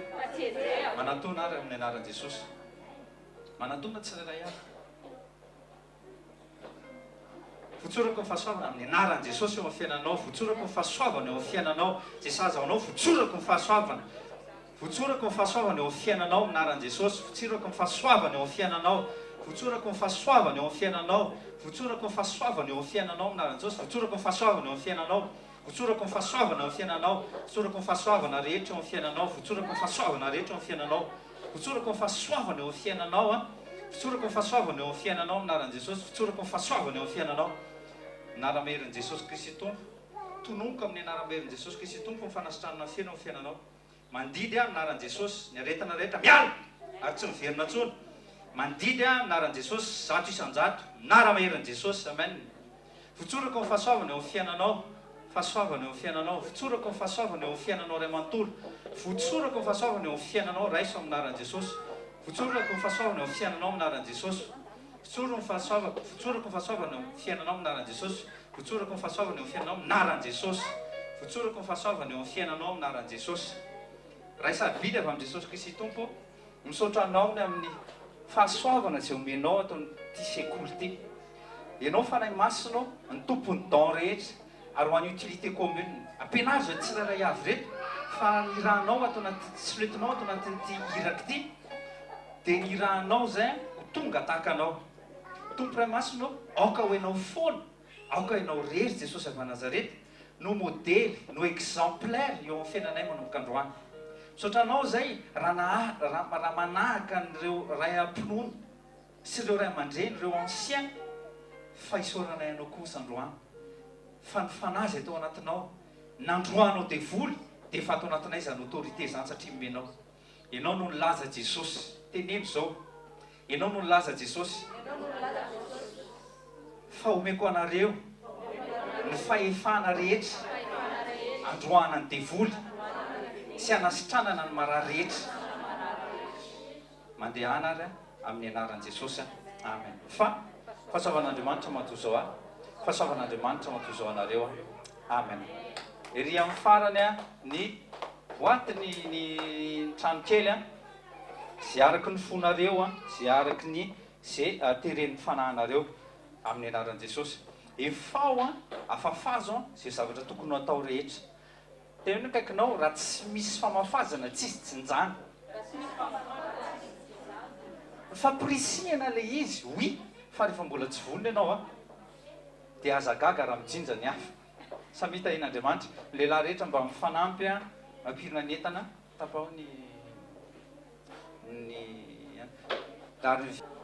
Manatòna ary amin'ny anaran'i Jesosy. Manatòna tsirairay avy. Votsorako ny fahasoavana amin'ny anaran'i Jesosy eo amin'ny fiainanao. Votsorako ny fahasoavana eo amin'ny fiainanao. Izay sahaza ho anao, votsorako ny fahasoavana. Votsorako ny fahasoavana eo amin'ny fiainanao amin'ny anaran'i Jesosy. Votsorako ny fahasoavana eo amin'ny fiainanao. Votsorako ny fahasoavana eo amin'ny fiainanao. Votsorako ny fahasoavana eo amin'ny fiainanao amin'ny anaran'i Jesosy. Votsorako ny fahasoavana eo amin'ny fiainanao. Votsorako ny fahasoavana eo amin'ny fiainanao. Votsorako ny fahasoavana rehetra eo amin'ny fiainanao. Votsorako ny fahasoavana rehetra eo amin'ny fiainanao. Votsorako ny fahasoavana eo amin'ny fiainanao a. Votsorako ny fahasoavana eo amin'ny fiainanao amin'ny anaran'i Jesosy. Votsorako ny fahasoavana eo amin'ny fiainanao. Anaram-herin'i Jesosy Kristy Tompo. Tononiko amin'ny anaram-herin'i Jesosy Kristy Tompo ny fanasitranana feno eo amin'ny fiainanao. Mandidy aho amin'ny anaran'i Jesosy, ny aretina rehetra miala! Ary tsy miverina intsony. Mandidy aho amin'ny anaran'i Jesosy, 100%, nara-maherin'i Jesosy. Amen. Votsorako ny fahasoavana eo amin'ny fiainanao, fahasoavana eo amin'ny fiainanao, votsorako ny fahasoavana eo amin'ny fiainanao ray manontolo, votsorako ny fahasoavana eo amin'ny fiainanao, raiso amin'ny anaran'i Jesosy, votsorako ny fahasoavana eo amin'ny fiainanao amin'ny anaran'i Jesosy, votsoro ny fahasoavako, votsorako ny fahasoavana eo amin'ny fiainanao amin'ny anaran'i Jesosy, votsorako ny fahasoavana eo amin'ny fiainanao amin'ny anaran'i Jesosy, votsorako ny fahasoavana eo amin'ny fiainanao amin'ny anaran'i Jesosy. Ray sarobidy avy amin'i Jesosy Kristy Tompo, Misaotra anao ny amin'ny fahasoavana izay omenao ato amin'ity sekoly ity. Ianao Fanahy Masina ô, ny tompon'ny don rehetra ary ho an'ny utilité commune. Ampianaro izay tsirairay avy ireto fa ny irahanao ato anaty sy noentinao ato anatin'ity iraka ity dia ny irahanao izay ho tonga tahaka anao. Tompo Ray Masina ô, aoka ho ianao foana Aoka ianao irery Jesosy avy Nazareta no modely, no exemplaire eo amin'ny fiainanay manomboka androany. Misaotra anao izay raha naha, raha manahaka an'ireo ray am-pinoana sy ireo ray aman-dreny, ireo anciens, fa isaoranay anao kosa androany fa ny fanahy izay tao anatinao nandroahanao devoly dia efa ato anatinay izany autorité izany satria nomenao. Ianao no nilaza Jesosy. Teneno izao. Ianao no nilaza Jesosy. Fa omeko anareo ny fahefana rehetra androahana ny devoly sy hanasitranana ny marary rehetra. Mandehana ary amin'ny anaran'i Jesosy. Amen. Fa fahasoavan'Andriamanitra matoa izao ahy. Fahasoavan'Andriamanitra matoa izao anareo. Amen. Ery amin'ny farany ny boite ny ny trano kely an. Ze araky ny fonareo an, ze araky ny ze teren'ny fanahinareo amin'ny anaran'i Jesosy. Efao an, afafazo an, ze zavatra tokony ho atao rehetra. Teneno akaikinao, raha tsy misy famafazana tsisy jinjana. Fampirisihana le izy, oui, fa rehefa mbola tsy vonona ianao an, dia aza gaga raha mijinja ny hafa. Samia tahian'Andriamanitra. Ny lehilahy rehetra mba mifanampy an, mampirina ny entana. Tapaho ny ny ary.